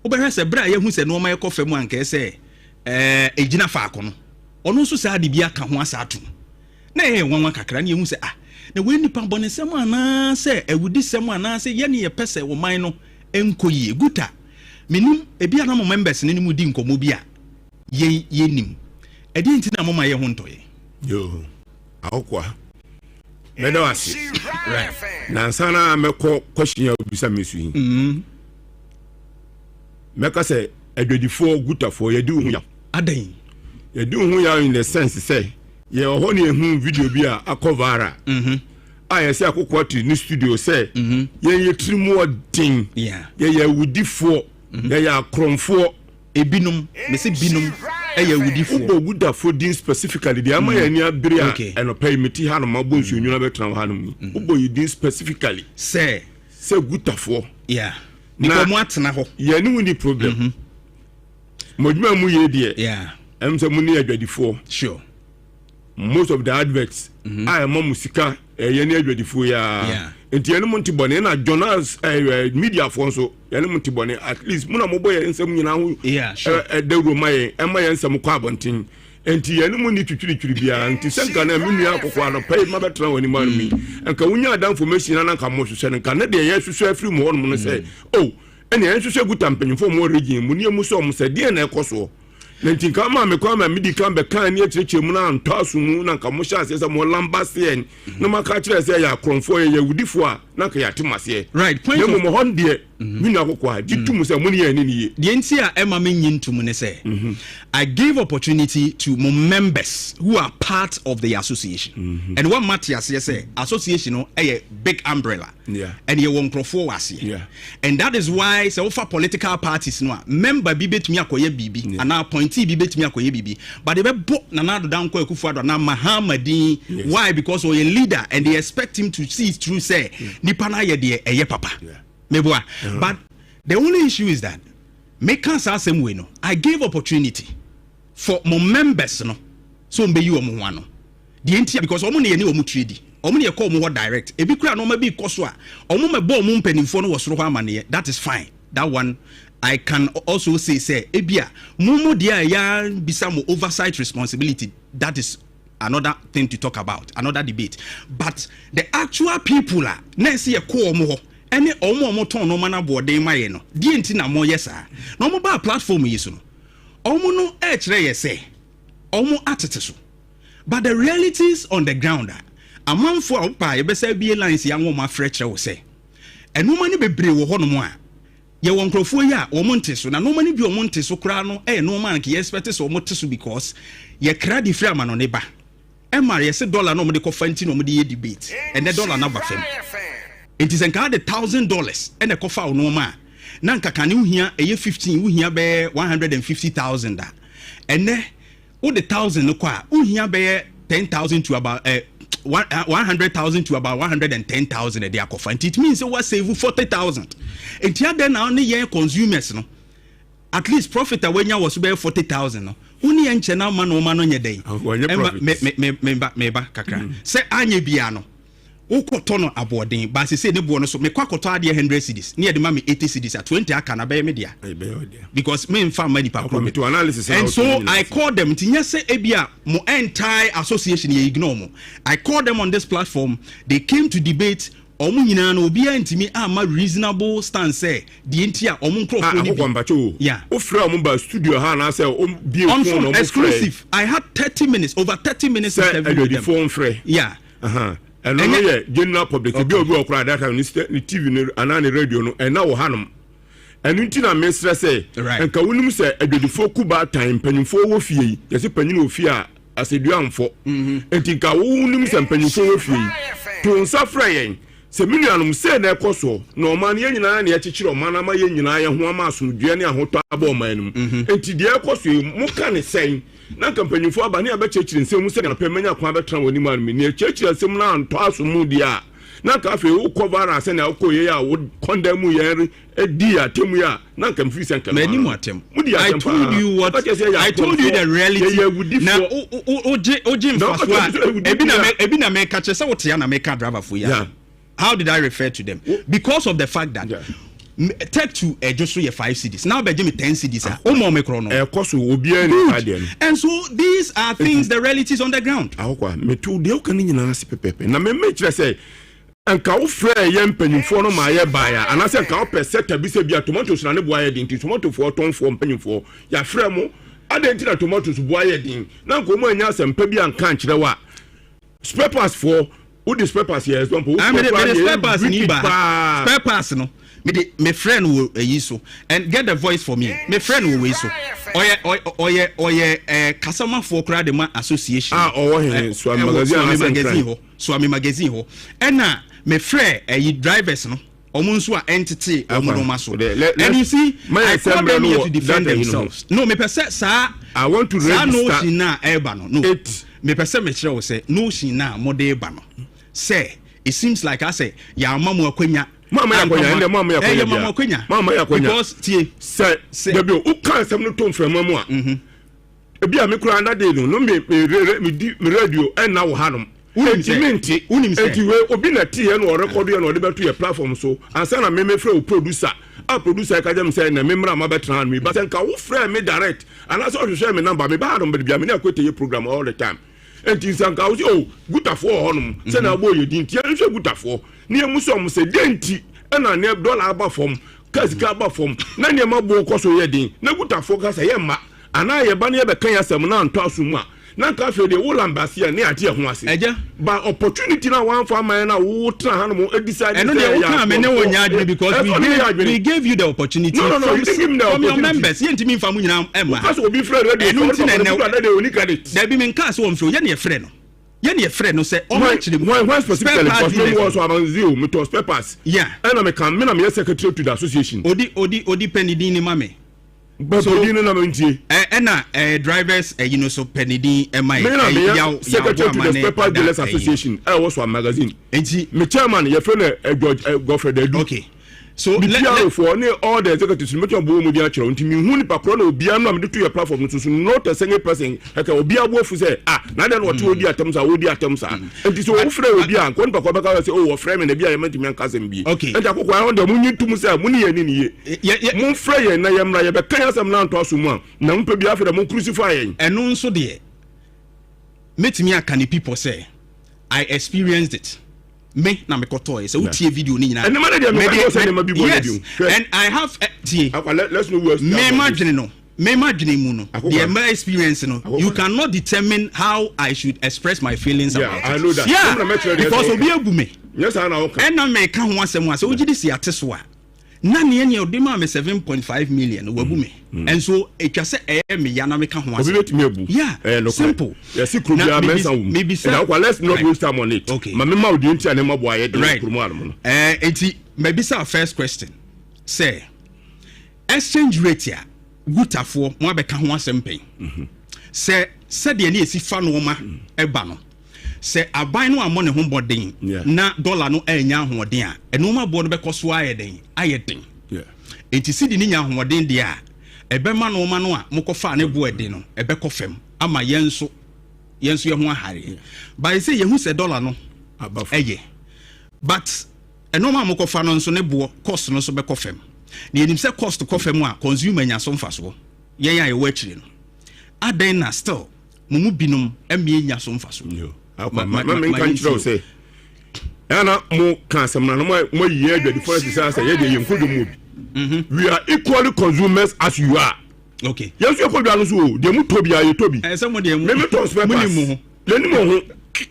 wobɛhwɛ sɛ berɛ a yɛhu sɛ nneɛma yɛkɔ fam a, nka sɛ ɛgyina faako no, ɔno nso saa de bi aka ho asa atom na ɛyɛ nwanwa kakra. Ne yɛhu sɛ, ah, na wei nipa bɔnesɛm anaasɛ awudisɛm anaasɛ yɛne yɛpɛ sɛ ɔman no nkɔ yie. Guta, menim ebi a na mo members no ne mu di nkɔmmɔ bi a yɛn yɛnim ɛdeɛ nti na moma yɛ ho ntɔyɛ. Yo, awokoa, mɛda wo ase. Nansa na mɛkɔ question a wobisa me so yi, mɛka sɛ adwadifoɔ, gutafoɔ, yɛdi wo ho yaw. Adan? Yɛdi wo ho yaw in the sense sɛ yɛwɔ hɔ ne yɛhu video bi a akɔ viral a yɛsɛ akokoa te ne studio sɛ yɛn yɛ tiri mu ɔden, yɛyɛ awudifoɔ, yɛyɛ akorɔmfoɔ. Ebinom, mese binom ɛyɛ awudifoɔ. Wobɔ gutafoɔ din specifically deɛ ama yɛn ani abere a ɛnɔpɛ yi mete hanom abɔ nsuo nwuna bɛtena wɔ hanom yi, wobɔ yɛ din specifically sɛ gutafoɔ. Na mo atena hɔ. Yɛne wo ni problem. Mo adwuma mu yɛ deɛ ɛm sɛ mo ne adwadifoɔ. Most of the adverts a ɛma mo sika ɛyɛ ne adwadifoɔ yi a, nti yɛne mo nte bɔne. Ɛna journals, mediafoɔ nso, yɛne mo nte bɔne. At least mo na mobɔ yɛn nsɛm nyinaa ho ɛdawuro ma yɛn, ɛma yɛn nsɛm kɔ abɔnten, nti yɛne mo ni twitwiritwiri biara. Nti sɛ nka na me nua akɔkɔ anɔpa yi ma bɛtena wɔ anim anom yi, nka wonya ada information na nka mo hwehwɛ no, nka ne deɛ yɛhwehwɛ afiri mu hɔnom no sɛ, oh, ɛne yɛnhwehwɛ guta mpanyimfoɔ mu wɔ region mu ne mu sɛ ɔmo sɛ deɛ na ɛkɔ soɔ. Na nti nka maa me kwan ma medi kan bɛka ne akyerɛkyerɛ mu na antɔ aso mu, na nka mohyɛ aseɛ sɛ mo lamba seɛ na maka kyerɛ sɛ yɛ akorɔmfoɔ, yɛyɛ awudifoɔ a, na nka yɛate mo aseɛ. Point na mmom hɔ no deɛ, me nua akɔkɔ a gye to mu sɛ mo ne yɛn ani ne yie. Deɛ nti a ɛma me nyi ntom ne sɛ I gave opportunity to mo members who are part of the association and wɔn ma te aseɛ sɛ association no ɛyɛ big umbrella and yɛwɔ nkurɔfoɔ wɔ aseɛ, and that is why sɛ wofa political parties no a, member bi bɛtumi akɔyɛ biribi anaa appointee bi bɛtumi akɔyɛ biribi, but yɛbɛbɔ Nana Addo Dankwa Akufo Addo anaa Mahama din. Why? Because ɔyɛ leader and they expect him to see it through sɛ nipa no ayɛ deɛ ɛyɛ papa. Meboa? But the only issue is that meka saa asɛm wei no, I gave opportunity for mo members no so wɔn bɛyi wɔn ho ano. Deɛ nti, because wɔn ne yɛ ne wɔn tiri di, wɔn ne yɛ kɔ wɔn hɔ direct. Ebi kura nneɛma bi kɔ so a, wɔn mɛ bɔ wɔn mpanimfoɔ no wɔ soro hɔ amaneɛ. That is fine. That one I can also say sɛ ebi a mo deɛ a yɛ bisa mo oversight responsibility, that is another thing to talk about, another debate. But the actual people a na ɛsɛ yɛ kɔ wɔn hɔ ɛne wɔn a wɔtɔn nneɛma no aboɔden ma yɛ no deɛ, nti na wɔyɛ saa na wɔn baa platform yi so no, wɔn no ɛrekyerɛ yɛ sɛ wɔn atete so. But the realities on the ground a amanfoɔ a wopa a yɛbɛsɛ abie lines yi anwɔ wɔn afrɛ kyerɛ wo sɛ nneɛma no bebree wɔ hɔnom a yɛwɔ nkurɔfoɔ yi a wɔn nte so, na nneɛma no bi a wɔn nte so koraa no ɛyɛ nneɛma a nka yɛ expect sɛ wɔn te so, because yɛkra de firi amanɔne ba. Ɛma yɛsɛ dollar na wɔn de kɔfa nti na wɔn de yɛ debate. Ɛnɛ dollar no aba fam, nti sɛ nka de $1,000 ɛna ɛkɔfa wo nneɛma a, na nka kane wohia ɛyɛ 15, wohia bɛyɛ 150,000 a, ɛnɛ wode 1,000 no kɔ a, wohia bɛyɛ 10,000 to about 100,000 to about 110,000 ɛde akɔfa. Nti it means sɛ wa save 40,000. Nti adɛn na ne yɛn consumers no, at least profit a wanya wɔ so bɛyɛ 40,000 no, wo ne yɛn nkyɛn na ama nneɛma no nyɛ dɛn? Wɔnyɛ Ɛma profit. me me me meba meba kakra sɛ anyɛ bia no, wokɔtɔ no aboɔden baasese ne boɔ no so. Mekɔ akɔtɔ adeɛ 100 cedis ne yɛde ma me 80 cedis a, 20 aka na bɛyɛ me dea, because memfa mma nipa koro. To analysis na And so woto nyinaa. I call them. Nti nyɛ sɛ ebia mo entire association yɛ ignore mo. I call them on this platform, they came to debate. Ɔmo nyinaa no obiara ntumi amma reasonable stand sɛ deɛ nti a ɔmo nkorɔfoɔ no bi. Akokɔ mpakyɛ o. Yeah. Wo frɛ ɔmo ba studio ha anaasɛ o bie On phone phone ɔmo frɛ. exclusive I had 30 minutes, over 30 minutes Sɛ interview with them. adwadifoɔ nfrɛ. Yeah. Ɛno no yɛ general public. Ebi obi wɔ koraa that time ne TV no anaa ne radio no ɛna wɔ hanom. Ɛno nti na mesrɛ sɛ nka wonim sɛ adwadifoɔ ku baatan mpanyinfoɔ wɔ fie yi, yɛsɛ panyin wɔ fie a asɛdua mfɔ. Nti nka wonim sɛ mpanyinfoɔ wɔ fie yi, to nsa frɛ yɛn sɛ me nuanom, sei na ɛkɔ soɔ na ɔman no yɛn nyinaa na yɛkyekyere ɔman no ama yɛn nyinaa yɛn ho ama asomdwoeɛ ne ahotɔ aba ɔman no mu. Nti deɛ ɛkɔ so yi, moka ne sɛn? Na nka mpanyinfoɔ aba ne yɛabɛkyerɛkyerɛ nsɛm mu sɛdeɛ anɔpa yi manya kwan abɛtena wɔn anim a no ne yɛkyerɛkyerɛ nsɛm no antɔ aso mu deɛ a, na nka afei wokɔ viral sɛnea wokɔ yei a wo kɔndan mu yɛn di atɛm yi a, na nka mfiri sɛ nka M'ani mu atɛm. Modi I atɛm told paa. you what Woka kyerɛ sɛ yɛyɛ I told you the akorɔmfoɔ, reality. yɛyɛ awudifoɔ. Na wogye Na woka mfasoɔ kyerɛ a sɛ awudifoɔ ebi na a- me ebi na meka kyerɛ sɛ wote ya na meka driver fo yi Yeah. asɛm. How did I refer to them? Because of the fact that take to ɛdwo so yɛ 5 cedis now bɛgye me 10 cedis a o mɔ me korɔ no. Ɛkɔ so, obiara ni Good. saa deɛ no. And so these are things, the realities on the ground. Ahokwa meto deɛ woka no nyinaa ase pɛpɛpɛ na meme kyerɛ sɛ nka wofrɛ yɛ mpanyimfoɔ no ma yɛ baeɛ a, anaasɛ nka wopɛ sɛ tabi sɛ bi a tomatoes na ne boa yɛ den nti tomatofoɔ tɔnfoɔ mpanyimfoɔ yɛafrɛ mo, adɛn nti na tomatoes boa yɛ den, na nka ɔmu anya asɛmpa bi anka nkyerɛ wo a, spare parts foɔ, wode spare parts yɛ example. Ah, mede spare parts ni ba ha. Spare parts no mede me friend wɔ eyi so and get the voice for me. Me friend wɔ wei so, ɔyɛ kasamafoɔ koraa de ma association. Ah, ɔwɔ he? Suame ɛwɔ Magazine Suame anaasɛ Magazine Nkran? hɔ, Suame Magazine hɔ. Ɛna me frɛ ɛyi drivers no, ɔmo nso a ɛntete ɔmo nneɛma so. And you see, I call them here to defend themselves. No, mepɛ sɛ saa I want to saa register notion na ɛreba no, mepɛ sɛ mekyerɛ wo sɛ notion na mode ba no sɛ it seems like asɛ yɛama mo akwanya. Mama yɛ akwanya ɛnɛ, mama yɛ akwanya. Ɛyɛ mama akwanya. Mama yɛ akwanya. Because tie. Sɛ dabi o, woka asɛm no to mframa mu a, ebi a me kura that day no me re me di me radio ɛnna wɔ hanom. Wonim Enti sɛ- me nte. Wonim sɛ- Enti wei obi na te yɛ na ɔrekɔdo yɛ na ɔde bɛto yɛ platform so ansa na me mefrɛ wo producer a, producer ka kyerɛ me sɛ na me mmra ma bɛtena hanom yi ba. Sɛ nka wofrɛ me direct anaasɛ ɔhwehwɛ me number, me ba hanom baabi a me ne Akwete yɛ program all the time. Enti sɛ nka wo sɛ o gutafoɔ wɔ hɔnom sɛ na abɔ yɛ din nti yɛnhwɛ gutafoɔ ne yɛmu sɛ ɔmo sɛ dɛn nti ɛna ne dɔla aba fam, ka sika aba fam na nneɛma boɔ kɔ so yɛ den, na gutafoɔ ka sɛ yɛmma anaa yɛba ne yɛbɛka yɛ asɛm na antɔ aso mu a, na nka afei deɛ wo lambase a ne ate ɛho ase. Ɛgya. Ba opportunity na wɔamfa ama yɛn na wo tena hanom decide. Ɛno deɛ wokaa me ne wo nyɛ adwene because we gave you the opportunity No, from, you didn't give me the from your opportunity. members. Yɛntumi mfa mu nyinaa ɛmma. Woka sɛ obi frɛ radio. Ɛno nti na ɛnɛ ɛnɛ de oni credit. Dabi, menkaa sɛ wɔmfrɛ wo. Yɛne yɛfrɛ no, yɛne yɛfrɛ no sɛ ɔma kyerɛ mu. When specifically? Spare parts Because me dealers. wɔ so abanzi o, metɔ spare parts. Ɛna meka me na meyɛ secretary to the association. Odi pɛ ne din ne ma me. Bɛpɛ din no na mentie. Ɛna drivers ɛyi no so pɛ ne din ɛma Me yɛ. na Ɛyi, yaw meyɛ secretary to the spare parts dealers association ɛwɔ so a magazine. Nti me chairman yɛfrɛ no George Godfred Adu. Okay, so me PRO foɔ ne all the executives no mɛtumi abɔ wɔn mu din akyerɛ wo. Nti mehu nipa korɔ na obiara no a mede to yɛ platform no so so, not a single person ɛkɛ obiara bo afu sɛ, ah, na adɛn na ɔte odi atɛm saa, odi atɛm saa. Nti sɛ wofrɛ obi a, nkɔ nipa korɔ bɛka sɛ oh, wɔfrɛ me na bi a yɛmɛntumi anka asɛm bi. Nti akokɔ ɛhɔ deɛ monyi ntom sɛ mo ne yɛn ni ne yie, momfrɛ yɛn na yɛmmra yɛbɛka yɛn asɛm no anto aso mu a na mompɛ bi afei dɛ mo crucify yɛn. Ɛno nso deɛ mɛtumi aka ne people sɛ I experienced it. Me na mekɔtɔɔ sɛ wotie video no nyinaa. Ɛnneɛma no deɛ meka Mede- sɛ nneɛma bi bɔ yes ne bio. And I have tie. Let's know where me ma dwene no, me ma dwene mu no. Akokwa. Deɛ ma experience no, you cannot determine how I should express my feelings about I it. know that. Yeah, Ɛno na mɛkyerɛ deɛ because sɛ obi abu me. Nyɛ saa na woka. Ɛna meka ho asɛm a sɛ wogye de si ate so a na neɛ ɔde maa me 7.5 million wabu me, ɛnso ɛtwa sɛ ɛyɛ me ya na meka ho obi asɛm. bɛtumi abu. Yeah, Ɛyɛ nokorɛ. simple. Yɛsi kuro Na biara mɛnsa wɔ mu. mebisa- Ɛna wokɔ, let's not waste time on it. Ma mema wo deɛ nti a ne ma boa yɛ de kurom anom no. Enti mabisa first question sɛ exchange rate a gutafoɔ mo abɛka ho asɛm pɛn sɛ sɛdeɛ ne yɛsi fa nneɛma ɛba no, sɛ aban no ammɔ ne ho mmɔden na dɔla no anya ahoɔden a, nneɛma boɔ no bɛkɔ so ayɛ den, ayɛ den. Enti sidi ne nya ahoɔden deɛ a, ɛbɛma nneɛma no a mokɔfaa ne boɔ ɛden no ɛbɛkɔ fam ama yɛn nso yɛn nso yɛn ho ahareɛ. But sɛ yɛhu sɛ dɔla no ɛyɛ, but ɛnɔɔma a mokɔfa no nso ne boɔ, cost no nso bɛkɔ fam, na yɛnim sɛ cost kɔ fam a, consumer nya so mfasoɔ. Yɛn a yɛwɔ akyire no, adɛn na still mo mu binom mmie nya so mfasoɔ? Ma menka nkyerɛ wo sɛ Ɛna na mo ka asɛm na mo mo ayi yɛn adwadifoɔ no sisa sɛ yɛ deɛ yɛn nkɔ dwom wɔ bi. Mhm. We are equally consumers as you are. Okay. Yɛn nso yɛkɔ dwa no so o, deɛ mo tɔ biara yɛtɔ bi. Ɛsɛ mo deɛ mo. Meme tɔn spare parts. Mo ni mo ho. Yɛn ni mo ho.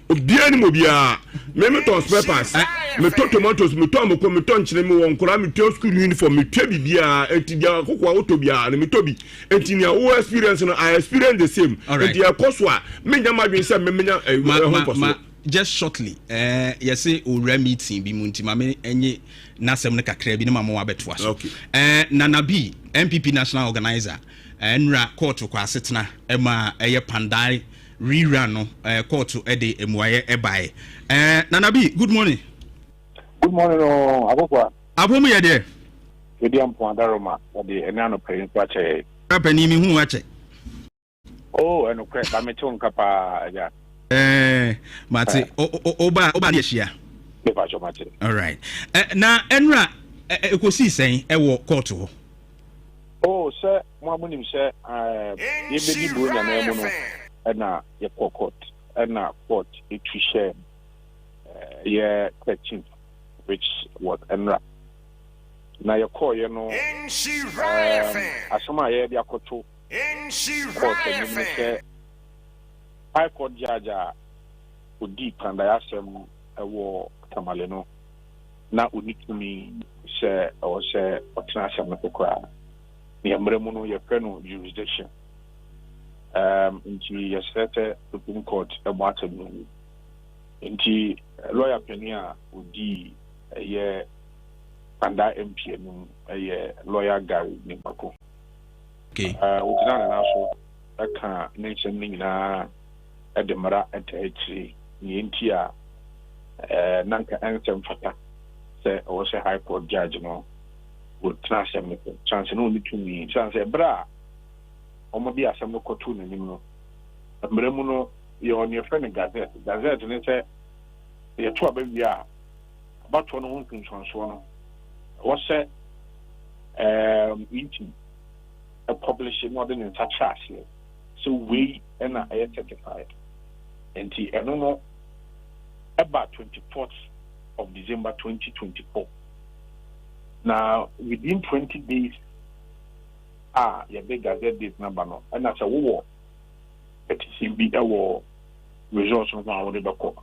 Obiara ni mo biara. Meme tɔn spare parts. Metɔ tomatoes, metɔ amoko, metɔ nkyene, mewɔ nkora, metɔ school uniform, metɔ biribiara. Enti deɛ akoko a wotɔ biara no metɔ bi. Enti nea wo experience no, I experience the same. Enti ɛkɔ so a, menya m'adwene sɛ memenya ɛho mfasoɔ. Just shortly, eh, yɛse owura meeting bi mu nti ma me nye n'asɛm no kakra bi ne ma mo abɛtoa so. Okay. Eh, Nana B, NPP national organizer, eh, nnura kɔɔto kɔ asetena ɛma ɛyɛ Pandai rerun no, eh, kɔɔto ɛde mmuaeɛ ɛbaeɛ. Eh, Nana B, good morning. Good morning, oh, Akokwa. Abom yɛ deɛ. Yɛdi ampo adaroma, wɔde ɛne anɔpa yi nso akyɛ yɛ. Panin mi hu akyɛ. Oh, ɛnokorɛ, ba mete wo nka paa, agya. Ɛɛ, mate, oba, oba ne ahyia. Mepa kyɛ mate. All right. Eh, na ɛnura ɛkɔsii sɛn ɛwɔ kɔɔto hɔ? Oh, sɛ mo a monim sɛ yɛbɛdi buro nyanaa mu no ɛna yɛkɔ court, ɛna court ɛtu hyɛ yɛ 13th which was ɛnura. Na yɛkɔɔyɛ no, asɛm a yɛde akɔto court anim ne sɛ High Court judge a odii Kpandae asɛm wɔ Tamale no, na onni tumi sɛ ɛwɔ sɛ ɔtena asɛm no so koraa. Nea mmara mu no yɛfrɛ no jurisdiction. Um, nti yɛsrɛ sɛ Supreme Court mmɔ asɛm no ngu. Nti lɔya panin a odii ɛyɛ Kpandae MP anim yɛ lɔya Gary Nimako. Ogyinaa ne nan so kaa ne nsɛm no nyinaa de mmara taa akyire nea enti a na anka ɛnsɛ mfata sɛ ɛwɔ sɛ High Court judge no tena asɛm no so, sane sɛ na ɔnni tumi, sane sɛ berɛ a wɔde asɛm no kɔtoo n'anim no, mmara mu no yɛwɔ nea yɛfrɛ no gazette. Gazette ne sɛ yɛto aba wie a, abatoɔ no ho nsunsuansoɔ no, ɛwɔ sɛ ET publish na ɔde ne nsa kyerɛ aseɛ sɛ wei na ɛyɛ certified. Nti ɛno no ɛba 24th of December 2024. Na within 20 days a yɛde gazette date no aba no, ɛna sɛ wowɔ petition bi wɔ results no ho a wode bɛkɔ.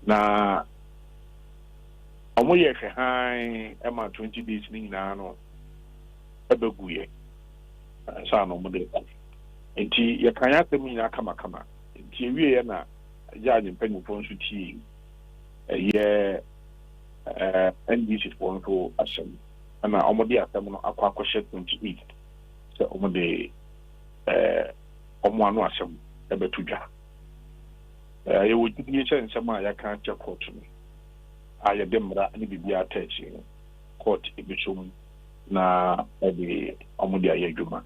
Na Wɔyɛɛ hwɛ hann ma 20 days no nyinaa no bɛguiɛ ansa na wɔde rekɔ. Nti yɛkaa yɛn asɛm nyinaa kamakama. Nti ɛwieɛ na judge mpanyinfoɔ nso tiee ɛyɛ NDC foɔ nso asɛm ɛna wɔde asɛm no akɔ akɔhyɛ 28 sɛ wɔde wɔn ano asɛm ɛbɛto dwa. Yɛwɔ gyidie sɛ nsɛm a yɛaka akyerɛ kɔɔto no a yɛde mmara ne biribiara taa akyire no, court bɛsɔ mu na ɛde wɔn de ayɛ adwuma.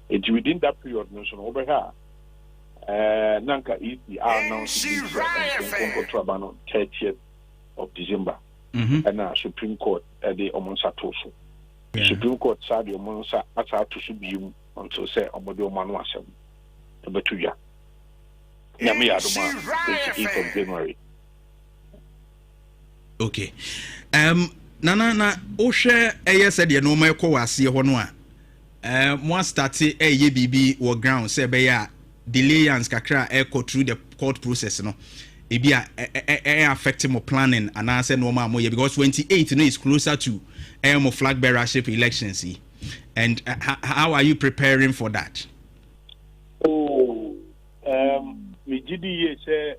Enti within that period no nso no, wobɛhwɛ a, eh, na nka EC a announce date sɛ nka nkɔto aba no 30th of December, mhm. ɛna Supreme Court ɛde wɔn nsa too so. Supreme Court saa de wɔn nsa asa ato so biom until sɛ wɔde wɔn ano asɛm ɛbɛto dwa. Nyame yɛ adom a 28th of January. Okay. Um, nana na wohwɛ ɛyɛ sɛdeɛ nneɛma ɛkɔ wɔ aseɛ hɔ no a uh, mo astate ɛyɛ biribi wɔ ground sɛ ɛbɛyɛ a delayance kakra a ɛkɔ through the court process no ebi a ɛyɛ affect mo planning anaasɛ nneɛma a moyɛ because 28 no is closer to ɛyɛ mo flag bearership elections yi and uh, how are you preparing for that? Oh, um, megye di yie sɛ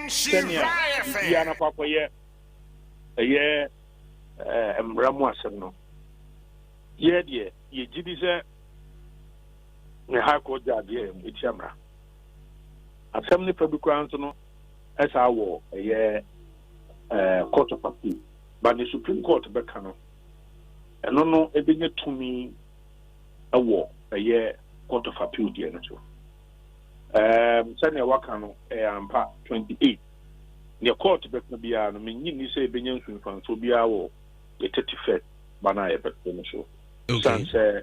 sɛnea biribiara no akɔ akɔyɛ ɛyɛ mmara mu asɛm no, yɛ deɛ yɛgye di sɛ ne high court judge yɛ ɛtia mmara asɛm no fa bi koraa nso no ɛsaa wɔ ɛyɛ court of appeal but ne supreme court bɛka no ɛno no ɛbɛnya tumi ɛwɔ ɛyɛ court of appeal deɛ no so Ɛɛm, sɛnea waka no, ɛyɛ ampa. 28, Nea kɔɔto bɛka biara no, minnye nni sɛ ebenya nsunsuanso biara wɔ yɛn 31st ba no a yɛbɛto no so. Esiane sɛ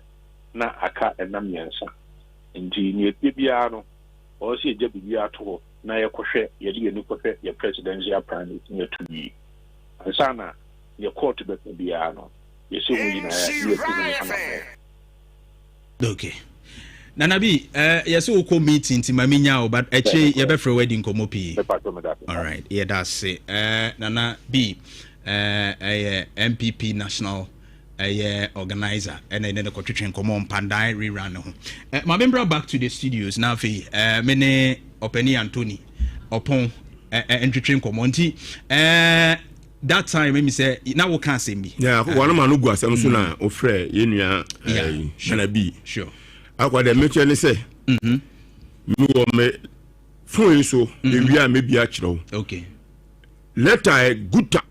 na aka nna mmiɛnsa nti, nea ɛteɛ biara no, ɛwɔ sɛ yegya biribiara to hɔ. na yɛkɔhwɛ, yɛde yɛn ani kɔhwɛ yɛn presidential primaries na yɛto wie. Ansa na deɛ court bɛka biara no, yɛsɛ ho gyinaeɛ na yɛtu ho anammɔn. Okay. Nana bi, eh, yɛsɛ wokɔ meeting nti ma menya wo, but akyire yɛbɛfrɛ wo adi nkɔmmɔ pii. Alright, yɛda ase. Eh, Nana bi, eh, ɛyɛ NPP National ɛyɛ organizer ɛna ɛne no kɔtwetwe nkɔmmɔ mpandan rerun no ho. Eh, ma membra back to the studios na afei eh, me ne ɔpani Anthony Ɔpɔn eh, eh, ntwetwe nkɔmmɔ nti eh, that time emi sɛ na woka asɛm bi. Yeah, akokɔ no ma no gu asɛm so na mm. ofrɛ yɛn nua eh, Nana bi. Sure. Akɔ dɛ mekyɛ ne sɛ. Mhm. Mewɔ me phone yi so mm-hmm. ewie a mebi akyerɛ wo. Okay. Letter eh, guta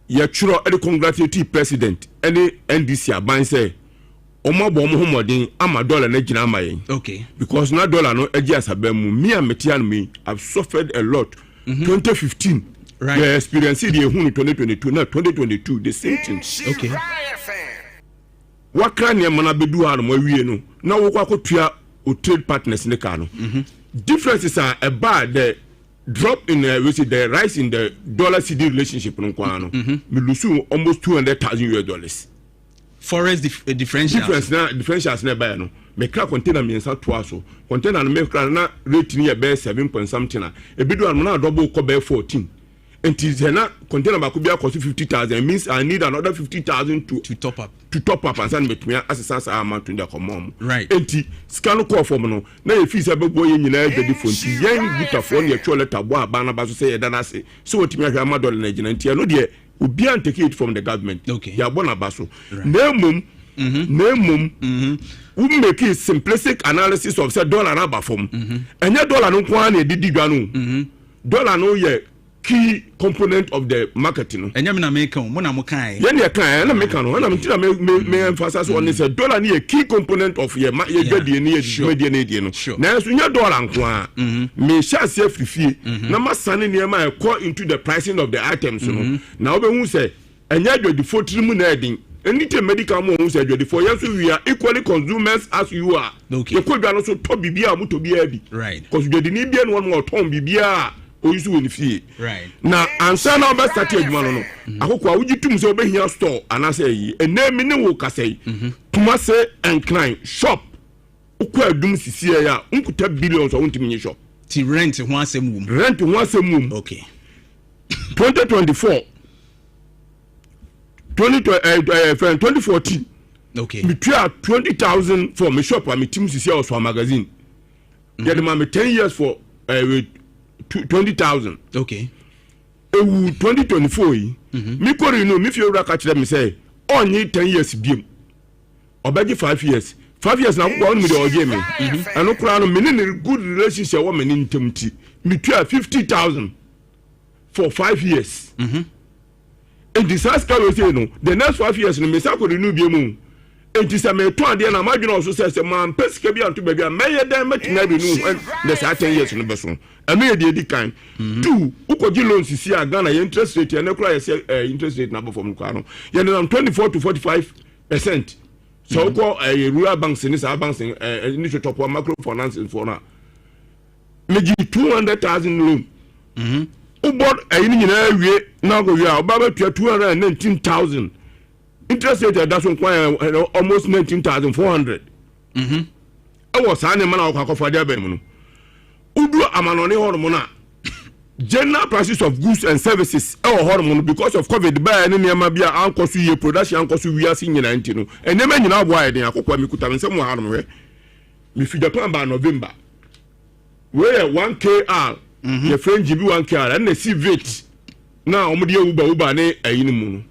yɛtwerɛ de congratulate president ne NDC aban sɛ wɔn abɔ wɔn ho mmɔden ama dollar no agyina ama yɛn. Okay. Because na dollar no agye asaba mu. Me a mete ano yi, I've suffered a lot. Mm -hmm. 2015. Right. Yɛ experience deɛ ehu no 2022 na 2022 the same thing. Okay. Wakra nneɛma no abɛdu ha nom awie no na wokɔ akɔtua o trade partners ne kaa no. Mm -hmm. Differences a ɛbaa the drop in uh, we say the rise in the dollar cedi relationship no nko ara no. Mm -hmm. Me lose almost 200,000 US dollars. Forex dif eh, differentials. Difference na differentials na ɛbaeɛ no mekra container mmiɛnsa toa so container no mekra na rate no yɛ bɛyɛ seven point something a ebi do ano na double kɔ bɛyɛ 14 nti sɛ na container baako bi akɔ so 50,000 means I need another 50,000 to top up ansa na metumi asesa saa amount no de akɔma wɔn. Right. Nti sika no kɔɔ fam no na yɛfii sɛ bɛboa yɛn nyinaa adwadifo nti yɛn gutafoɔ no yɛtwerɛ lɛta bɔ aban no aba so sɛ yɛda no ase sɛ wɔtumi ahwɛ ama dɔla no agyina nti ɛno deɛ Obiara ntake it from the government. Okay. Yɛabɔ n'aba so. Na mmom, na mmom, wo make simplistic analysis of sɛ dollar no aba fam. Ɛnyɛ dollar no nko ara na yɛde di dwa no. Dollar no yɛ key component of the market no. Ɛnyɛ me na meka o, mo na mo kae. Yɛn na yɛkae, ɛna meka no, ɛna nti na me me me emphasize on ne sɛ dollar no yɛ key component of yɛ ma yɛ dwadie ne yɛ dwumadie ne yɛ die no. Nanso nyɛ dollar nko ara. Mehyɛ aseɛ firi fie na masane nneɛma a ɛkɔ into the pricing of the items no na wobɛhu sɛ ɛnyɛ adwadifoɔ tiri mu na ɛden. Ɛni tɛ medical mu ɔhu sɛ adwadifoɔ yɛn nso we are equally consumers as you are. Yɛkɔ dwa no so tɔ biribiara a wɔtɔ biara bi. Kɔso dwadini biara ne wɔn a ɔtɔn biribiara a oyi so wɔ ne fie. Na ansa na wobɛstate adwuma no no, akoko a wogye tom sɛ wobɛhia store anaasɛ ayi. Ɛnɛ me ne wo kasa yi, Kumase Nkran shop Wokɔ adum sisiɛ a wonkuta billions a wontumi nye shop. Ti rent ho asɛm wom. Rent ho asɛm wom. Okay. 2024 20 eh, eh, 2014. Okay. Metua 20,000 for me shop a metim sisi a ɔsɔ magazine. Mm -hmm. Yɛde ma me 10 years for eh, 20,000. Okay. Ewu 2024 yi. Mm -hmm. Me kɔri no me fie wura ka kyerɛ me sɛ ɔnye 10 years biem. Ɔbɛgye 5 years, 5 years na akokɔ ɔno mi deɛ ɔgye me ɛno koraa no, me ne ne good relationship ɛwɔ me ne ntam ti metua 50,000 for 5 years. Nti saa sika wei sei no, the next 5 years no mesa kɔ renew bie mu. Nti sɛ metɔn adeɛ na madwene ɔso sɛ mampɛ sika bi anto baabi a mɛyɛ dɛn mɛtumi arenew when the saa 10 years no bɛso. Ɛno yɛ deɛ ɛdi kan. Two, wokɔgye loan sisi a, Ghana yɛ interest rate ɛnɛ koraa yɛsɛ interest rate na abɔ fam no koraa no, yɛdenam 24 to 45%. Sɛ wokɔ ɛyɛ rural banks ne saa banks ɛɛ ne twetɔpoa micro finance foɔ no a, megye 200,000 loan, wobɔ ɛyi no nyinaa wie na akɔ wie a, ɔba bɛtua 219,000. Interest rate ɛda so nko ayɛ almost 19,400 ɛwɔ saa nneɛma na wɔkɔ akɔfa de abɛn mu no. Wodu amanɔne hɔnom no a, general prices of goods and services ɛwɔ hɔnom no, because of COVID bɛɛ ne nneɛma bi a ankɔ so yie, production ankɔ so wiase nyinaa nti no, nneɛma nyinaa aboa yɛ den. Akokɔ a mekuta me nsɛm wɔ hanom, hwɛ, mefi Japan baa November. Wei yɛ 1 kr, yɛfrɛ engine bi 1 kr, ɛna si Vitz na wɔde yɛ Uber Uber ne ɛyi no mu no.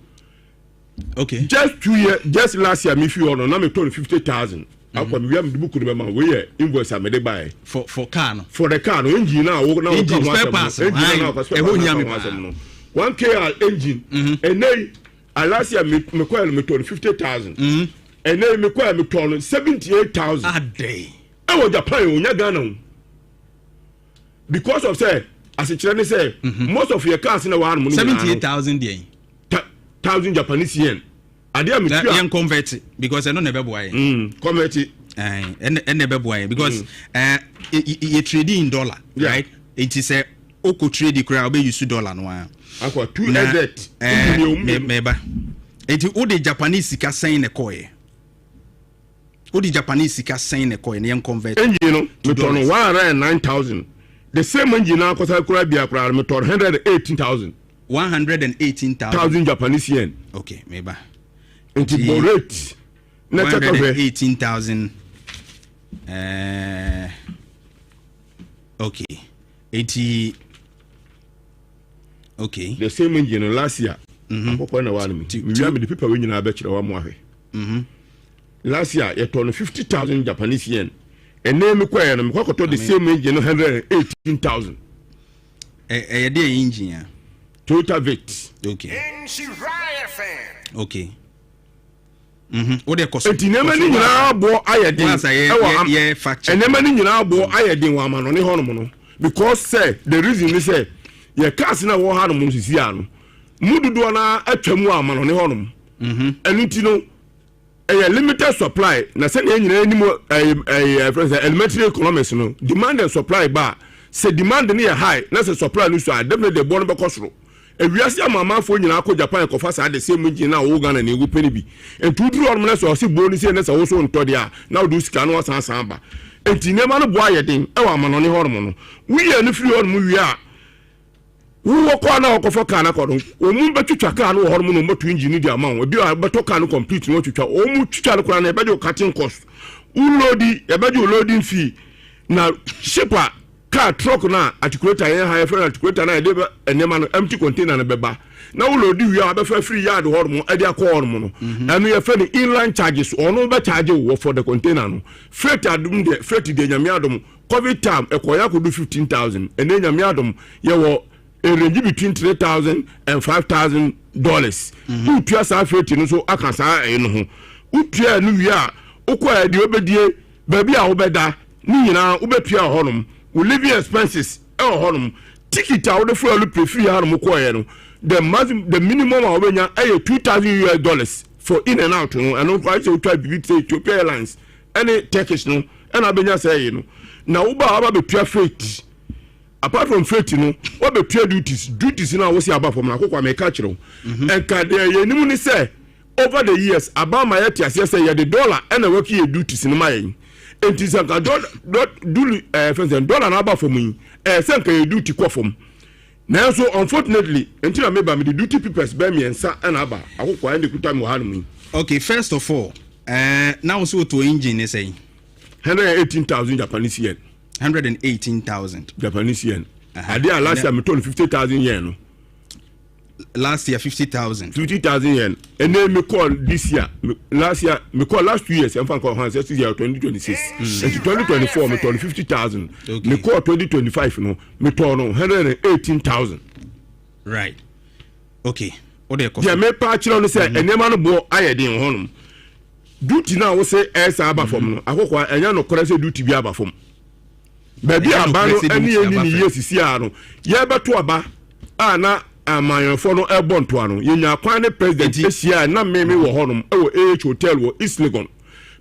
Just 2 years, just last year mefi hɔ no na metɔ no 50,000. Akɔ mi wia mi de book no bɛ ma. Wei yɛ invoice a mede ba yɛ. For car no. For the car no, engine na wo na wo ka Engine, ho spare asɛm parts no. no, Engine na wo ka spare ɛhɔ parts hia na me ka ho paa. asɛm no. 1 kr engine. Ɛnɛ yi, last year me me kɔ yɛ no metɔ no 50,000. Ɛnɛ yi me kɔ yɛ metɔ no 78,000. Adɛ. Ɛwɔ Japan o, nya Ghana o. Because of sɛ asekyerɛ ne sɛ most of your cars na wɔ hanom no nyinaa no. 78,000 deɛ. Thousand Japanese yen. Adeɛ a metua. Yɛn convert because ɛno na ɛbɛboa yɛn. Convert. Ɛnna ɛbɛboa yɛn because yɛ trading in dollar, right? Nti sɛ wokɔ trade koraa wobɛ use dollar no ara. Akɔ two exit. Ɛɛ mɛba. Nti wode Japanese sika sɛn na ɛkɔɔyɛ? Wode Japanese sika sɛn na ɛkɔɔyɛ na yɛn convert? Engine no metɔ no 109,000. The same engine na akɔsa kura bia koraa metɔ no 118,000. 118,000. Thousand Japanese yen. Okay, mɛba. Nti bɔ rate na kyɛ kɔhwɛ. 118,000. Eh, okay. Eti okay. The same engine no last year. Mm-hmm. Akɔkɔ na wa no mi. Wia mi de paper wei nyinaa bɛkyerɛ wa mo ahwɛ. Mm-hmm. Last year yɛtɔ no 50,000 Japanese yen. Ɛnɛ mi kɔ yɛ no mi kɔ akɔtɔ the same engine no 118,000. Ɛyɛ deɛ engine a. Toyota Vitz. Okay. Okay. Mhm. Wo de kɔ so. Eti nneɛma no nyinaa boɔ ayɛ den ɛwɔ nneɛma no nyinaa boɔ ayɛ den wɔ amanɔne hɔnom no because sɛ the reason ni sɛ yɛ cars na ɛwɔ hanom sisi ano mu dodoɔ no atwa mu wɔ amanɔne hɔnom mhm. ɛno ti no ɛyɛ limited supply na sɛnea nyinaa anim ɛyɛ ɛyɛ fɛn sɛ elementary economics no demand and supply ba sɛ demand no yɛ high na sɛ supply no so a definitely ɛboɔ no bɛkɔ soro. Ewiase amanamanfoɔ nyinaa kɔ Japan kɔfa saa the same engine no a wo Ghana ni wopɛ no bi. Nti woduru hɔnom na sɛ ɔse buo no sei na sɛ wo so wontɔ deɛ a na wode wo sika no asan asan aba. Nti nneɛma no boɔ ayɛ den wɔ amanɔne hɔnom no. Woyi ɛno firi hɔnom wie a, wowɔ kɔ a na wɔkɔfa kaa no akɔ no, wɔn bɛtwitwa kaa no wɔ hɔnom na wɔbɛto engine no de ama wo. Ebi a wobɛtɔ kaa no complete na wɔatwitwa. Wɔn twitwa no koraa no yɛbɛgye wo cutting cost. Wo loadi, yɛbɛgye wo loading fee. Na ship a Car truck no a articulator yɛn ha yɛfrɛ no articulator no a yɛde nneɛma no empty container no bɛba na wo load wie a wabɛfa afiri yard hɔ nom de akɔ hɔ nom no mhm. ɛno yɛfrɛ no inland charges ɔno bɛ charge wɔ for the container no freight adom deɛ freight deɛ nyame adom covid time ɛkɔ yɛ akɔdu 15000 ɛnɛ nyame adom yɛwɔ range between 3000 and 5000 dollars mhm. wotua saa freight no so aka saa ɛyi no ho wotua ɛno wie a wokɔ ɛdeɛ wobɛdie Baabi a wobɛda ne nyinaa wobɛtua wɔ hɔnom. Wo living expenses wɔ hɔnom. Ticket a wode foro alupre firi hanom kɔeɛ no, the maximum, the minimum a wobɛnya yɛ 2000 US dollars for in and out no. Ɛno koraa sɛ wotwa biribi te sɛ Ethiopia Airlines ne Turkish no ɛna abɛnya sɛ ɛyi no. Na woba a waba bɛtua freight. Apart from freight no, wabɛtua duties. Duties no a wose aba fam no, akokɔ a meka kyerɛ wo. Nka deɛ yɛnim ne sɛ Over the years, aba ama yɛate aseɛ sɛ yɛde dollar na wɔki yɛ duties no ma yɛn. Enti sɛ nka dɔ duli ɛɛ fɛn sɛ dollar no aba fam yi, ɛyɛ sɛ nka yɛ duty kɔ fam. Nanso unfortunately, nti na meba mede duty papers bɛyɛ mmiɛnsa na aba akokoa ɛna ekuta me wɔ hanom yi. Okay, first of all, ɛɛ na wo sɛ wotɔ engine ne sɛn? 118,000 Japanese yen. 118,000. Japanese yen. Adeɛ a last year metɔ no 50,000 yen no. last year 50,000. 50,000 yen. Ɛnɛ me call this year, last year me call last 2 years ɛnfa nkɔ hàn sɛ this year 2026. Nti 2024 me tɔ no 50,000. Me call 2025 no me tɔ no 118,000. Right. Okay. O de kɔ. Deɛ me pa akyerɛ no sɛ nneɛma no boɔ ayɛ den wɔ hɔnom. Duty no a wosɛ ɛsa aba fam no akɔkɔ ɛnyɛ nokorɛ sɛ duty bi aba fam. Baabi a aba no ɛne yɛn ni ne yie sisi a no yɛbɛto aba a na amanyɔfoɔ no ɛbɔ ntoa no yɛnya kwan ne president ahyia a na meme wɔ hɔnom ɛwɔ AH hotel wɔ East Legon.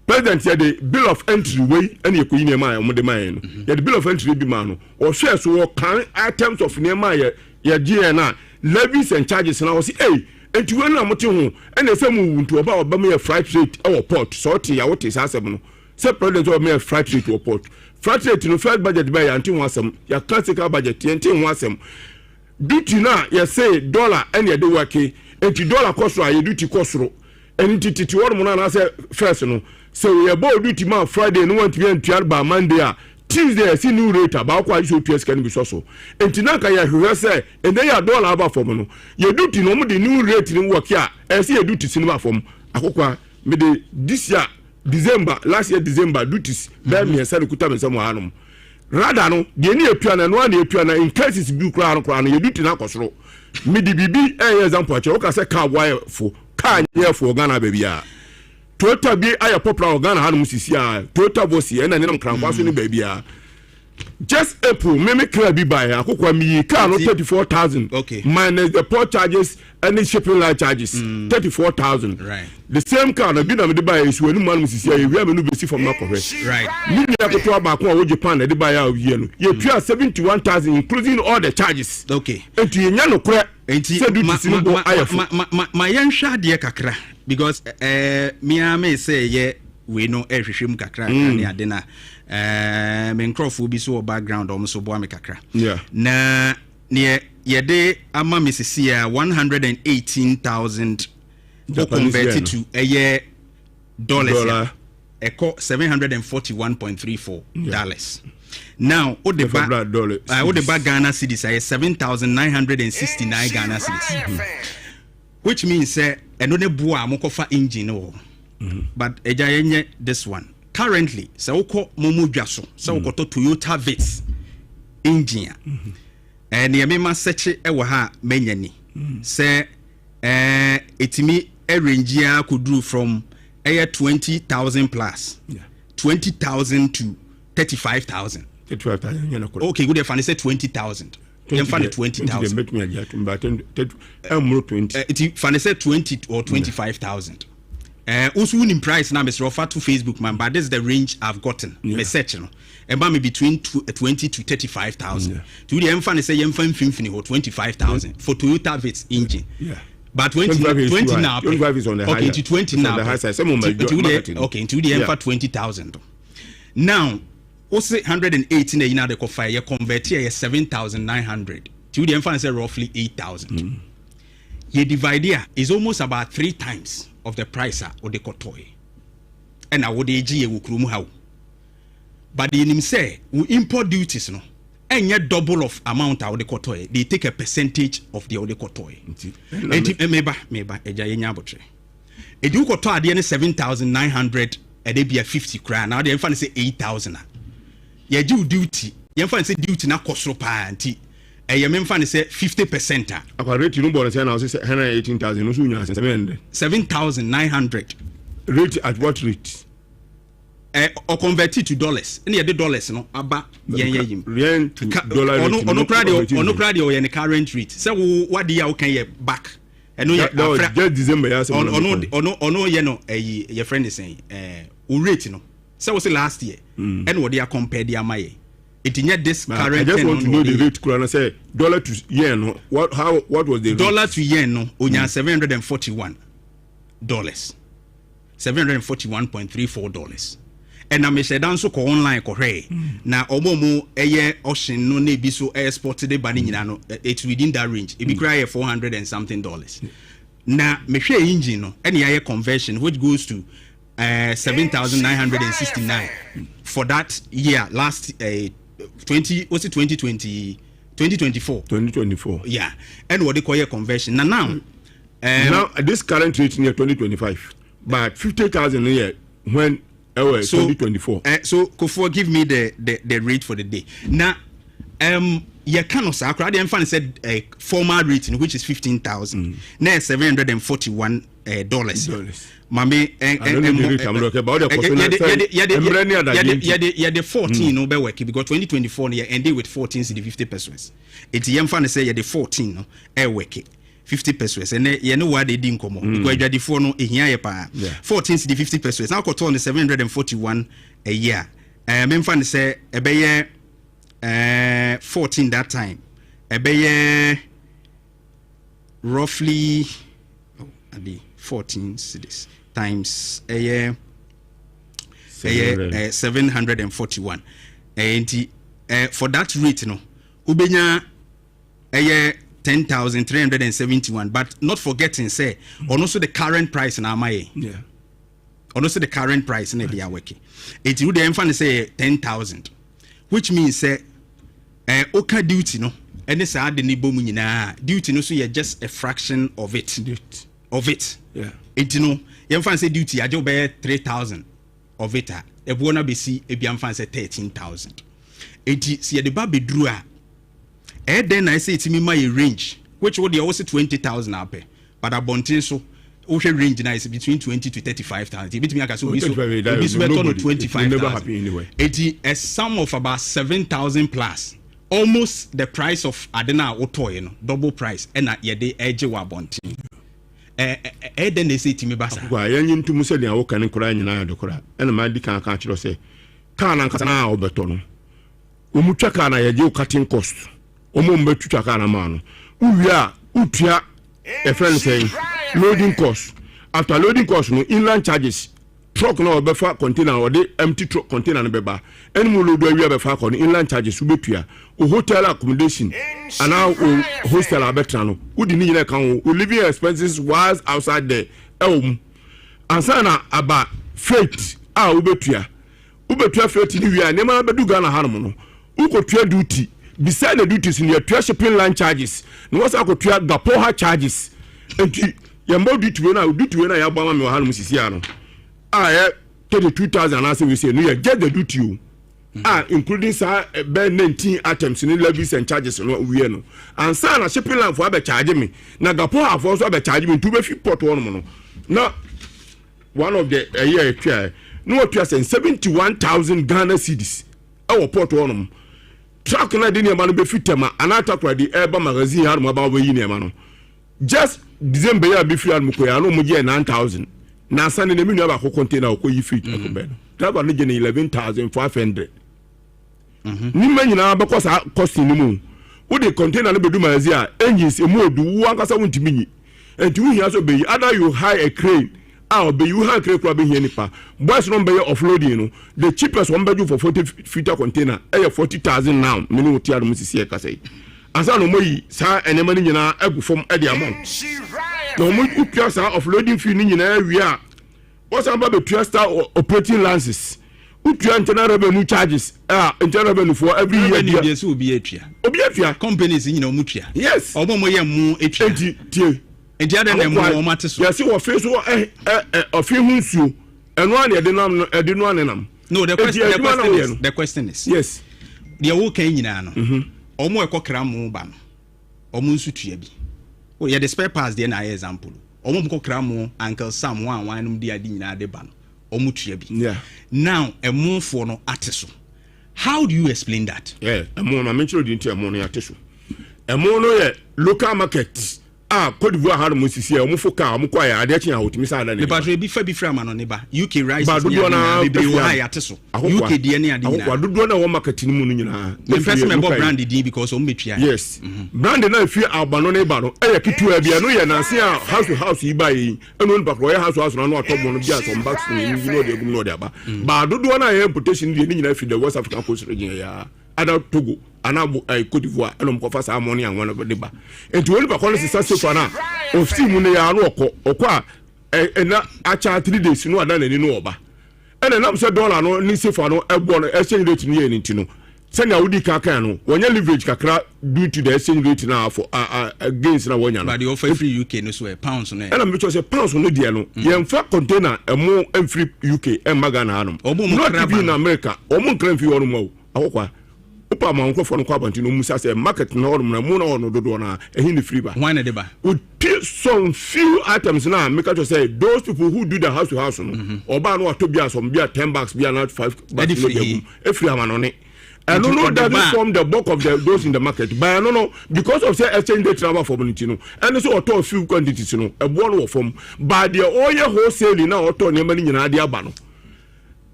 President yɛde bill of entry wei ɛne yɛkɔyi nneɛma a wɔde ma yɛn no mhm. yɛde bill of entry bi maa no ɔhwɛ so wɔ kan items of nneɛma a yɛ yɛgye yɛn a levies and charges na wɔsi ei nti wei na mote ho ɛna ɛsɛ mu wu nti ɔba ɔba mu yɛ flight rate ɛwɔ port sɛ ɔte yɛ wote saa asɛm no sɛ president sɛ ɔbɛma yɛ flight rate wɔ port flight rate no first budget bɛyɛ yɛante ho asɛm yɛaka sika budget yɛnte ho asɛm duty no a yɛse dollar ɛne yɛde wɔke nti dollar kɔ soro a yɛ duty kɔ soro ɛno nti tete hɔ nom no anaasɛ first no sɛ yɛbɔ duty ma Friday no wantumi antua ba Monday a Tuesday ɛsi new rate a baako a sɛ otua sika no bi sɔ so nti na nka yɛhwehwɛ sɛ ɛnɛ yɛ a dollar aba fam no yɛ duty no wɔn de new rate no wɔke a ɛsɛ yɛ duty si no ba fam akokwa mede this year December last year December duties bɛɛ mhm. mmiɛnsa na kuta me nsam wɔ hanom rada no deɛ ne yɛtua no ɛno a na yɛtua no in cases bi koraa no koraa no yɛ duty no akɔ soro mede biribi ɛyɛ example akyerɛ woka sɛ car boayɛ fo car nyɛ fo wɔ Ghana baabi a Toyota bi ayɛ popular wɔ Ghana hanom sisi a Toyota Vosi ɛna nenam krankwa so ne baabi a. Just April me me kra bi baeɛ akokoa me yii car no 34,000 okay. Minus the port charges ɛne shipping line charges 34,000. Right. The same car no bi na mede baeɛ nsuo anim anom sisi a yɛwia me no bɛsi fam no akɔhwɛ. Right. Me nua ketewa baako a wɔ Japan na ɛde baeɛ a ɔyie no yɛtua 71,000 including all the charges. Okay. Enti yɛnya nokorɛ Enti sɛ ma duties no ma bo ma ayɛ fo. ma ma ma ma yɛnhwɛ adeɛ kakra because ɛɛ me ara me sɛ yɛ wei no ɛrehwehwɛ mu kakra kakra ne ade na ɛɛ me nkurɔfoɔ bi so wɔ background wɔn nso boa me kakra. Yeah. Na neɛ yɛde ama me sisi a 118,000 o Japanese convert yen no. to ɛyɛ dollars a Dollar. ɛkɔ 741.34 dollars. Now o de ba Ɛfa bra dollar o de ba cedis. Ghana cedis ɛyɛ 7,969 Ghana cedis. Which means sɛ ɛno ne boa a mokɔfa engine no wɔ hɔ. But ɛgya yɛnyɛ this one. Currently sɛ wokɔ momo dwa so sɛ wokɔtɔ Toyota Vitz engine a ɛɛ nea mema sɛkye ɛwɔ ha a manya ni sɛ ɛɛ ɛtumi arrange a kɔduru from ɛyɛ 20,000 plus, 20,000 to 35,000. 35,000 nyɛ nokorɛ. Okay, wo deɛ fa ne sɛ 20,000, yɛmfa ne 20,000. Mɛtumi agye atom but ɛmmoro 20. Nti fa ne sɛ 20 or 25,000. Wo nso wonim price na mesrɛ ɔfa to Facebook man, but this is the range I've gotten. Me search no ɛba me between 20 to 35,000. Nti wo deɛ yɛmfa ne sɛ yɛmfa mfimfini hɔ, 25,000 for Toyota Vitz engine. But 20 25 is 20 too high. na apɛ. 25 is on the Okay, higher. nti 20 It's na on the apɛ. high side. Sɛ mo ma Nti wo deɛ marketing. okay, nti wo deɛ yɛmfa 20,000. Now wo se 118 na ɛyi na de kɔfa yɛ convert yɛ 7,900. Nti wo deɛ yɛmfa ne sɛ roughly 8,000. Yɛ divide a is almost about three times of the price a wode kɔtɔɛ ɛna wode gye yɛ wɔ kurom ha o. But yɛnim sɛ wo import duties no ɛnyɛ double of amount a wode kɔtɔɛ, they take a percentage of deɛ wode kɔtɔɛ. Enti meba agya yɛnya abotire. Ɛdi wokɔtɔ adeɛ no 7,900 ɛde bia 50 koraa na wode yɛmfa no sɛ 8,000 a yɛgye wo duty, yɛmfa no sɛ duty no akɔ soro paa nti ɛyɛ memfa no sɛ 50% a Akwa rate no bɔ no sɛ na ɔsɛ 118,000 no so nya 700. 7,900. Rate at what rate? Ɔ convert to dollars ɛna yɛde dollars no aba yɛn yɛ yim. Yen to dollar rate. Ɔno ɔno koraa deɛ, ɔno koraa deɛ ɔyɛ ne current rate sɛ wo wade yi a woka yɛ back ɛno yɛ That was just December yɛ asɛm na ɔno mekɔ. Ɔno yɛ no ɛyi yɛfrɛ ne sɛn wo rate no sɛ wo sɛ last year ɛna wɔde acompare de ama yɛ eti nyɛ this But I current just thing want to no know na the ɔde yɛ. rate kura no sɛ dollar to yen no, what how what was the rate? Dollar to yen no onya $741, $741.34. Ɛna mehyɛ da nso kɔ online kɔhwɛɛ na ɔmo mo ɛyɛ auction no na ebi so export de ba ne nyinaa no it's within that range. Ebi koraa yɛ 400 and something dollars. Na mehwɛ engine no ɛna yɛayɛ conversion which goes to 7,969 for that year last 20 what's it, 2020, 2024. 2024. Yeah, ɛna wɔde kɔyɛ conversion na now Now this current rate near 2025 but 50,000 yɛ when ɛwɔ 2024. So Kofoɔ, give me the rate for the day. Na yɛka no saa koraa deɛ mfa no sɛ formal rate no which is 15,000 na yɛ 741 dollars. Maame I don't know the rate I'm looking, but ɔde kɔ so na sɛ mmerɛ ne adagye nti. Yɛde 14 no bɛ work because 2024 no yɛ ended with 14 cedi 50 pesewas. Eti yɛmfa no sɛ yɛde 14 no ɛ work 50 pesewas. Ɛnɛ yɛne wo ade di nkɔmmɔ because adwadifoɔ no ehia yɛ paa. 14 cedi 50 pesewas na akɔtɔɔ no 741 a year, memfa no sɛ ɛbɛyɛ 14 that time ɛbɛyɛ roughly, oh, ade 14 cedis times ɛyɛ 741. Nti for that rate no wobɛnya ɛyɛ 10,371, but not forgetting sɛ ɔno nso the current price na ama yɛ. Ɔno nso the current price na ɛde awɔke. Eti wo deɛ ɛmfa no sɛ yɛ 10,000, which means sɛ woka duty no ɛne saa de ne bɔ mu nyinaa, duty no so yɛ just a fraction of it. Eti no yɛmfa no sɛ duty agye wo bɛyɛ 3,000 of it a ɛboɔ no abɛsi ebia mfa no sɛ 13,000. Eti sɛ yɛde ba bɛduru a ɛyɛ dɛn na ɛsɛ ɛtumi ma yɛ range which wo deɛ wo sɛ 20,000 apɛ, but abɔnten so Wohwɛ range na is between 20 to 35,000. Ebitumi aka sɛ obi so obi so bɛtɔ no 25,000. Eti a sum of about 7,000 plus, almost the price of ade na wotɔɔyɛ no, double price ɛna yɛde ɛgye wɔ abɔnten. Ɛɛ dɛn na ɛsɛ etimi ba saa? Akokɔ a yɛnyi ntom sɛ nea woka ne koraa nyinaa yɛ dɔkora, ɛna maa di kan aka akyerɛ sɛ kaa no ankasa na wɔbɛtɔ no, wɔn twa kaa na yɛgye wo cutting cost. Wɔn a wɔbɛtwitwa kaa no ama no, wowie a, wotua ɛfrɛ no sɛn, loading cost. After loading cost no, inland charges, truck na ɔbɛfa container, ɔde empty truck container no bɛba ɛne mu load awie bɛfa akɔ no, inland charges wobɛtua, o hotel accommodation anaa o hostel a bɛtena no, wodi ne nyinaa ka ho, o living expenses whilst outside there ɛwɔ mu, ansa na aba freight a wobɛtua. Wobɛtua freight no wie a, nneɛma no bɛdu Ghana hanom no, wokɔtua duty. Beside the duties no, yɛtua shipping line charges na wɔsan akɔtua gapoha charges. Nti yɛmbɔ duty wei no a, duty wei no a yɛabɔ ama me wɔ hanom sisi a no a ɛyɛ 32,000 anaasɛ wei sɛ no yɛ just the duty o, a including saa bɛɛ 19 items ne levies and charges no wie no, ansa na shipping line fo abɛcharge me na gapoha foɔ nso abɛcharge me. Nti wobɛfi port hɔnom no na one of the ɛyɛ a ɛtua na wɔtua sɛ 71,000 Ghana cedis ɛwɔ port hɔnom. Truck na de nneɛma no bɛfi Tɛma anaa Takoradi ɛreba magazine hanom aba wɔbɛyi nneɛma no, just December yi a bɛfiri hanom kɔ yi ano, wɔn gye 9,000 na asan ne mi nua baako container a ɔkɔ yi firi ɛkɔbɛn no, driver no gye ne 11,500. Nneɛma nyinaa bɛkɔ saa costing no mu. Wode container no bɛdu magazine a, engines emu odu, wo ankasa wontumi nyi, nti wohia sɛ ɔbɛyi, either you hire a crane a ɔbɛyi wo. Hire crane koraa, bɛhia nipa, boys no bɛyɛ offloading no. The cheapest wɔn bɛgye for 40 feet container ɛyɛ 40,000 now. Mene wo tia no mu sisi ɛkasa yi, ansa na wɔn ayi saa nneɛma no nyinaa agu fam ɛde ama wo, na wɔn wotua saa offloading fee no nyinaa wie a, wɔsan ba bɛtua star operating licenses, wotua Internal Revenue charges a Internal Revenue for every year. Revenue deɛ, sɛ obi atua. Obi atua. Companies nyina ɔmo tua. Yes. Ɔmo yɛ mo etua. Eti tie. Nti adɛ na ɛmo ɔmo ate so? Yɛsi wɔfe so ɛ ɛ ɛ ɔfe ho nsuo ɛno a na yɛde nam no, ɛde no ane nam. No, the question is. Yes. Deɛ wɔka nyinaa no, ɔmo ɛkɔ kra mo ba no, ɔmo nso tua bi. O yɛde spare parts deɛ na ayɛ example. Ɔmo kɔ kra mo, Uncle Sam wɔn a wɔn anom de ade nyinaa de ba no, ɔmo tua bi. Now ɛmofoɔ no ate so. How do you explain that? Yeah, ɛmo no, maame nkyerɛ odi nti ɛmo no yɛate so. Ɛmo no yɛ local market a Cote d'Ivoire ha no mo sisi a ɔmo fo kaa ɔmo kɔ ayɛ adeɛ kyen a otumi saa da ne. Mepatro, ebi fa bi fira ama no ne ba UK rice. Ba dodoɔ naa bebree wɔ ha yɛate so. UK deɛ ne ade nyinaa. Akokwa, dodoɔ naa ɛwɔ market no mu no nyinaa. Mepɛ sɛ mɛbɔ brand din because ɔmo bɛtua. Yes, brand na efi albano ne ba no ɛyɛ ketewa bi. Ɛno yɛ nansi a house to house yi ba yi, ɛna onipa korɔ ɔyɛ house to house na ano atɔ bɔ no bi a some bags no bi na ɔde agum na ɔde aba. Ba dodoɔ naa yɛ importation deɛ ne nyinaa fi the West African Coast region yɛ, ada Togo anaa Cote d'Ivoire, ɛna ɔmo kɔfa saa amɔ ne anwa no de ba. Nti wɔn nipa kɔ no sisa sefa no a ofi mu no yɛ ano ɔkɔ a ɛna akyɛ 3 days no ada n'ani no ɔba. Ɛna nam sɛ dollar no ne sefa no ɛbɔ no, exchange rate no yɛ ne ti no, sɛnea wodi kan no, wɔnyɛ leverage kakra due to the exchange rate na afɔ a gains na wɔnya no. But deɛ ɔfa firi UK no so ɛ, pounds no ɛ? Ɛna mbɛ sɛ pounds no deɛ no, yɛnfa container ɛmo mfiri UK ɛmma Ghana hanom. Ɔmo not kra even ba in no. America, ɔmo nkra mfiri hɔnom o. Akɔkɔ wopa ama nkurɔfoɔ no kɔ abɔnten na ɔmu sa sɛ market na hɔnom na mu na hɔ no dodoɔ no a ɛhe ne firi ba. Hwan na de ba? Woti some few items na meka kyerɛ sɛ those people who do the house to house no, ɔbaa no watɔ bi a some bi a 10 bags bi a na five bags Ɛde no firi de he? agum efiri amanɔne. Ɛno Nti no ɔde doesn't ba a- form the bulk of the those in the market, but ɛno no, because of say exchange rate na aba fam no ti no, ɛno sɛ ɔtɔ few quantities no, ɛboɔ no wɔ fam. But deɛ ɔyɛ wholesaling na ɔtɔ nneɛma no nyinaa de aba no,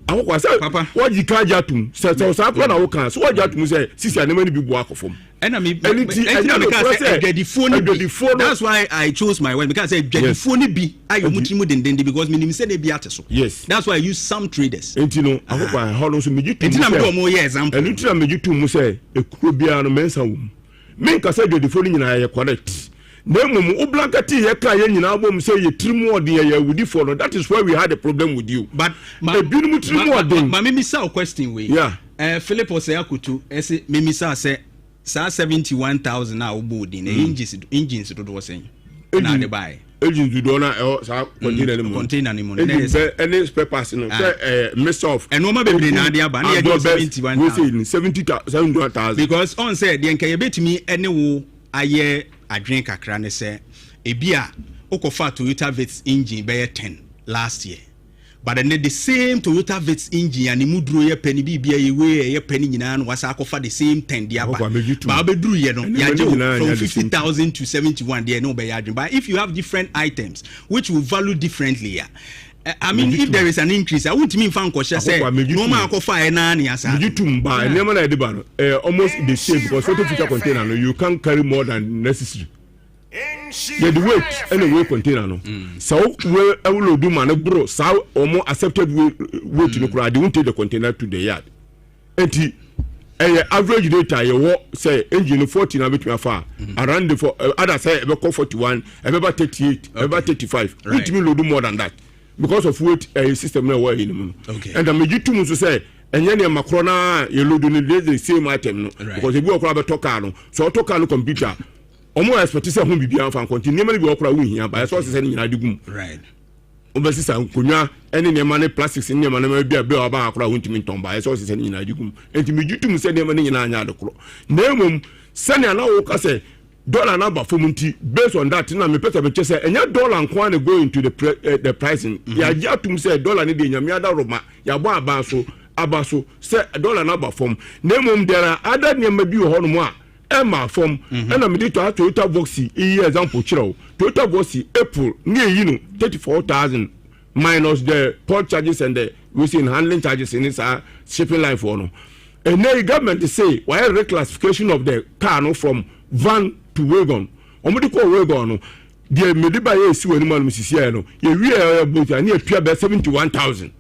akɔkɔ sɛ wɔgye ka gye atum sɛ saa kora na woka sɛ wɔgye atum sɛ sisi a nneɛma no bi bu akɔ fam. Ɛna mi Ɛno nti, ɛnti na ɛnyɛ meka nokorɛ sɛ sɛ adwadifoɔ no bi. adwadifoɔ no- That's why I chose my word, because sɛ adwadifoɔ no bi ayɛ ɔmo tiri mu dendenden, because minim sɛ ne bi ate so. That's why I use some traders. Nti no, akɔkɔ, ɛhɔ no nso megye tom Nti na sɛ- mede ɔmo yɛ example. Ɛno nti na megye tom mu sɛ ekuro biara no mɛnsa wɔ mu. Menka sɛ adwadifoɔ no nyinaa yɛ correct, na mmom wo blanket yɛ ka yɛ nyinaa bɔ mu sɛ yɛ tiri mu ɔden, yɛ awudifoɔ no, that is why we had a problem with you. But ebinom tiri mu ɔden. Ma memisa wo question wei. Philip Osei Akoto ɛsɛ memisa sɛ saa 71,000 a wobɔ odin na engines dodoɔ sɛn na ade baeɛ? Engines dodoɔ na ɛwɔ saa container no mu. Container no mu no. Engine bɛ ɛne spare parts no sɛ mix of. Ɛnneɛma bebree na ade aba na yɛde 71,000. 71,000. Because on sɛ deɛ nka yɛbɛtumi ɛne wo ayɛ adwene kakra ne sɛ ebi a Wokɔfaa Toyota Vitz engine bɛyɛ 10 last year. But ɛnɛ the same Toyota Vitz engine a ne mu duro yɛ pɛ, ne biribia yɛ wei a ɛyɛ pɛ no nyinaa no wasan akɔfa the same 10 de aba. But wobɛduru yɛ no, yɛagye wo from 50,000 to 71 deɛ ɛne wobɛyɛ adwene. But if you have different items which will value differently a, I mean if there is an increase a wontumi nfa nkɔhyɛ sɛ nneɛma akɔfa ɛ naa ne asa. Megye tum ba nneɛma na yɛde ba no ɛyɛ almost the same because photo feature container no you can carry more than necessary. Yɛde weight ɛna weigh container no. Sɛ wo weigh ɛwolodu ma no boro saa wɔn accepted weight no koraa, they won't take the container to the yard. Eti ɛyɛ average rate a yɛwɔ sɛ engine no 40 na bɛtumi afa a around the for ada sɛ ɛbɛkɔ 41, ɛbɛba 38, ɛbɛba 35. Wontumi load more than that because of weight ɛyɛ system na ɛwɔ ɛyi no mu no. Ɛnna megye tum nso sɛ ɛnyɛ nneɛma korɔ naa yɛ load no de the same item no because ebi wɔ koraa bɛtɔ car no, sɛ ɔtɔ car no computer, ɔmo expect sɛ ho biribiara nfa nkɔ, nti nneɛma no bi wɔ koraa wohia ba ɛsɛ ɔsesɛ no nyinaa de gu mu. Wobɛsesa nkonnwa ne nneɛma ne plastics ne nneɛma nneɛma bi a bɛɛ ɔba akora wontumi ntɔn ba ɛsɛ ɔsesɛ no nyinaa de gu mu. Nti megye tom sɛ nneɛma no nyinaa nyɛ ade korɔ, na mmom sɛnea na woka sɛ dollar no aba fam, nti based on that na mepɛ sɛ mekyɛ sɛ ɛnyɛ dollar nko ara na go into the pricing. Yɛagye atom sɛ dollar no deɛ, Nyame adaroma, yɛabɔ aba so aba so sɛ dollar no aba fam, na mmom there are other nneɛma bi wɔ hɔnom a ɛma fam. Ɛna mede to Toyota Voxy iyi example kyerɛ wo. Toyota Voxy April ne eyi no 34,000 minus the port charges and the we say handling charges ne saa shipping line foɔ no. Ɛnɛ yi government say wɔayɛ reclassification of the car no from van to wagon. Wɔn de kɔ wagon no deɛ, mede ba yɛ esi wɔ anim anum sisi ayɛ no, yɛwie ɛyɛ boat a ne yɛtua bɛ 71,000.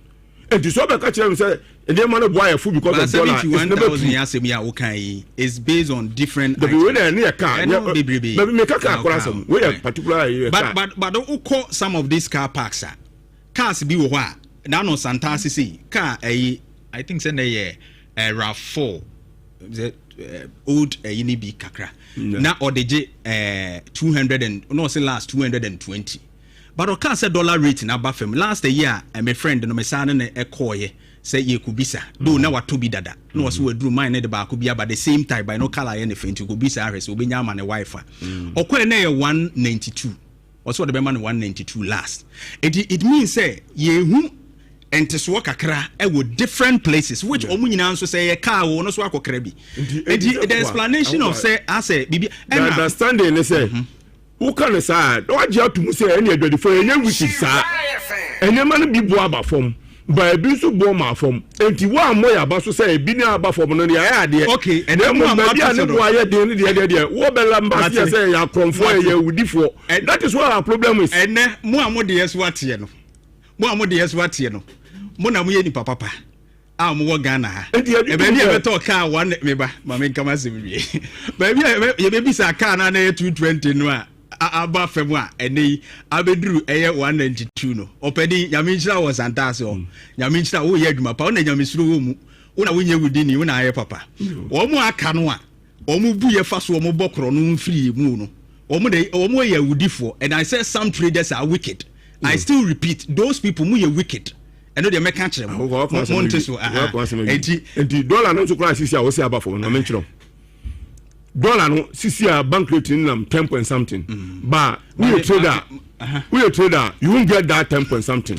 Nti sɛ ɔbɛka kyerɛ mi sɛ nneɛma no boa yɛ fo because of dollar, it's never true. 71,000 yɛ asɛm yi a woka yi is based on different. Dabi, wei na ɛne yɛ car. Ɛno bebrebe. Dabi, meka car kora asɛm wei yɛ particular yɛ car. But wokɔ some of these car parks a, cars bi wɔ hɔ a n'ano santaase sei car ɛyi, I think sɛ na yɛ RAV4 sɛ old ɛyi ni bi kakra na ɔde gye 200 and na ɔsɛ last 220, but ɔka sɛ dollar rate na aba fam. Last year a me friend no me saa ne ne ɛkɔɔyɛ sɛ yɛkɔbisa do na watɔ bi dada na ɔsɛ waduru mine ne de baako bi aba, the same type by no colour yɛ ne fɛ, nti kɔbisa ahwɛ sɛ obɛnya ama ne wife a ɔkɔɛ na yɛ 192, ɔsɛ ɔde bɛma no 192 last. Enti it means sɛ yɛhu ntesoɔ kakra ɛwɔ different places which ɔmo nyinaa nso sɛ yɛ car wɔ no so akɔkra bi. Enti the explanation of sɛ asɛ biribi the understanding ne sɛ woka ne saa na wagye ato mu sɛ ɛne adwadifoɔ ɛnyɛ wicked saa. Nneɛma no bi boa aba fam ba, ebi nso boɔ ma fam, nti wo ammɔ yɛ aba so sɛ ebi ne aba fam no deɛ ayɛ adeɛ. Na mmom baabi a ne boa yɛ den no deɛ wo bɛla mba se yɛ sɛ yɛ akorɔmfoɔ, yɛ awudifoɔ. That is what our problem is. Ɛnɛ mo a mo deɛ so ateɛ no, mo a mo deɛ so ateɛ no, mo na mo yɛ nipa papa a mo wɔ Ghana ha. Baabi a yɛbɛtɔ car one, meba ma me nkama sɛm wie, baabi a yɛbɛbisa car no a na ɛyɛ 220 no a aba fam a ɛnɛ yi abɛduru ɛyɛ 192 no. Ɔpɛni, Nyame nhyira wɔ santaase hɔ. Nyame nhyira, woyɛ adwuma pa, wona nyamesuro wɔ mu, wona wonyɛ wudini, wona ayɛ papa. Wɔn mu aka no a wɔn bu yɛ fa so, wɔn bɔ korɔ no mfiri mu no, wɔn de wɔn yɛ awudifoɔ. And I say some traders are wicked. I still repeat, those people mu yɛ wicked. Ɛno deɛ mɛka kyerɛ mo, mo nte so. Enti nti dollar no nso koraa sisi a wɔsi aba fam na menkyerɛw dollar no sisi a bank rate no nam ten point something. Ba woyɛ trader, woyɛ trader, you won't get that ten point something.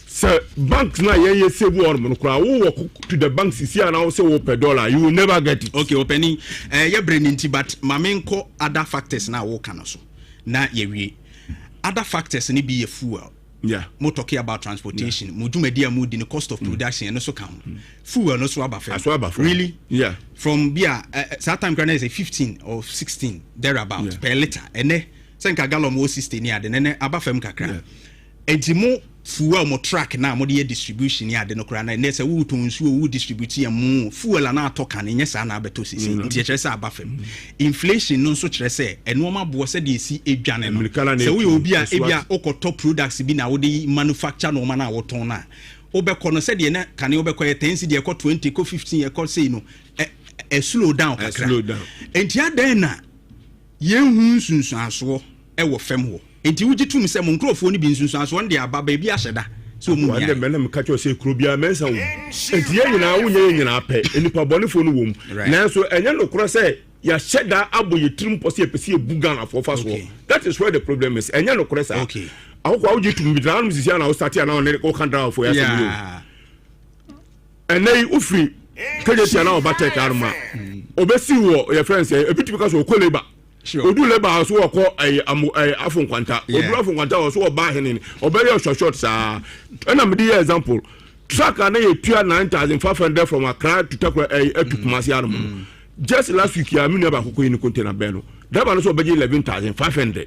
Sɛ bank na yɛn yɛ save wɔ no koraa, wowɔ to the bank sisi a na wɔ sɛ wɔpɛ dollar, you will never get it. Okay, ɔpɛni, yɛ bere ne nti, but maame nkɔ other factors na wɔka no so na yɛwie. Other factors ni bi yɛ fuel. Mo talking about transportation, mo dwumadi a mo di no, cost of production ɛno so ka ho. Fuel no so aba fam. Aso aba fam. Really? Yeah. From bi a saa time kora na yɛ sɛ 15 or 16 thereabout per litre, ɛnɛ sɛ nka gallon wɔ 60 ni ade, nɛnɛ aba fam kakra. Nti mo fuel, mo truck na mo de yɛ distribution ni ade no koraa na ɛnɛ sɛ wotɔn nsuo, wo distribute yɛ mo fuel a na atɔ kan nyɛ saa na abɛtɔ sisi. Nti ɛkyerɛ sɛ aba fam. Inflation no nso kyerɛ sɛ ɛnoɔma boɔ sɛdeɛ esi edwane no. Mmirika na sɛ woyɛ etu, obi a ɛso ebi a ate. Wokɔtɔ products bi na wode manufacture nneɛma no a wotɔn no a, wobɛkɔ no sɛdeɛ na kane wobɛkɔ yɛ 10 cedi, ɛkɔ 20, ɛkɔ 15, ɛkɔ sei no, ɛ slow down Ɛ kakra. Slow down. Nti adɛn na yɛnhu nsunsuansoɔ ɛwɔ fam hɔ? Nti wogye tom sɛ mo nkurɔfoɔ no bi nsunsuansoɔ no de aba baabi ahyɛ da sɛ ɔmu wɔn nyae? Dɛ mɛnam ka kyerɛ sɛ kuro biara mɛnsa wɔ mu, nti yɛn nyinaa wonyɛ yɛn nyinaa pɛ, nipa bɔnefoɔ no wɔ mu. Nanso ɛnyɛ nokorɛ sɛ Yɛahyɛ da abɔ yɛ tirim pɔ sɛ yɛpɛ sɛ yɛbu Ghanafoɔ fa soɔ. That is where the problem is. Ɛnyɛ nokorɛ saa. Akoko a wogye tum bi gyina hanom sisi a na wo start a na ɔne woka driverfoɔ yɛ asɛm yi o. Ɛnɛ yi wofiri KJT a na ɔba tech hanom a ɔbɛsi wɔ yɛfrɛ no sɛ ebi tumi ka sɛ ɔkɔ labour. Odu labour so wɔkɔ ɛyɛ amo ɛyɛ afo nkwanta. Odu afo nkwanta wɔ so ɔba ahene ɔbɛyɛ ɔshort short saa. Ɛna mede yɛ example. Truck a na yɛtua 9500 from Accra to Takora ɛyi eh, to mm. Kumasi anom no mm. just last week ya me nua baako kɔyi ne container bɛn no driver no sɛ ɔbɛgye 11500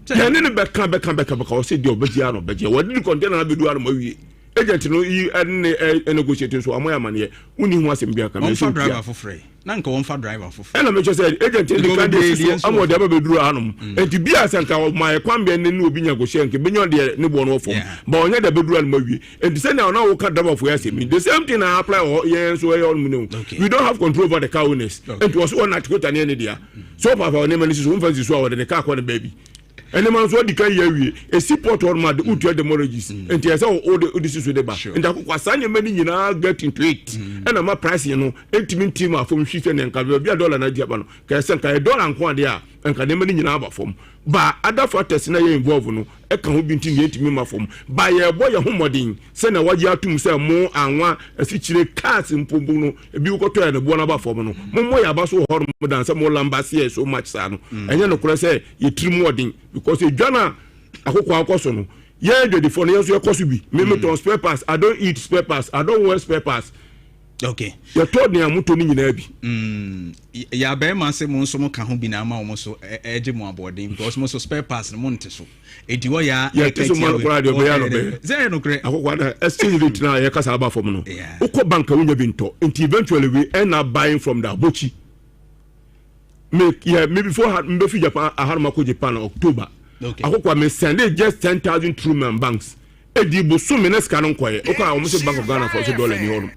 yɛne ne bɛka bɛka bɛka bɛka ɔsɛ deɛ ɔbɛgye ano ɔbɛgye wɔde ne container no abɛdu anom awie agent no yi ɛne ɛ negotiate nso wɔn ayɛ amaneɛ wonni ho asɛm bi aka mɛ nso driver foforɔ yi na nka wɔn fa driver foforɔ. Ɛna mekyɛ sɛ agent ne ka de si so ama ɔde aba bɛduru hanom mm. nti bi a sɛ nka ɔma yɛ kwan bɛn ne ne obi nya kɔhyɛ nka bɛnya deɛ ne boɔ no wɔ fam ba ɔnyɛ deɛ bɛduru hanom awie nti sɛnea ɔna woka driver foɔ asɛm yi the same thing na apply wɔ yɛn nso ɛyɛ ɔnom ne we don't have control over the car owners nti wɔ so wɔ nate kota ne ɛne dea so ɔpaapa ɔnneɛma no si so womfa nsi so a wɔde ne car kɔ ne baabi ɛnneɛma nso ɔdi kan yɛ awie esi port hɔ nom ade wotua demurrages mm. nti ɛsɛ wode wode si so de ba nti akokɔ saa nneɛma no nyinaa get into it mm. ɛna ma price no ntumi nti ma fam hwi sɛ ne nka baabi a dollar no adi aba no ka ɛsɛ nka yɛ dollar nko adeɛ a nka nneɛma no nyinaa aba fam ba other factors na yɛ involve no ɛka ho bi nti ne yɛntumi ma fam ba yɛbɔ yɛn ho mmɔden sɛ na wagye atum sɛ mo anwa asikyire cars mpo no ebi wokɔtɔ yɛ ne boɔ no aba fam no mommɔ yɛ aba so wɔ hɔ nom dan sɛ mo lamba seɛ so much saa no mm. ɛnyɛ nokorɛ sɛ yɛ tiri mu ɔden because edwa no a akokɔ akɔ so no yɛn adwadifoɔ no yɛn nso yɛkɔ so bi me mm. metɔn spare parts I don't eat spare parts I don't wear spare parts okay yɛtɔ nea motɔ no nyinaa bi mm. yɛ abɛɛma sɛ mo nso mo ka ho bi na ama wɔn so ɛgye mo aboɔden because mo nso spare parts no mo nte so eti wɔ yɛ yɛte so ma no koraa deɛ ɔbɛyɛ no bɛyɛ sɛ ɛyɛ nokorɛ akokɔ ada exchange rate na yɛkasa aba fam no wokɔ bank a wonya bi ntɔ nti eventually we end up buying from the abokyi me yeah me before ha me fi Japan ahanom akɔ Japan October okay. akokɔ me send it just 10,000 through my banks edi bosome na sika no nkɔyɛ wokɔ a wɔn sɛ Bank of Ghana fɔ sɛ dollar ni hɔ nom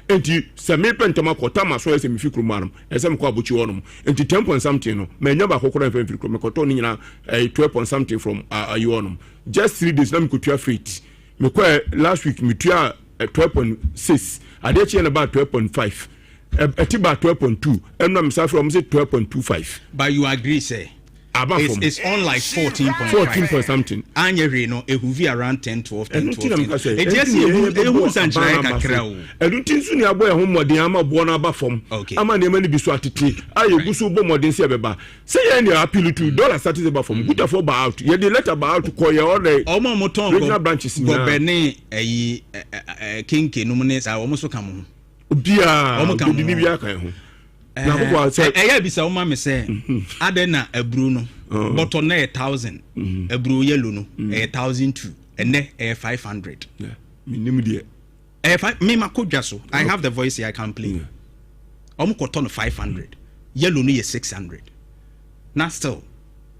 nti sɛ mepɛ ntɛm akɔ tam aso yɛ sɛ mefi kurom anom ɛsɛ mekɔ abokyi hɔ nom nti 10 point something no manya baako koraa mfa mfiri kurom mekɔtɔ ne nyinaa ɛyɛ 12 point something from ayi hɔ nom just 3 days na mekɔtua freight mekɔɛ last week metua 12.6 adeɛ kyeɛ na ba 12.5 ɛti ba 12.2 ɛnna mesa frɛ wɔn sɛ 12.25. But you agree sɛ. Aba it's, fam. It's on like 14.5. 14 point something. Anyɛ hwee no ehuvi around 10 12 10 Ɛno 12. nti na meka sɛ Eti ɛsi ehu ehu nsankyerɛ kakra o. Ɛno nti nso ni abɔ yɛn ho mmɔden ama boɔ no aba fam ama nneɛma no bi so atete a yɛgu so bɔ mmɔden sɛ ɛbɛba sɛ yɛn deɛ appeal to dollar start sɛ ba fam gutafoɔ ba out yɛde letter ba out kɔ yɛ all the Ɔmo a ɔmo tɔn regional branches nyinaa. gɔbɛ ne ɛyi ɛ ɛ kenke nom ne saa ɔmo so ka mo ho. Obiara Ɔmo ka mo odini ho. biara ka yɛn ho. Na akoko a sɛ Ɛyɛ bisa wo ma me sɛ adɛn na aburo no bɔtɔ na yɛ 1000 aburo yellow no ɛyɛ 1002 ɛnɛ ɛyɛ 500. Menim deɛ. Ɛyɛ five me ma kɔ dwa so I have the voice here I can play. Ɔmo kɔtɔ no 500 yellow no yɛ 600 na still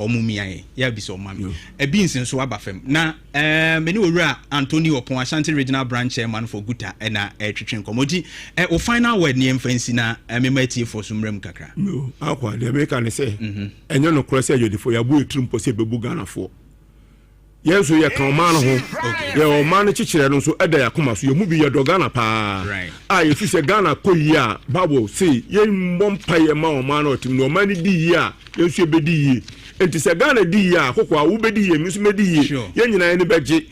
ɔmo mia yɛ yɛ abisa ɔmo ma me beans nso aba fam na ɛɛ me ne owura Anthony Opon Ashanti Regional Branch Chairman for Guta ɛna ɛtwetwe nkɔmɔ nti ɛ o final word ne yɛmfa nsi na ɛmema atiefoɔ so mmerɛ mu kakra. No, akwa deɛ meka ne sɛ ɛnyɛ nokorɛ sɛ adwadifoɔ yɛabɔ yɛ tirim pɔ sɛ yɛbɛbu Ghanafoɔ. Yɛn nso yɛka ɔman no ho. Yɛ ɔman no kyekyerɛ no nso ɛda yɛn akoma so. Yɛn mu bi yɛdɔ Ghana paa. A yɛfi sɛ Ghana kɔ yie a, Bible se yɛmmɔ mpaeɛ ma ɔman no ɔtem na ɔman no di yie a, yɛn nso yɛbɛdi yie. Enti sɛ Ghana di yie a, koko a wobɛdi yie, me nso mɛdi yie. Yɛn nyinaa yɛn ani bɛgye.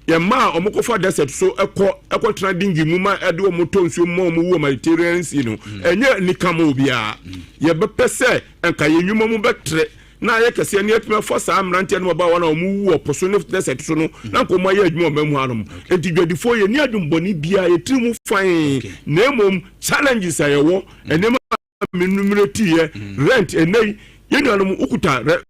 Yɛn mma a wɔkɔfa desert so kɔ kɔtena dinghy mu ma ɛde wɔn tɔ nsuo mu ma wɔn wu wɔ Mediterranean Sea no, ɛnyɛ anika ma obiara. Yɛbɛpɛ sɛ nka yɛn nnwuma mu bɛtrɛ na ayɛ kɛseɛ na yɛatumi afa saa mmeranteɛ ne mmabaawa no a wɔwu wɔ po so ne desert so no na nka wɔn ayɛ adwuma ɔman mu hanom. Enti dwadifoɔ yɛnni adwemmɔne biara, yɛ tiri mu fann, na mmom challenges a yɛwɔ, nneɛma a menumerate yɛ, rent, ɛnnɛ yi yɛn nuanom wokuta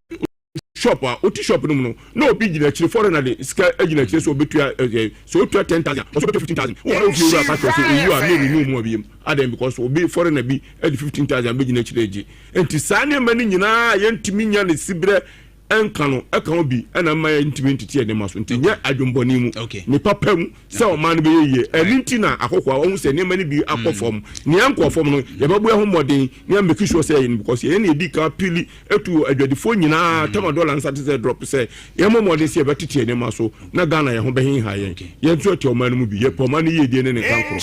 shop a wote shop no mu no na obi gyina akyire foreigner de sika gyina akyire sɛ obetua ɛɛ sɛ otua 10,000 ɔsɛ obetua 15,000 wɔn a ofie wura ka kyerɛ sɛ owu a ne renew mu abiem adɛn because obi foreigner bi de 15,000 bɛgyina akyire agye. Enti saa nneɛma no nyinaa a yɛntumi nya ne siberɛ. Ɛnka no ɛka ho bi ɛna mma yɛ ntumi ntete yɛn nneɛma so nti nyɛ adwembɔne mu ne papa mu sɛ ɔman no bɛyɛ yie. Ɛno nti na akɔkoa wɔn sɛ nneɛma no bi akɔ mm. fam. Nea nkɔ fam no, yɛbɛbɔ yɛn ho mmɔden ne yɛn make sure sɛ yɛn, because yɛn na yɛdi kan pili etu adwadifoɔ nyinaa mm. tama dɔla nsa te sɛ drop sɛ yɛn mmɔ mmɔden sɛ yɛbɛtete yɛn nneɛma so na Ghana yɛn ho bɛhenha yɛn. Yɛn nso ɛte ɔman no mu bi, yɛpɛ ɔman no yiedie ne ne nkankorɔ.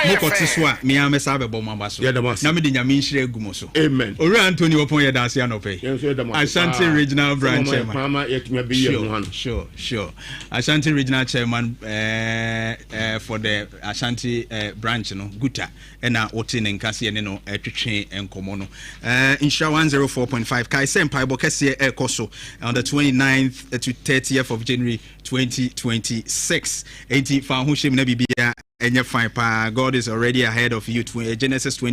Mokɔte so a, me ara mɛsa abɛbɔ mo aba so na mede Nyame nhyira agu mo so. Amen. Owura Anthony Opon, yɛda ase anɔpa yi. Ashanti Regional Branch Chairman. Sure. Ashanti Regional Chairman for the Ashanti branch no, Guta, ɛna wote ne nka seɛ ne no twetwe nkɔmmɔ no. Nhyira 104.5, kae sɛ mpaebɔ kɛseɛ ɛrekɔ so on the 29th to 30th of January 2026. Enti fa ho hyɛ mu na biribiara ɛnyɛ fine paa. God is already ahead of you. Genesis 20.